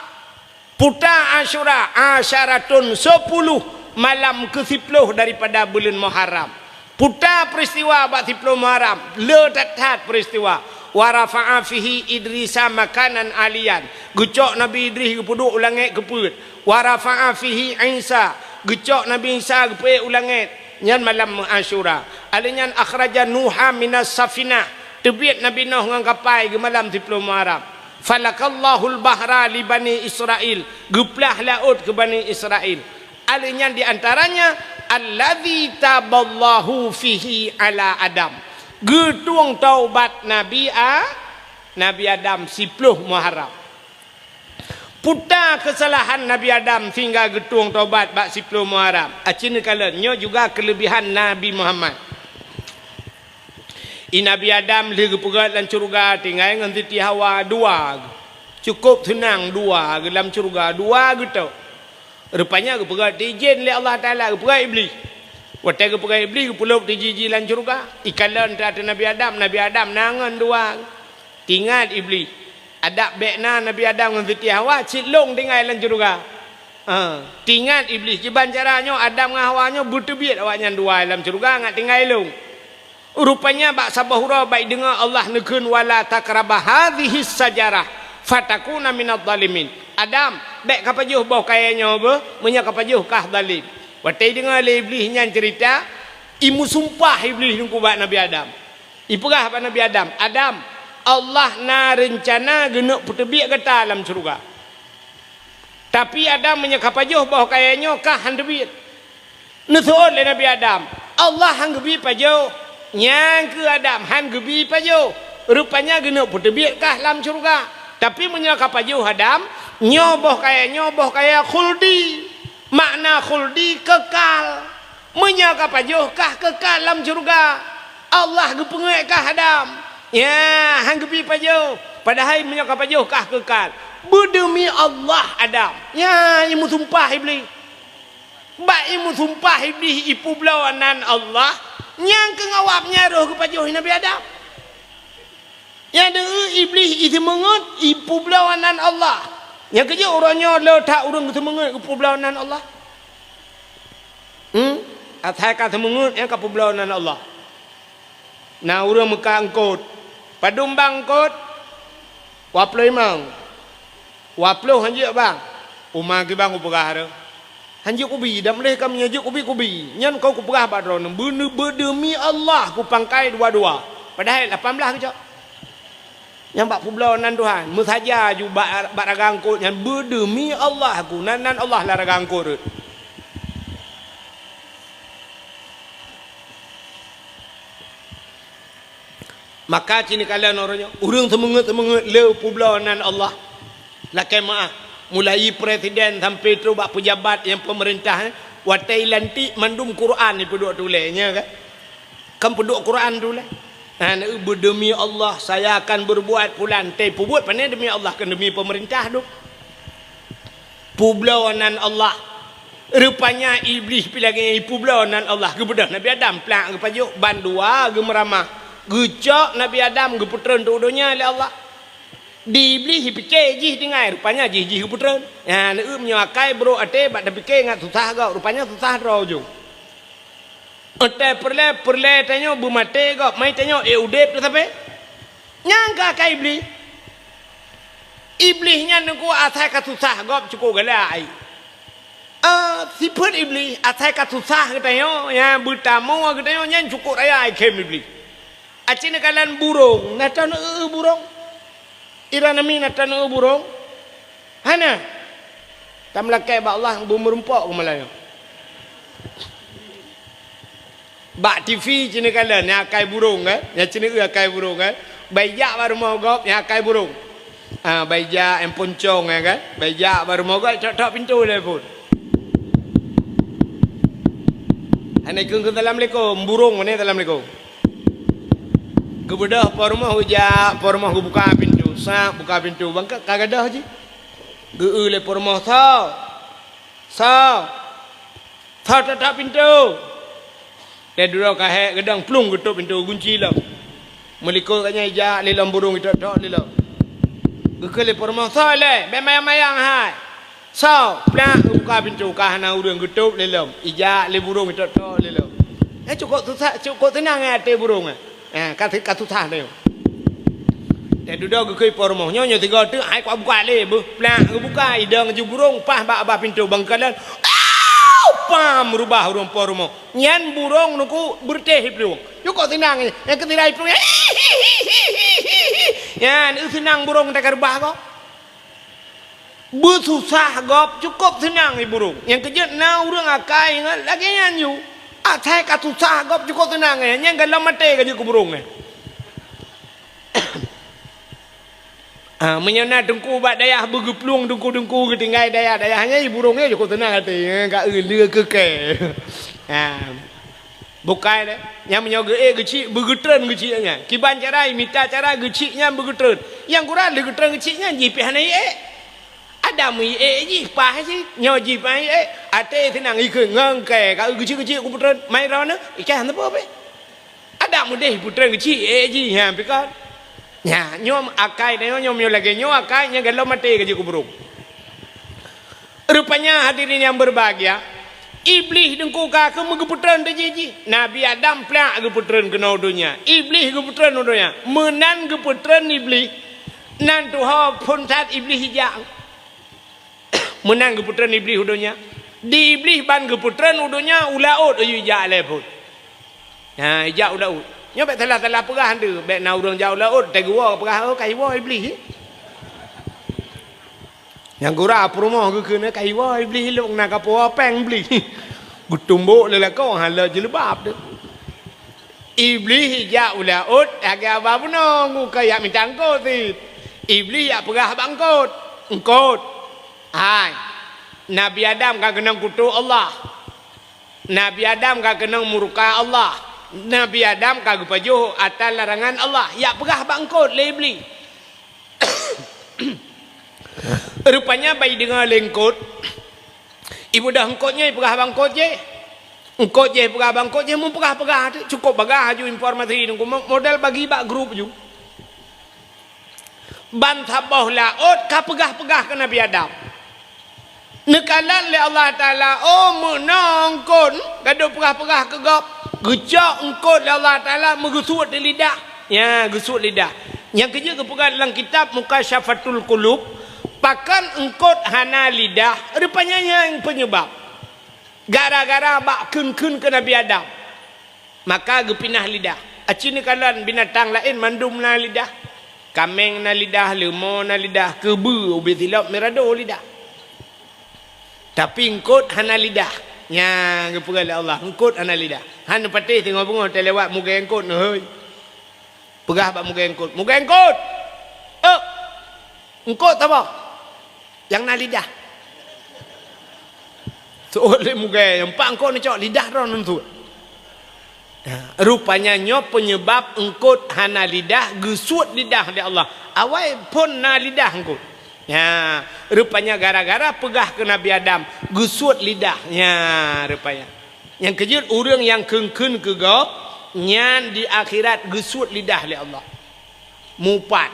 Puta Asyura, asyaratun, sepuluh, malam keu siploh daripada buleuen Muharram. Puta peristiwa bak siploh Muharram, le that-that peristiwa. Wa rafa'a fihi Idrisa makanan aliyan. Geucok Nabi Idris geupeuduek u langèt keupeuet. Wa rafa'a fihi Isa, geucok Nabi Isa geupeuék u langèt. Nyan malam Asyura. Alheuh nyan akhraja Nuha minas safinah, teubiet Nabi Nuh ngon kapai geumalam siploh Muharram. Falakallahul bahra li Bani Israil, geuplah laôt keu Bani Israil. Alheuh nyan di antaranya, alladzi taballahu fihi ala Adam, geutueng taubat Nabi A-, Nabi Adam siploh Muharram. Puta keusalahan Nabi Adam sehingga geutueng taubat bak siploh Muharram. Aci neukalon, nyoe juga keuleubihan Nabi Muhammad. I Nabi Adam lheuh geupeugèt lam syeuruga tinggai ngon Siti Hawa dua. Cukôp seunang dua geuh lam syeuruga, dua geuh tok. Rupanya geupeugèt teuh jén lé Allah Taala, geupeugèt Iblih. Watèe geupeugèt Iblih, geupeulop teuh jih-jih lam syeuruga. Ikalon teuh ateueh Nabi Adam, Nabi Adam na ngon dua. Teuingat Iblih, adak bèk na Nabi Adam ngon Siti Hawa cit lông tinggai lam syeuruga. Ha, teuingat Iblih, kiban cara nyoe Adam ngon Hawa nyoe beuteubiet awaknyan dua lam syeuruga ngat tinggai lông. Rupanya bak saboh uroe bak ideungoe Allah neukheun, "Wala taqraba hadzihis syajarah fatakuna minadh dhalimin." "Adam, bèk kapajoh boh kayèe nyoe beuh, meunyoe kapajoh kah zalim." Watèe ideungoe lé Iblih nyan ceurita, imeusumpah Iblih ngon bak Nabi Adam. Ipeugah bak Nabi Adam, "Adam, Allah na reuncana geuneuk peuteubiet gata lam syeuruga. Tapi Adam, meunyoe kapajoh boh kayèe nyoe kah han teubiet." Neuseuôt lé Nabi Adam, "Allah han geubi pajoh." "Nyang keuh Adam, han geubi pajoh. Rupanya geuneuk peuteubiet kah lam syeuruga. Tapi meunyoe kapajoh Adam, nyoe boh kayèe nyoe boh kayèe khuldi." Makna khuldi kekal. Meunyoe kapajoh kah kekal lam syeuruga, Allah geupeungèt kah Adam. Ya, han geubi pajoh. Padahai meunyoe kapajoh kah kekal. Beudeumi Allah Adam. Ya, imeusumpah Iblih. Bak imeusumpah Iblih ipeubloe nan Allah, nyang keu ngawab nyan roh geupajoh Nabi Adam. Nyang deuh Iblih iseumeungeut ipeubloe nan Allah. Nyang keujeuet uroe nyoe le that ureueng geuseumeungeut geupeubloe nan Allah. Hmm? Asai ka seumeungeut nyang ka peubloe nan Allah. Na ureueng meukat eungkôt. Padum bang eungkôt? Dua ploh limong. Dua ploh han jeuet bang. Uma geuh bang kupeugah reuh. Han jeuet kubi, dan lé ka meunyoe jeuet kubi, kubi. Nyan kon kupeugah bak droeneuh, beuneuk beudeumi Allah kupangkai dua-dua. Padahai lapan blah geucok. Nyang bak peubloe nan Tuhan, meusaja ju bak, bak ragangkot nyan, beudeumi Allah ku, nan, nan Allah lam ragangkot rot. Maka cit neukalon uroe nyoe, ureueng seumeungeut-seumeungeut le peubloe nan Allah. Lakèe meu'ah, mulai presiden sampai trok bak peujabat nyang peumeurintah, eh, watèe lantik mandum Quran ipeuduek tuléh, nya kan? Kan peuduek Quran tuléh. Nah, na, "Beudeumi Allah, saya akan berbuat pulan." Teuh peubuet pane demi Allah, kan demi peumeurintah dum. Peubloe nan Allah. Rupanya Iblih pi lagèe nyan ipeubloe nan Allah. Geubeudôh Nabi Adam, plak geupajoh, ban dua geumeuramah. Geucok Nabi Adam geupeutreun u donya lé Allah. Di Iblih pike jih tinggai, rupanya jih, jih geupeutreun. Nyan, eu, meunyoe akai brok até bak tapike ngat susah gob, rupanya susah droe ujong. Watèe peureulèe, peureulèe tanyoe beumaté gob, mai tanyoe ék udép teuh sabe. Nyan ka akai Iblih. Iblih nyan teungku asai ka susah gob cukôp galak. Ah, sifeuet Iblih asai ka susah geutanyoe, nyang beutamu geutanyoe nyan cukôp raya ikhém Iblih. Aci neukalon burông, na tan eu burông. Iran ami na tan eu burông. Hana. Tameulakèe bak Allah beumeureumpok keumalaion. Bak T V ci neukalon nyang akai burông kan? Nyang ci neueu akai burông kan? Bai jak bak rumoh gob nyang akai burông. Ah, bai jak nyang poncong kan? Bai jak bak rumoh gob tok-tok pintoe lé phon. Hana kheun-kheun assalamualaikum, burông meunan assalamualaikum. Geubeudôh po rumoh geujak, po rumoh geubuka pintoe, sak buka pintoe, bangka ka gadôh jih. Geueu lé po rumoh, "Soe? Soe? Soe tok-tok pintoe?" Lé dudoe ka hék geudong plueng geutôp pintoe gunci lom. Meulikot gobnyan ijak lé lom burông itok-tok lé lom. Geukheun lé po rumoh, "Soe lé? Bèk mayang-mayang hai." "Soe?" Plak geubuka pintoe ka hana ureueng geutôp lé lom. Ijak lé burông itok-tok lé lom. Eh, cukôp susah, cukôp seunang eh até burông eh. Eh, ka, ka susah lé. Teududoe geukheun po rumoh. Nyoe, nyoe sigoe teuk, hai kubuka lé beuh. Plak geubuka, idong ju burông paih bak babah pintoe bangkalan. Au! Pam! Rubah ureueng po rumoh. Nyan burông teungku beureutéh iplueng. Cukôp seunang eh. Nyang keusirai iplueng. Nyan, eu seunang burông teuka rubah gob. Beususah gob cukôp seunang i burông. Nyang keujeuet na ureueng akai ngon lagèe nyan ju. Asai ka susah gob cukôp seunang nyan, nyan golom maté ka jeuet keu burông nyan. Ah, meunyoe na teungku bak dayah beugeuplueng teungku-teungku geutinggai dayah-dayah nyan, i burông nyan cukôp seunang até, ka eu lé keu kèe. Ah. Bukai deh. Nyang meunyoe geuék geuchik, beugeutreun geuchik nyan. Kiban cara, mita cara geuchik nyan beugeutreun. Nyang gura lé geutreun geuchik nyan jih pih hana iék. Adam iék jih paih jih, nyoe jih paih iék. Até seunang ikheun ngon kèe, ka geuchik-geuchik kupeutreun. Mai droeneuh, ikah hana peue pih. Adam udeh peutreun geuchik iék jih, nyan pih kon. Nyan, nyoe akai tanyoe, nyoe meunyoe lagèe nyoe akai, nyan golom maté ka jeuet keu burông. Rupanya hadirin yang berbahagia, Iblih teungku ka keuh meugeupeutreun teujih jih. Nabi Adam plak geupeutreun keunoe u donya. Iblih geupeutreun u donya. Meunan geupeutreun Iblih, nan tuho phon that Iblih ijak. Meunan geupeutreun Iblih u donya. Di Iblih ban geupeutreun u donya, u laôt aju ijak lé phon. Ha, ijak u laôt. Nyoe bèk salah-salah peugah teuh, bèk na ureueng jak u laôt, teuh geuwoe peugah, "Oh, ka iwoe Iblih." Nyang gura peurumoh geukheun, "Ka iwoe Iblih, lôn na kapoh péng Iblih." Geutumbok lé lakoe, hana jileubab teuh. Iblih ijak u laôt, lagèe haba bunoe, ka jak mita eungkôt cit. Iblih jak peugah bak eungkôt, "Eungkôt, hai, Nabi Adam ka keunong kutok Allah." Nabi Adam ka keunong murka Allah. Nabi Adam ka geupajoh atra larangan Allah. Jak peugah bak eungkôt lé Iblih. Rupanya bai deungoe lé eungkôt. Ibeudôh eungkôt nyoe ipeugah bak eungkôt jéh. Eungkôt jéh ipeugah bak eungkôt jéh, meupeugah-peugah teuh. Cukôp bagah aju informasi nyan, mo-, model bagi bak grup ju. Ban saboh laôt ka peugah-peugah keu Nabi Adam. Neukalon lé Allah Taala, "Oh, meunoe eungkôt, gadôh peugah-peugah keu gob." Geucok eungkôt lé Allah Taala, meugeusuet di lidah. Nya, geusuet lidah. Nyang keujeuet geupeugah lam kitab Mukasyafatul Qulub, pakon eungkôt hana lidah, rupanya nyan peunyeubab. Gara-gara bak kheun-kheun keu Nabi Adam. Maka geupinah lidah. Aci neukalon binatang laén mandum na lidah. Kaméng na lidah, leumo na lidah, keubeue ubé silop meurado lidah. Tapi eungkôt hana lidah. Nya geupeugah lé Allah, eungkôt hana lidah. Han neupatéh teungoh beungoh teulewat mugée eungkôt neuhôi. Peugah bak mugée eungkôt, "Mugée eungkôt! Ôk! Eungkôt saboh!" Nyang na lidah. Seuôt lé mugée, nyang pat eungkôt neucok lidah droe neusuet. Nah, rupanya nyoe peunyeubab eungkôt hana lidah, geusuet lidah lé Allah. Awai phon na lidah eungkôt. Nah, rupanya gara-gara peugah keu Nabi Adam, geusuet lidah. Nya, rupanya. Nyang keujeuet ureuëng nyang kheun-kheun keu gob, nyan di akhirat geusuet lidah lé Allah. Mupat.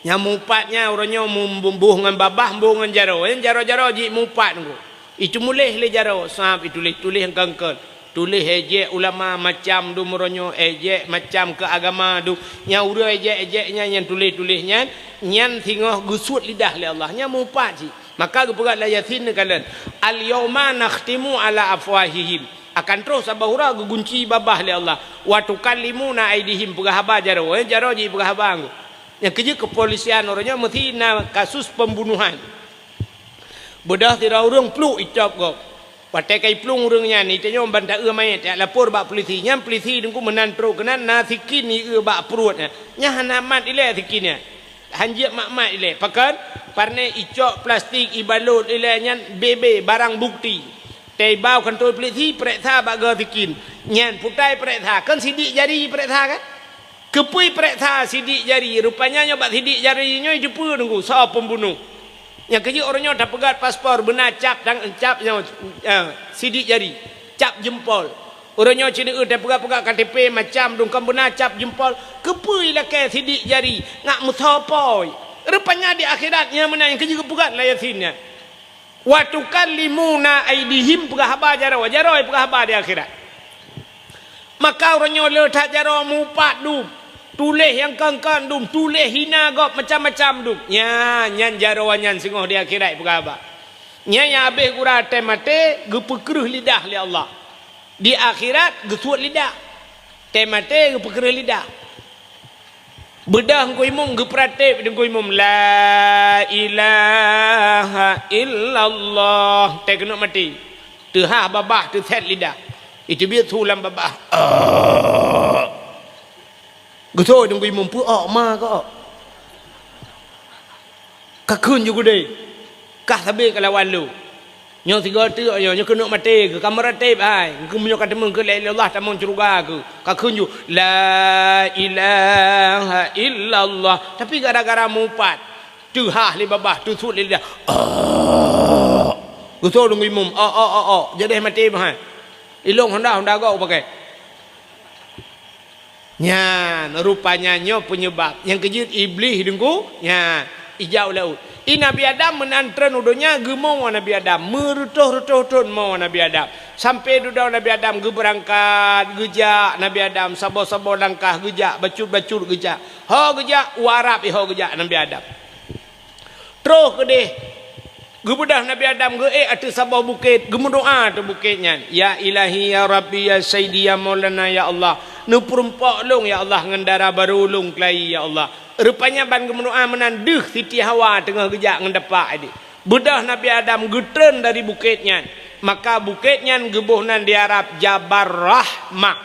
Nyang mupat nyan uroe nyoe mum-, boh ngon babah, boh ngon jaroe. Nyan jaroe-jaroe jih mupat ngon. Ituléh lé jaroe, sab ituléh-tuléh ngon kon-kon. Tuléh ejek ulama macam dum uroe nyoe, ejek macam keu agama dum. Nyang ureuëng ejek-ejek nyan, nyang tuléh-tuléh nyan, nyan singoh geusuet lidah lé Allah. Nyan mupat cit. Maka geupeugah lam Yasin neukalon, "Al-yauma nakhtimu ala afwahihim." Akan troh saboh uroe geugunci babah lé Allah. "Wa tukallimuna aidihim," peugah haba jaroe. Eh, jaroe jih peugah haba ngon. Nyang keujeuet keupolisian uroe nyoe meusti na kasus pembunuhan. Beudôh sidroe ureuëng pluek icok gob. Watée ka iplueng ureuëng nyan, itanyong ban taeu manyét, jak lapor bak polisi. Nyan polisi teungku meunan trok keunan na sikin ieu bak pruet nyan. Nyan hana mat ilée sikin nyan. Hanjeuet mat-mat ilée. Pakon? Parnée icok plastik ibalot ilée nyan B B, barang bukti. Teuiba u kantô polisi, peuriksa bak goe sikin. Nyan putai peuriksa, kon sidik jari peuriksa kan? Keupeue peuriksa sidik jari? Rupanya nyoe bak sidik jari nyoe jiteupeue teungku soe pembunuh. Nyang keujeuet uroe nyoe tapeugét paspor beuna cap tang-, cap nyoe, eh, sidik jari, cap jempol. Uroe nyoe cit tapeugét-peugét K T P macam dum kon beuna cap jempol. Keupeue ilakée sidik jari ngat meusoe poi? Rupanya di akhirat nyan meunan nyang keujeuet geupeugét lam Yasin nyan. "Wa tukallimuna aidihim," peugah haba jaroe, jaroe peugah haba di akhirat. Maka uroe nyoe le that jaroe mupat dum, tuléh nyang kon-kon dum, tuléh hina gob macam-macam dum. Nyan, nyan jaroe nyan singoh di akhirat peugah haba. Nyan nyang habéh gura tém maté geupeukreueh lidah lé Allah. Di akhirat geusuet lidah. Tém maté geupeukreueh lidah. Beudôh Teungku Imum geupeuratéb Teungku Imum, "La ilaha illallah." Teuh keuneuk maté. Teuhah babah, teusét lidah. Iteubiet su lam babah. Geusoe Teungku Imum, peu-ok ma keu-ok. Ka kheun ju keudeh. Kah sabe kalawan lôn. Nyoe sigoe teuk nyoe, nyoe keuneuk maté keuh, ka meuratéb hai. Keuh meunyoe ka teumeung keu la ilaha illallah tamong syeuruga keuh. Ka kheun ju, "La ilaha illallah." Tapi gara-gara mupat, teuhah lé babah, teusuet lé lidah. Geusoe Teungku Imum, "Ok, ok, ok, ok." Jadeh maté meuhai. Ilong honda, honda gob pakai. Nyan, rupanya nyoe peunyeubab. Nyang keujeuet Iblih Teungku, nyan, ijak u laôt. I Nabi Adam meunan treun u donya, geumoe Nabi Adam. Meureutoh-reutoh thon moe Nabi Adam. Sampoe dudoe Nabi Adam geubeurangkat, geujak Nabi Adam, saboh-saboh langkah geujak, bacut-bacut geujak. Ho geujak, u Arab ho geujak Nabi Adam. Troh keudeh, geubeudôh Nabi Adam geuék ateueh saboh bukét, geumeudoá ateueh bukét nyan, "Ya Ilahi, ya Rabbi, ya Sayyidi, ya Maulana, ya Allah, neupeurumpok lôn, ya Allah, ngon dara barô lôn keulayi, ya Allah." Rupanya ban geumeudoá meunan deuh Siti Hawa teungoh geujak ngon dapak idéh. Beudôh Nabi Adam geutreun dari bukét nyan, maka bukét nyan geuboh nan di Arab Jabal Rahmah.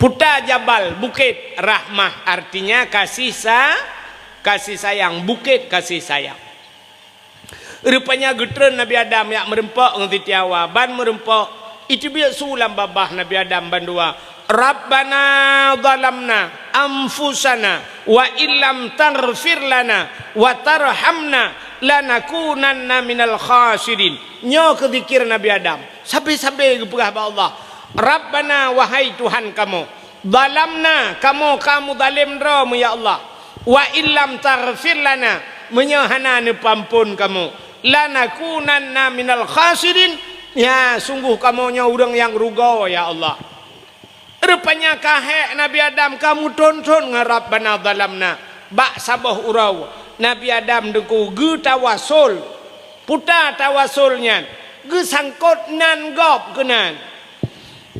Puta jabal, bukét, rahmah, artinya kasih sa-, kasih sayang, bukét kasih sayang. Rupanya geutreun Nabi Adam jak meurumpok ngon Siti Hawa, ban meurumpok, iteubiet su lam babah Nabi Adam bandua, "Rabbana zalamna anfusana wa illam taghfir lana wa tarhamna lanakunanna minal khasirin." Nyoe keuh zikir Nabi Adam. Sabe-sabe geupeugah bak Allah, "Rabbana, wahai Tuhan kamoe, zalamna, kamoe ka meuzalem droe mu, ya Allah, wa illam taghfir lana, meunyoe hana neupeuamphon kamoe, lanakunanna minal khasirin, ya, sungguh kamoe nyoe ureuëng nyang rugoe, ya Allah." Rupanya ka hék Nabi Adam ka meuthon-thon ngon Rabbana zalamna bak saboh uroe. Nabi Adam teungku geutawasul. Puta tawasul nyan geusangkot nan gob keunan.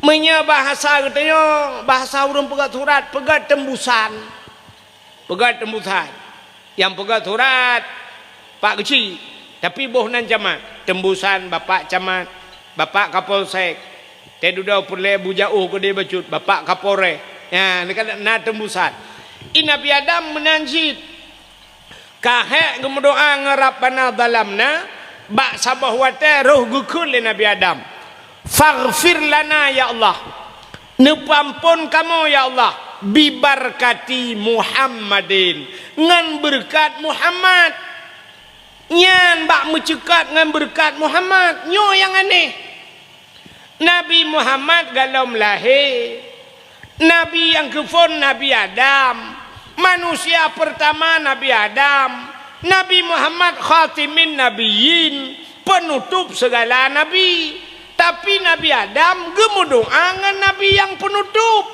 Meunyoe bahasa geutanyoe, bahasa ureuëng peugah surat, peugah tembusan. Peugah tembusan. Nyang peugah surat Pak Keuchik, tapi boh nan camat. Tembusan Bapak Camat, Bapak Kapolsek. Teududoe peureulée bujaôh keudeh bacut, Bapak Kapolres. Nyan, na tembusan. I Nabi Adam meunan cit. Ka hék geumeudoá ngon Rabbana zalamna, bak saboh watée roh geukheun lé Nabi Adam, "Faghfir lana, ya Allah, neupeuamphon kamoe, ya Allah, bibarkati Muhammadin, ngon beureukat Muhammad." Nyan bak meuceukat ngon beureukat Muhammad, nyoe nyang aneh. Nabi Muhammad gohlom lahé, nabi nyang geuphon Nabi Adam, Manusia pertama Nabi Adam, Nabi Muhammad khatimin nabiyyin, penutup segala nabi. Tapi Nabi Adam geumeudoá ngon nabi nyang penutup.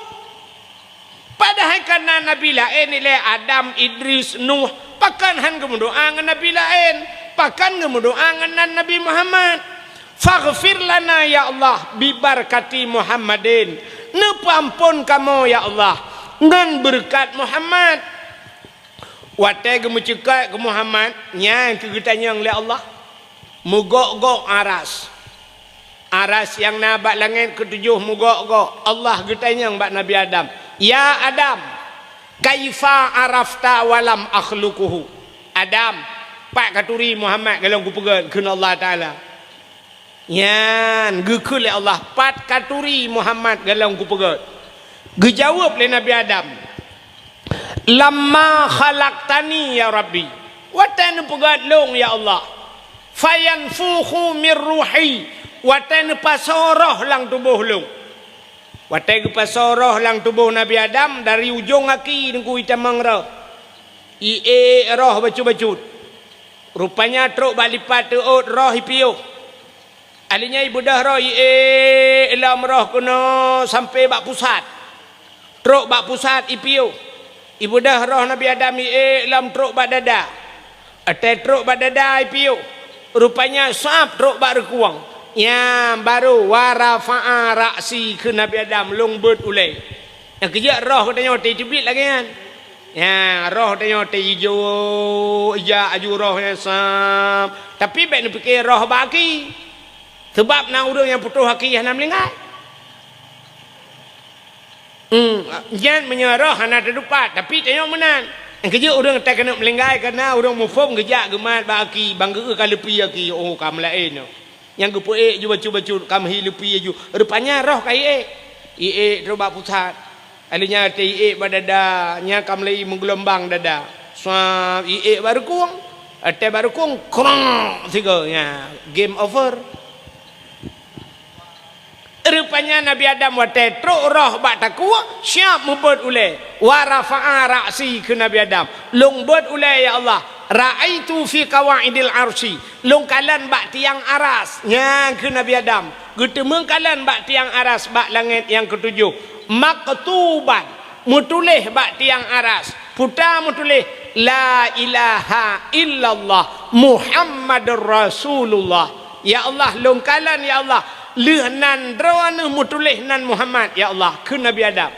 Padahai ka na nabi laén ilée Adam, Idris, Nuh, pakon han geumeudoá ngon nabi laén? Pakon geumeudoá ngon nan Nabi Muhammad? "Faghfir lana ya Allah bibarkati Muhammadin." Neupeuamphon kamoe ya Allah ngon beureukat Muhammad. Watée geumeuceukat keu Muhammad, nyan keuh geutanyong lé Allah. Meugok-gok aras. Aras nyang na bak langét keutujoh meugok-gok. Allah geutanyong bak Nabi Adam, "Ya Adam, kaifa arafta walam akhluquhu?" "Adam, pat katuri Muhammad golom kupeugét?" kheun Allah Taala. Nyan geukheun lé Allah, "Pat katuri Muhammad golom kupeugét?" Geujaweueb lé Nabi Adam, "Lamma khalaqtani ya Rabbi," watée neupeugét lôn ya Allah, "fayanfukhu mir ruhi," watée neupasoe roh lam tuboh lôn. Watée geupasoe roh lam tuboh Nabi Adam, dari ujong aki teungku itamong roh, iék roh bacut-bacut. Rupanya trok bak lipat teuôt roh ipiôh. Ahli nyan ibeudôh roh iék lom roh keunoe sampoe bak pusat. Trok bak pusat ipiôh. Ibeudôh roh Nabi Adam iék lom trok bak dada. Watée trok bak dada ipiôh. Rupanya sab trok bak reukueng. Nyan baru wa rafa'a ra'si kheun Nabi Adam, lôn beuet ulée. Nyang keujeuet roh geutanyoe teubiet lagée nyan. Nyan roh geutanyoe teuijo, ijak aju roh nyan sam. Tapi bék neupike roh bak aki. Sabab na ureuëng nyang putôh aki hana meulinggai. Hmm, nyan meunyoe roh hana teudupat, tapi tanyoe meunan. Nyang keujeuet ureuëng tai keuneuk meulinggai, kareuna ureuëng muphom geujak geumat bak aki, ban geu ka leupie aki, oh, ka meulaén nyoe. Nyang geupeuék ju bacut-bacut, ka meuhi leupie ju. Rupanya roh ka iék. Iék trok bak pusat. Ahli nyan watée iék bak dada, nyan ka mulai meugeulumbang dada. Swab, iék bak reukueng. Watée bak reukueng, krong, sigoe, nyan, game over. Rupanya Nabi Adam watée trok roh bak takue, siab meubeuet ulée. Wa rafa'a ra'si kheun Nabi Adam. Lôn beuet ulée ya Allah. Ra'aitu fi qawaidil arsy. Lôn kalon bak tiang aras. Nyan kheun Nabi Adam. Geuteumeung kalon bak tiang aras bak langét nyang keutujoh. Maktuban. Meutuléh bak tiang aras. Puta meutuléh, "La ilaha illallah Muhammadur Rasulullah." Ya Allah, lôn kalon, ya Allah, lheueh nan droeneuh meutuléh nan Muhammad, ya Allah, kheun Nabi Adam.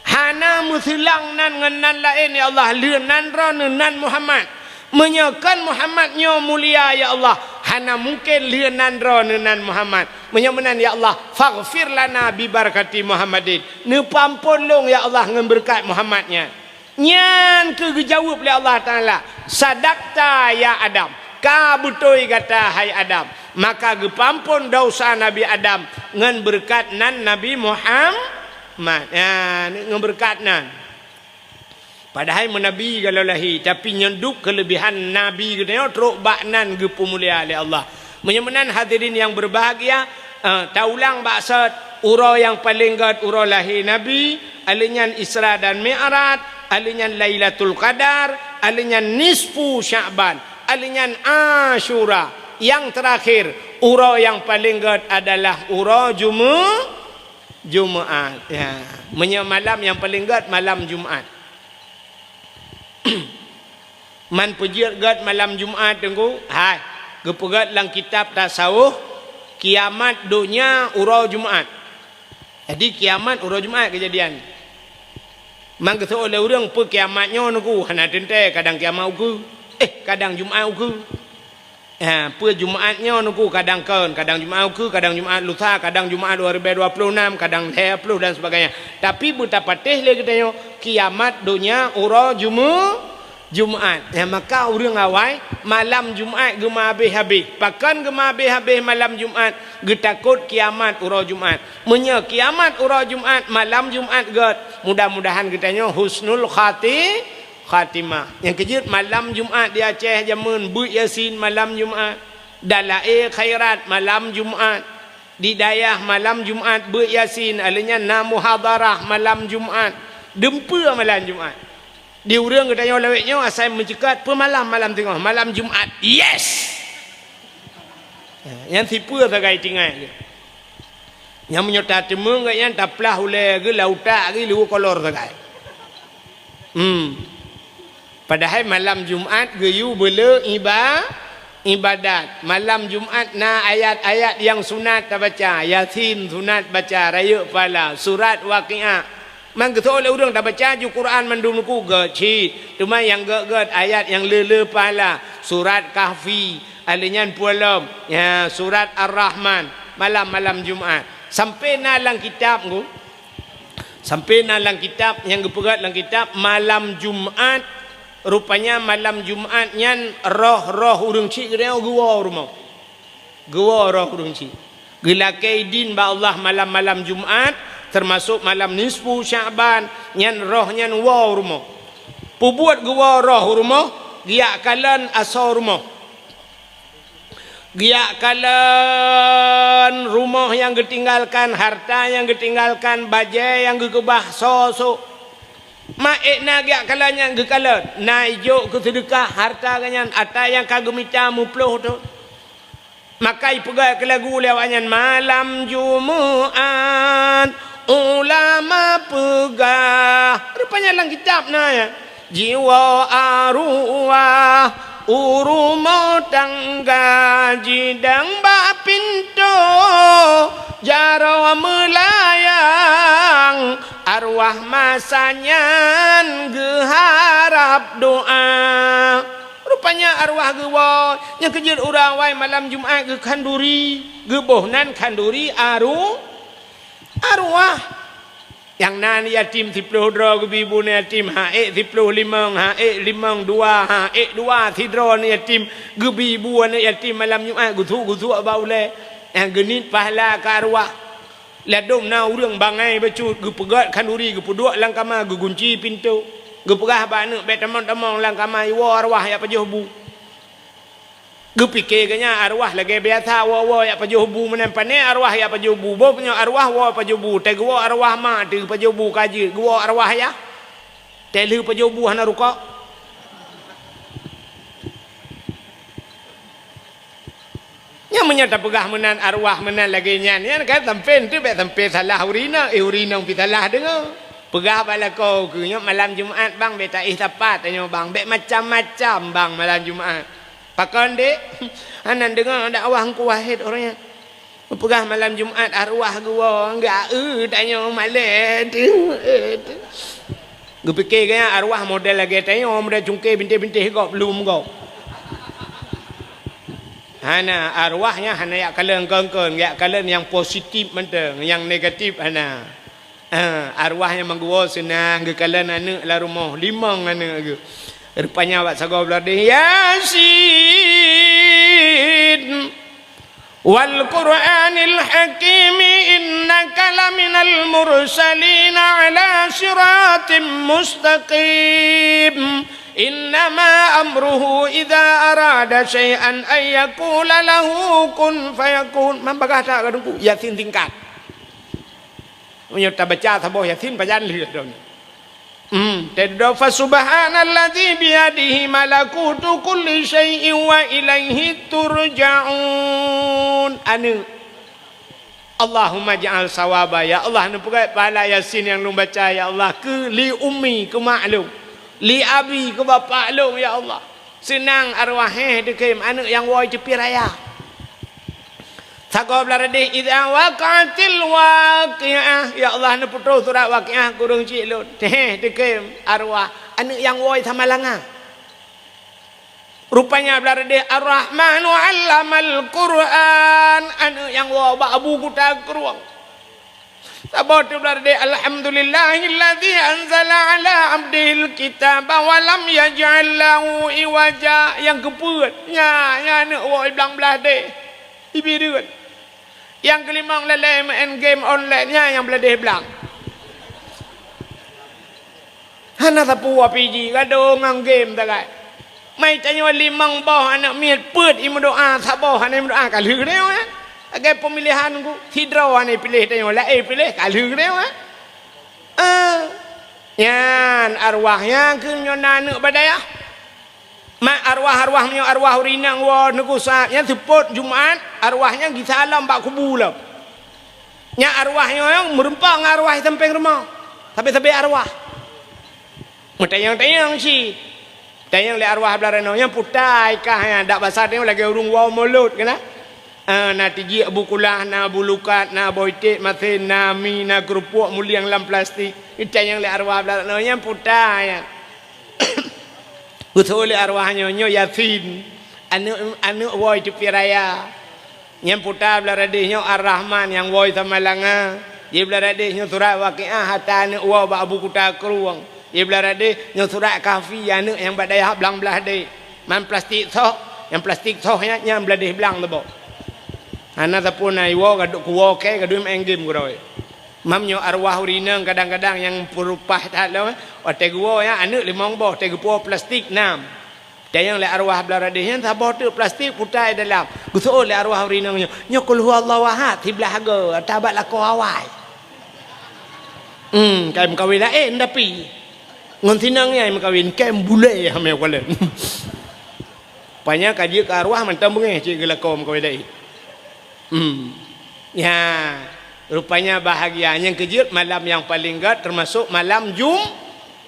Hana meuseulang nan ngon nan laén, ya Allah, lheueh nan droeneuh nan Muhammad. Meunyoe kon Muhammad nyoe mulia, ya Allah, hana mungken lheueh nan droeneuh nan Muhammad. Meunyoe meunan, ya Allah, faghfir lana bi barakati Muhammadin. Neupeuamphon lôn, ya Allah, ngon beureukat Muhammad nyan. Nyan keuh geujaweueb lé Allah Taala, "Sadakta ya Adam, ka beutôi gata hai Adam." Maka geupeuamphon desya Nabi Adam ngon beureukat nan Nabi Muhammad. Nyan, ngon beureukat nan. Padahai meunabi gohlom lahé, tapi nyan dub keuleubihan nabi geutanyoe trok bak nan geupeumulia lé Allah. Meunyoe meunan hadirin nyang beubahgia, eh, taulang bak sot, uroe nyang paleng gét uroe lahé Nabi, ahli nyan Isra dan Mi'raj, ahli nyan Lailatul Qadar, ahli nyan nisfu Sya'ban, ahli nyan Asyura. Nyang teurakhir, uroe nyang paleng gét adalah uroe Jumu-, Jumaat. Ya. Meunyoe malam nyang paleng gét malam Jumaat. Man peujeuet gét malam Jumaat, Teungku? Hai, geupeugét lam kitab tasawuf, kiamat donya uroe Jumaat. Jadi, kiamat uroe Jumaat keujadian. Man geuseuôt lé ureuëng, "Peue kiamat nyoe, Teungku?" Hana teuntée, kadang kiamat ukeue, eh, kadang Jumaat ukeue. Ha, peue Jumaat nyoe, Teungku, kadang kon, kadang Jumaat ukeue, kadang Jumaat lusa, kadang Jumaat dua ribu dua puluh enam, kadang lhée ploh dan sebagainya. Tapi beutapatéh lé geutanyoe, kiamat donya uroe Jumu-, Jumaat. Ya, maka ureuëng awai malam Jumaat geumeuhabéh-habéh. Pakon geumeuhabéh-habéh malam Jumaat? Geutakot kiamat uroe Jumaat. Meunyoe kiamat uroe Jumaat, malam Jumaat gét, mudah-mudahan geutanyoe husnul khati-, khatimah. Nyang keujeuet malam Jumaat di Aceh jameun beuet Yasin malam Jumaat. Dalae khairat malam Jumaat. Di dayah malam Jumaat beuet Yasin, aleuh nyan na muhadharah malam Jumaat. Dumpeue malam Jumaat. Di ureuëng geutanyoe lawét nyoe asai meuceukat peumalam malam teungoh, malam Jumat. Yes! Nyan sipeue sagai tinggai geuh. Nyang meunyoe tateumeung geuh nyan taplah ulée geuh, lautak geuh, luweue kolor sagai. Hmm. Padahai malam Jumat geuyue beuleu iba-, ibadat. Malam Jumat na ayat-ayat nyang sunat tabaca, Yasin sunat baca, rayeuk pahala, surat Waqiah. Man geutho lé ureuëng tabaca ju Quran mandum nuku gét cit. Teuma nyang gét-gét ayat nyang le-le pahala, surat Kahfi, aleuh nyan pualom, ya, surat Ar-Rahman, malam-malam Jumat. Sampai na lam kitab ku, sampai na lam kitab nyang geupeugét lam kitab malam Jumat, rupanya malam Jumat nyan roh-roh ureuëng cit geuwoe rumoh. Geuwoe roh ureuëng cit. Geulakée idin bak Allah malam-malam Jumat, teumasok malam nisfu Sya'ban, nyan roh nyan woe rumoh. Peubuet geuwoe roh rumoh, geujak kalon asoe rumoh. Geujak kalon rumoh nyang geutinggalkan, harta nyang geutinggalkan, bajée nyang geukeubah, soe-soe. Ma ék na geujak kalon nyan geukalon, na ijok keu seudeukah harta geuh nyan, ata nyang ka geumita muplôh thon. Maka ipeugah keu lagu lé awaknyan, malam Jumat ulama peugah. Rupanya lam kitab na ya. Jiwoe arwah u rumoh tangga, jidong bak pintoe jaroe meulayang, arwah masa nyan geuharab doa. Rupanya arwah geuwoe, nyang keu jeuet ureuëng awai malam Jumat geukhanduri, geuboh nan khanduri aru-, arwah. Nyang na yatim siplôh droe geubi bu aneuk yatim, ha ék siplôh limong, ha ék limong dua, ha ék dua sidroe aneuk yatim geubi bu aneuk yatim malam Jumat, geusuek-geusuek bak ulée. Nyang geuniet pahala keu arwah. Ladôm na ureuëng bangai bacut, geupeugét khanduri, geupeuduek lam kama, geugunci pintoe. Geupeugah bak aneuk, "Bék tamong-tamong lam kama, iwoe arwah jak pajoh bu." Geupike geuh nyan arwah lagée biasa woe-woe jak pajoh bu meunan, pané arwah jak pajoh bu. Boh nyoe arwah woe pajoh bu, teuh geuwoe arwah mak teuh pajoh bu ka jeuet, geuwoe arwah yah. Teuh lheueh pajoh bu hana rukok. Nyan meunyoe tapeugah meunan arwah meunan lagée nyan, nyan kan sampoe teuh bék sampoe salah ureuëng inong, eh, ureuëng inong pih salah deungoe. Peugah bak lakoe keuh, "Nyoe malam Jumat bang, bék taéh sapat tanyoe bang, bék macam-macam bang malam Jumat." Pakon dek? Hana deungoe dakwah Teungku Wahid ureuëng nyan. Peugah malam Jumat arwah geuwoe, enggak, eh, tanyoe malée teuh. Geupike geuh nyan arwah model lagée tanyoe, model cungke bintéh-bintéh gob, lom gob. Hana, arwah nyan hana jak kalon kon-kon, jak kalon nyang positif mantong, nyang negatif hana. Ha, arwah nyang meuguwoe seunang geukalon aneuk lam rumoh, limong aneuk geuh. Rupanya bak sagoe blah deh, "Yasin, wal Qur'anil Hakim, innaka laminal mursalin ala siratim mustaqim. Innama amruhu idza arada syai'an an yaqula lahu kun fayakun." Man bagah that ka Teungku, Yasin singkat. Meunyoe tabaca saboh Yasin pajan lheueh droeneuh. Hmm, teudoa, "Fa subhanalladzi biyadihi malakutu kulli syai'in wa ilaihi turja'un." Aneuk. Allahumma ja'al sawaba, ya Allah, neupeugét pahala Yasin nyang lôn baca, ya Allah, keu li ummi, keu mak lôn. Li abi, keu bapak lôn, ya Allah. Seunang arwah, héh, teukem aneuk nyang woe teupie raya. Sagoe blah deh, "Idza waqa'atil waqi'ah." Ya Allah, neupeutroh surat Waqiah keu ureuëng chik lôn. Teuh, teukem arwah aneuk nyang woe sama langa. Rupanya blah deh, "Ar-Rahmanu 'allamal Qur'an." Aneuk nyang woe bak Abu Kuta Krueng. Saboh teublah deh, "Alhamdulillahilladzi anzala 'ala 'abdihil kitaba wa lam yaj'al lahu iwaja." Nyang keupeuet, nya, nya aneuk woe blang blah deh. Ibi reuet. Nyang keulimong lalée meu'en game online, nya nyang blah deh blang. Hana sapeue pih jih, gadôh ngon game sagai. Mai tanyoe limong boh aneuk miet peuet imeudoa, saboh hana imeudoa, ka lheueh tanyoe, eh. Lagée peumilihan ku, sidroe hana piléh tanyoe, laén piléh, ka lheueh tanyoe, eh. Ah. Nyan arwah nyang keu nyoe na aneuk bak dayah. Mak arwah-arwah meunyoe arwah ureueng inong woe neugusat, nyan seupôt Jumat, arwah nyan gisa lom bak kubu lom. Nyan arwah nyoe nyang meureumpok ngon arwah sampéng rumoh. Sabe-sabe arwah. Meutanyong-tanyong cit. Tanyong lé arwah blah ranoe, "Nyang putai kah nyan?" Dak basa tanyong lagée ureueng woe mulod keunan. Ah, na tijik Abu Kulah, na Abu Lukat, na boh iték masén, na mi, na keurupuk mulieng lam plastik. Tanyong lé arwah blah ranoe, "Nyang putai nyan?" Geutho lé arwah nyoe, "Nyoe Yasin, aneuk, aneuk woe Teupie Raya." Nyang puta blah radeh nyoe Ar-Rahman nyang woe Samalanga. Di blah radeh nyoe surat Waqiah ata aneuk woe bak Abu Kuta Krueng. Di blah radeh nyoe surat Kahfi aneuk nyang bak dayah Blang Blahdeh. Man plastik soh, nyang plastik soh nyan, nyan bladeh blang teuboh. Hana sapeue na iwoe, gadôk kuwoe kée, gadôk main game keudroe. Mam nyoe arwah ureueng inong kadang-kadang nyang peurupah that lom, watée geuwoe nyan aneuk limong boh, watée geupuwoe plastik nam. Tanyong lé arwah blah radeh nyan saboh teuk plastik putai dalam. Geuseuôt lé arwah ureueng inong nyoe, "Nyoe Qul Huwallahu Ahad siblah go, ata bak lakoe awai." Hmm, kai meukawen laén tapi. Ngon sinong nyang meukawen, kai bulée hamé kalon. Panya ka jeuet keu arwah mantong beungéh cit geulakoe meukawen laén. Hmm. Ya, rupanya bahagia nyang keujeuet malam nyang paleng gét teumasok malam Jum-,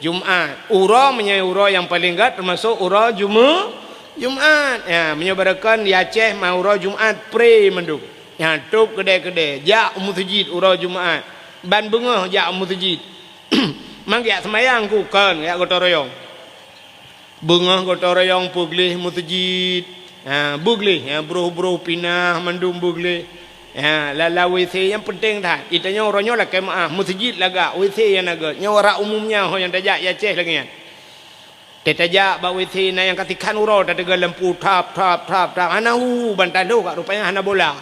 Jumat. Uroe meunyoe uroe nyang paleng gét teumasok uroe Jume-, Jumat. Ya, meunyoe barokon di Aceh ma uroe Jumat pre mandum. Ya, tôb keudè-keudè, jak u meuseujid uroe Jumat. Ban beungoh jak u meuseujid. Mang jak seumayang ku kon, jak gotong royong. Beungoh gotong royong peugleh meuseujid. Ha, beugleh, ha, broh-broh pinah mandum beugleh. Ha, lala W C nyang peunteng that. Di tanyoe uroe nyoe lakée meuáh, meuseujid lagak, W C nyang na gét. Nyoe ureueng umum nyan ho nyang tajak i Aceh lagée nyan. Teuh tajak bak W C na nyang ka tikhan uroe tateuga lampu thap, thap, thap, thap. Hana hu ban taloh ka rupanya hana bola.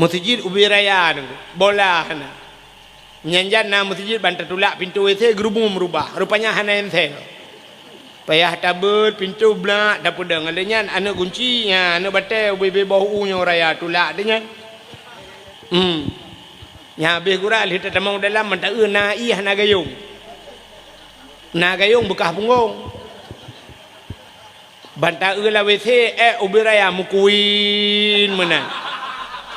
Meuseujid ubé raya nyoe, bola hana. Nyan jan na meuseujid ban tatulak pintoe W C geurubum rubah, rupanya hana ensel. Payah tabeuet pintoe blak tapeudong. Lé nyan aneuk gunci, nya aneuk batée ubé-bé boh u nyoe raya tulak teuh nyan. Hmm. Nya habéh gura lheueh tatamong u dalam mantong na ié hana gayong. Na gayong beukah punggong. Ban ta-eu lam W C, ék ubé raya meukuin meunan.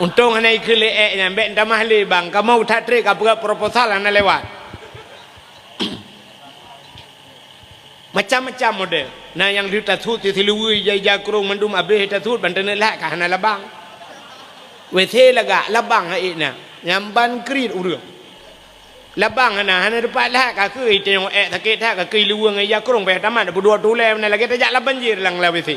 Untông hana ikheun lé ék nyan, bék tamah lé bang, kamoe that treb ka peugah proposal hana lewat. Macam-macam model. Na nyang lheueh tasut siluweue ija-ija krông mandum abéh tasut ban taneuk lhak ka hana labang. W C lagak, labang hana ék na. Nyang ban kriet ureueng. Labang hana, hana teupat lhak, ka keuh iteueng ék sakét that, ka keuh iluweue ngon ija krông payah tamat, peuduek tulée meunan lagée tajak lam banjir lam, lam W C.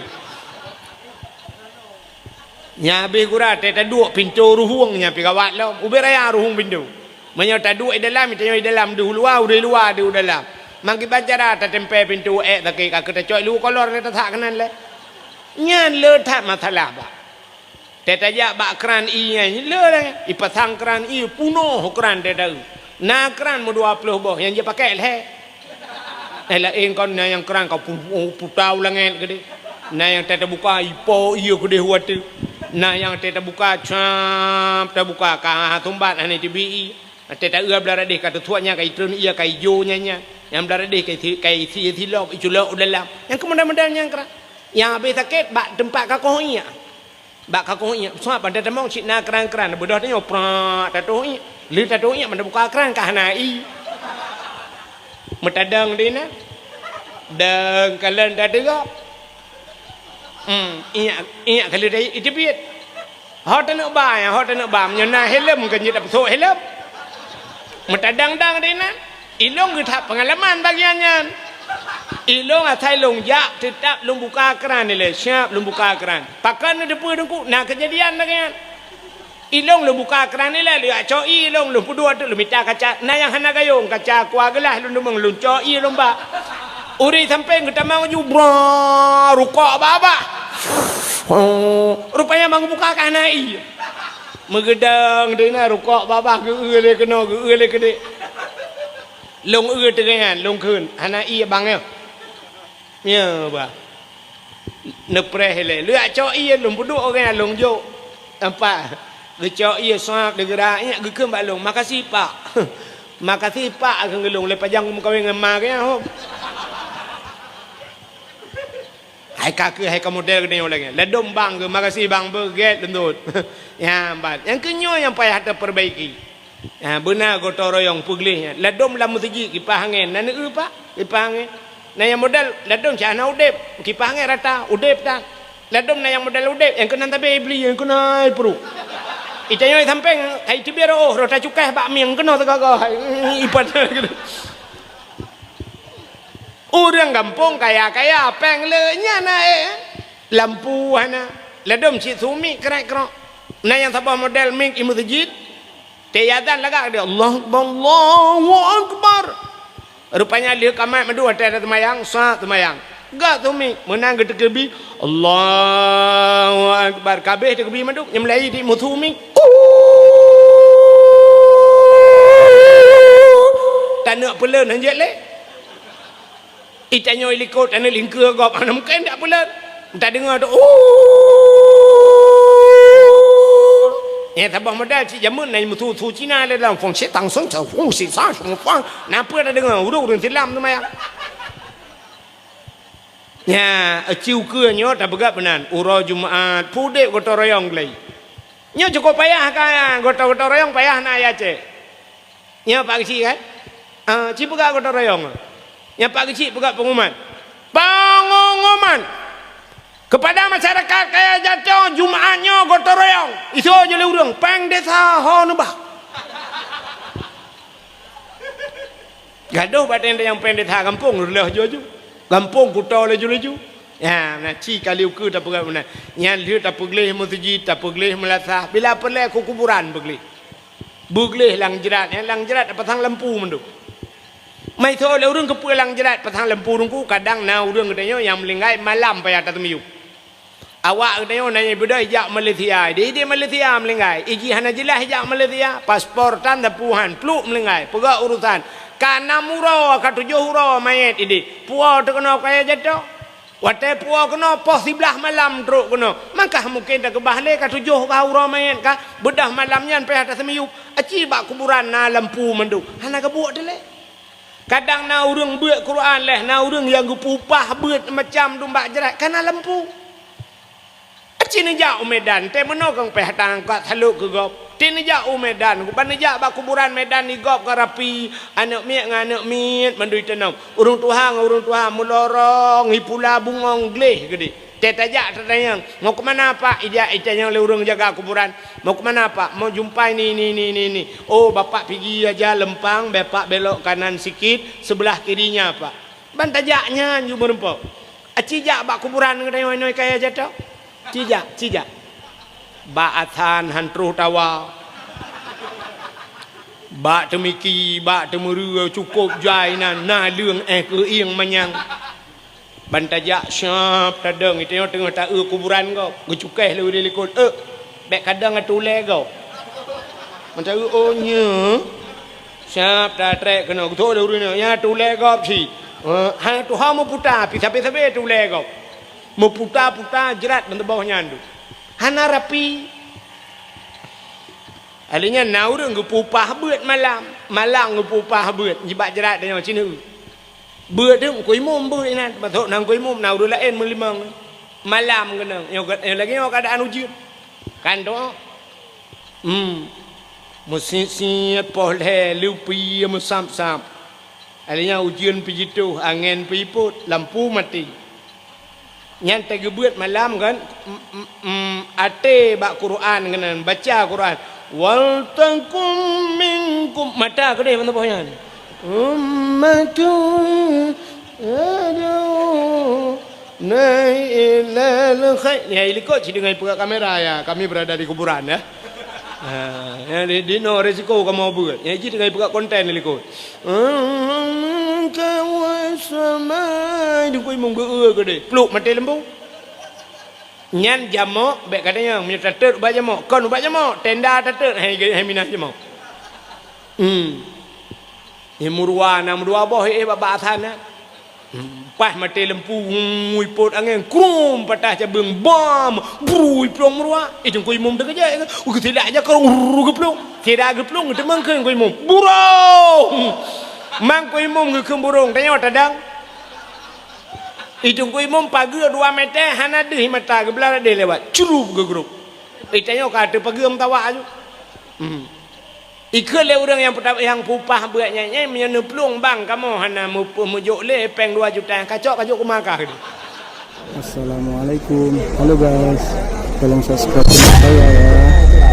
Nya habéh gura teuh taduek pintoe ruhueng nya pih gawat lom. Ubé raya ruhueng pintoe. Meunyoe taduek i dalam, iteueng i dalam deuh u luwa, udeh luwa deuh u dalam. Mangkiban cara tatempée pintoe ék sakét, ka keuh tacok i luweue kolor lé tasak keunan lé. Nyan le that masalah, bah. Teuh tajak bak kran ié nyan, le lé, ipasang kran ié, punoh kran teuh ta-eu. Na kran meudua ploh boh nyang jipakék lhée. Eh, laén kon na nyang kran ka pu-, pu-, puta u langét keudeh. Na nyang teuh tabuka, ipo ié keudeh u ateueh. Na nyang teuh tabuka, cap, tabuka, ka ha sumbat hana teubiet ié. Teuh ta-eu blah radeh ka teusuak nyan ka itreun ié ka ijo nyan nyan. Nyang blah radeh ka isi, ka isi, isi lop, iculok u dalam. Nyang keu model-model nyang kran. Nyang habéh sakét bak teumpat kakoh ié. Bak kakoh ié, sabab ban tatamong cit na kran-kran, beudôh tanyoe prak tatoh ié. Lheueh tatoh ié ban tabuka kran ka hana ié. Meutadong di na. Dong kalon tateugok. Hmm, ié, ié ka lheueh iteubiet. Ho taneuk ba, ho taneuk ba, meunyoe na helm ka jeuet tapeusok helm. Meutadong-dong di na. Ilôn geuh that peungalaman bagian nyan. Ilôn asai lôn jak, teutap lôn buka kran ilée, siap lôn buka kran. Pakon neuteupeue Teungku, na keujadian lagée nyan. Ilôn lôn buka kran ilée, lôn jak cok ié ilôn, lôn peuduek teuk lôn mita kaca, na nyang hana gayong, kaca kuah geulah lôn deungon, lôn cok ié lôn bak. Ureueng sampéng geutamong ju, bra, rukok babah. Rupanya ban geubuka ka hana ié. Meugeudong teuk na rukok babah geu-eu lé keunoe, geu-eu lé keudeh. Lôn eu teungoh nyan, lôn kheun, hana ié bang nyoe. Nyoe bah. Neupreh ilée. Lôn jak cok ié, lôn peuduek ureueng nyan, lôn jok. Nampak? Geucok ié sab, geugeurak, nyak geukheun bak lôn, "Makasih, Pak." Makasih pak keu geulong lé pajang meukawen ngon ma geuh nyan hom. Hai ka keuh hai ka model geutanyoe lagèe. Ladôm bang keuh makasih bang beuh gèt leuntôt. Nyan ban. Nyang keu nyoe nyang payah tapeurbaiki. Ha, beuna gotong royong peugleh nyan. Ladôm lam meuseujid kipah angén na neueu pak, kipah angén. Na nyang model ladôm cit hana udép, kipah angén rata, udép tan. Ladôm na nyang model udép, nyang keunan tabé bli, nyang keunan pruet. Itanyoe sampéng, hai teubiet rôh, rôh tacukéh bak mieng keunoe teugaga hai. Ipat. Ureueng gampông kaya-kaya, péng le nyan na, eh. Lampu hana. Ladôm cit su mik krek-krok. Na nyang saboh model mik i meuseujid. Teuazan lagak dia, "Allahu Akbar, Allahu Akbar." Rupanya lheueh ka mat mandum watèe na teumayang, sa teumayang. Gak su mik, meunan geuteukeubi, "Allahu Akbar." Ka abéh teukeubi mandum, nyang meulayi di meusu mik. Taneuk peuleuen hanjeuet lé. Itanyoe likot, taneuk lingkeue gob, hana mungken dak peuleuen. Tadeungoe tu, "Uh." Nyang saboh model cit jameun na meusu-su Cina lé dalam fong sit tang song sa fong sit sa fong fang. Na peue tadeungoe, ureueng-ureueng silam teumayang. Nya, aci ukeue nyoe tapeugah meunan, uroe Jumat, pudek gotong royong gleh. Nyoe cukôp payah ka, gotong-gotong royong payah na ya cek. Nyoe Pak Geuchik kan? Ah, ci peugah gotong royong. Nyan Pak Geuchik peugah pengumuman. Pengumuman kepada masyarakat Kaya Jato, Jumaat nyoe gotong royong. Iso je lé ureueng, péng desa ho neubah. Gadoh bateng nyang péng desa gampông reuloh ju-ju. Gampông kuto laju-laju. Ya, na ci kali ukeue tapeugah meunan. Nyan lheueh tapeugleh meuseujid, tapeugleh meulasah. Bila peureulèe ku kuburan peugleh. Beugleh lam jrat, nyang lam jrat tapasang lampu mandum. Maiso lé ureueng keupeue lam jrat pasang lampu teungku, kadang na ureueng geutanyoe nyang meuninggai malam payah tateumiyueb. Awak geutanyoe na nyang beudôh jak Malaysia, idéh-idéh Malaysia meuninggai, iji hana jeulaih jak Malaysia, paspor tan tapeuhan, pluek meuninggai, peugah urusan, ka nam uroe, ka tujoh uroe manyét idéh, puwoe teukeunong kaya jatoh. Watèe puwoe keunoe, poh siblaih malam trok keunoe. Maka mungken takeubah lé ka tujoh ka uroe manyét ka, beudôh malam nyan payah taseumiyueb. Aci bak kuburan na lampu mandum. Hana geubuet teuh lé. Kadang na ureueng beuet Quran lé, na ureueng nyang geupeupah beuet macam dum bak jrat, ka na lampu. Aci neujak u Medan, tée meunoe kong payah tangkat salok keu gob. Tée neujak u Medan, ban neujak bak kuburan Medan di gob ka rapi, aneuk miet ngon aneuk miet mandum iteunom. Ureueng tuha ngon ureueng tuha meulorong, hi pula bungong gleh geude. Tée tajak tatanyong, "Mau keu mana, Pak?" Ijak itanyong lé ureueng jaga kuburan. "Mau keu mana, Pak?" "Mau jumpai ni, ni, ni, ni, ni." "Oh, Bapak pigi aja lempang, Bapak belok kanan sikit, sebelah kirinya, Pak." Ban tajak nyan ju meureumpok. Aci jak bak kuburan geutanyoe inoe kaya jatoh. Ci jak, ci jak. Bak asan han troh tawa. Bak teumiki, bak teumeureu cukôp jai nan, na leueng éh keuieng manyang. Ban tajak siab tadong, geutanyoe teungoh taeu kuburan gob, geucukéh lé ureueng likot, "Eh, bék kadong atulée gob." Ban taeu, "Oh, nyoe." Siab tatrek keunoe, geutrok lé ureueng nyoe, "Nyan tulée gob cit." "Eh, hai tuha meuputa, pi sabe-sabe tulée gob." Meuputa-puta jrat ban teuboh nyan tu. Hana rapi. Alèh nyan na ureueng geupeupah beuet malam, malam geupeupah beuet, jibak jrat tanyoe sineuk. Beuet tu Teungku Imum beuet inan, masôk na Teungku Imum na ureueng laén meulimong. Malam keunong, nyoe lagèe nyoe keuadaan ujeuen. Kan tu? Hmm. Meusiet-siet poh lhèe lupi meusab-sab. Alèh nyan ujeuen pih jituh, angén pih ipot, lampu maté. Nyan teugeubeuet malam kan, m-, m-, m-, até bak Quran keunan, baca Quran. "Wal takum minkum," mata keudeh mantong boh nyan. "Ummatun yad'una ilal khair." Ya, ilikot cit deungon ipeugah kamera ya, kami berada di kuburan ya. Ha, ya, di, di no resiko kamoe beuet. Ya, cit deungon ipeugah konten ilikot. "Kawasama," dukui mung geu-eu keudeh. Pluk maté lembu. Nyan jamok, bék katanyong, meunyoe tatot ubak jamok, kon ubak jamok, tenda tatot, hai, hai minah jamok. Hmm. Nyan meuruwa na meudua boh, eh, bak, bak asan na. Paih maté lampu, ngui pot angén, krum, patah cabeueng, bam, brui, plueng meuruak. Eh, Teungku Imum teukeujot, geutilak jakong, rrrr, geuplueng. Sira geuplueng, geuteumangkeun Teungku Imum. Burông! Mang Teungku Imum geukheun burông, tanyoe tadang. Eh, Teungku Imum pageue dua meter, hana deuh mata, geublah deh lewat. Crup geugrup. Eh, tanyoe ka teupageue meutawa aju. Hmm. Ikheun lé ureuëng nyang peuta-, nyang peuupah beuet nyan, "Nyan meunyoe neuplueng bang kamoe hana meup-, meujok lé péng dua juta, kacok, kacok keumah kah." Assalamualaikum. Halo guys, tolong subscribe channel saya ya.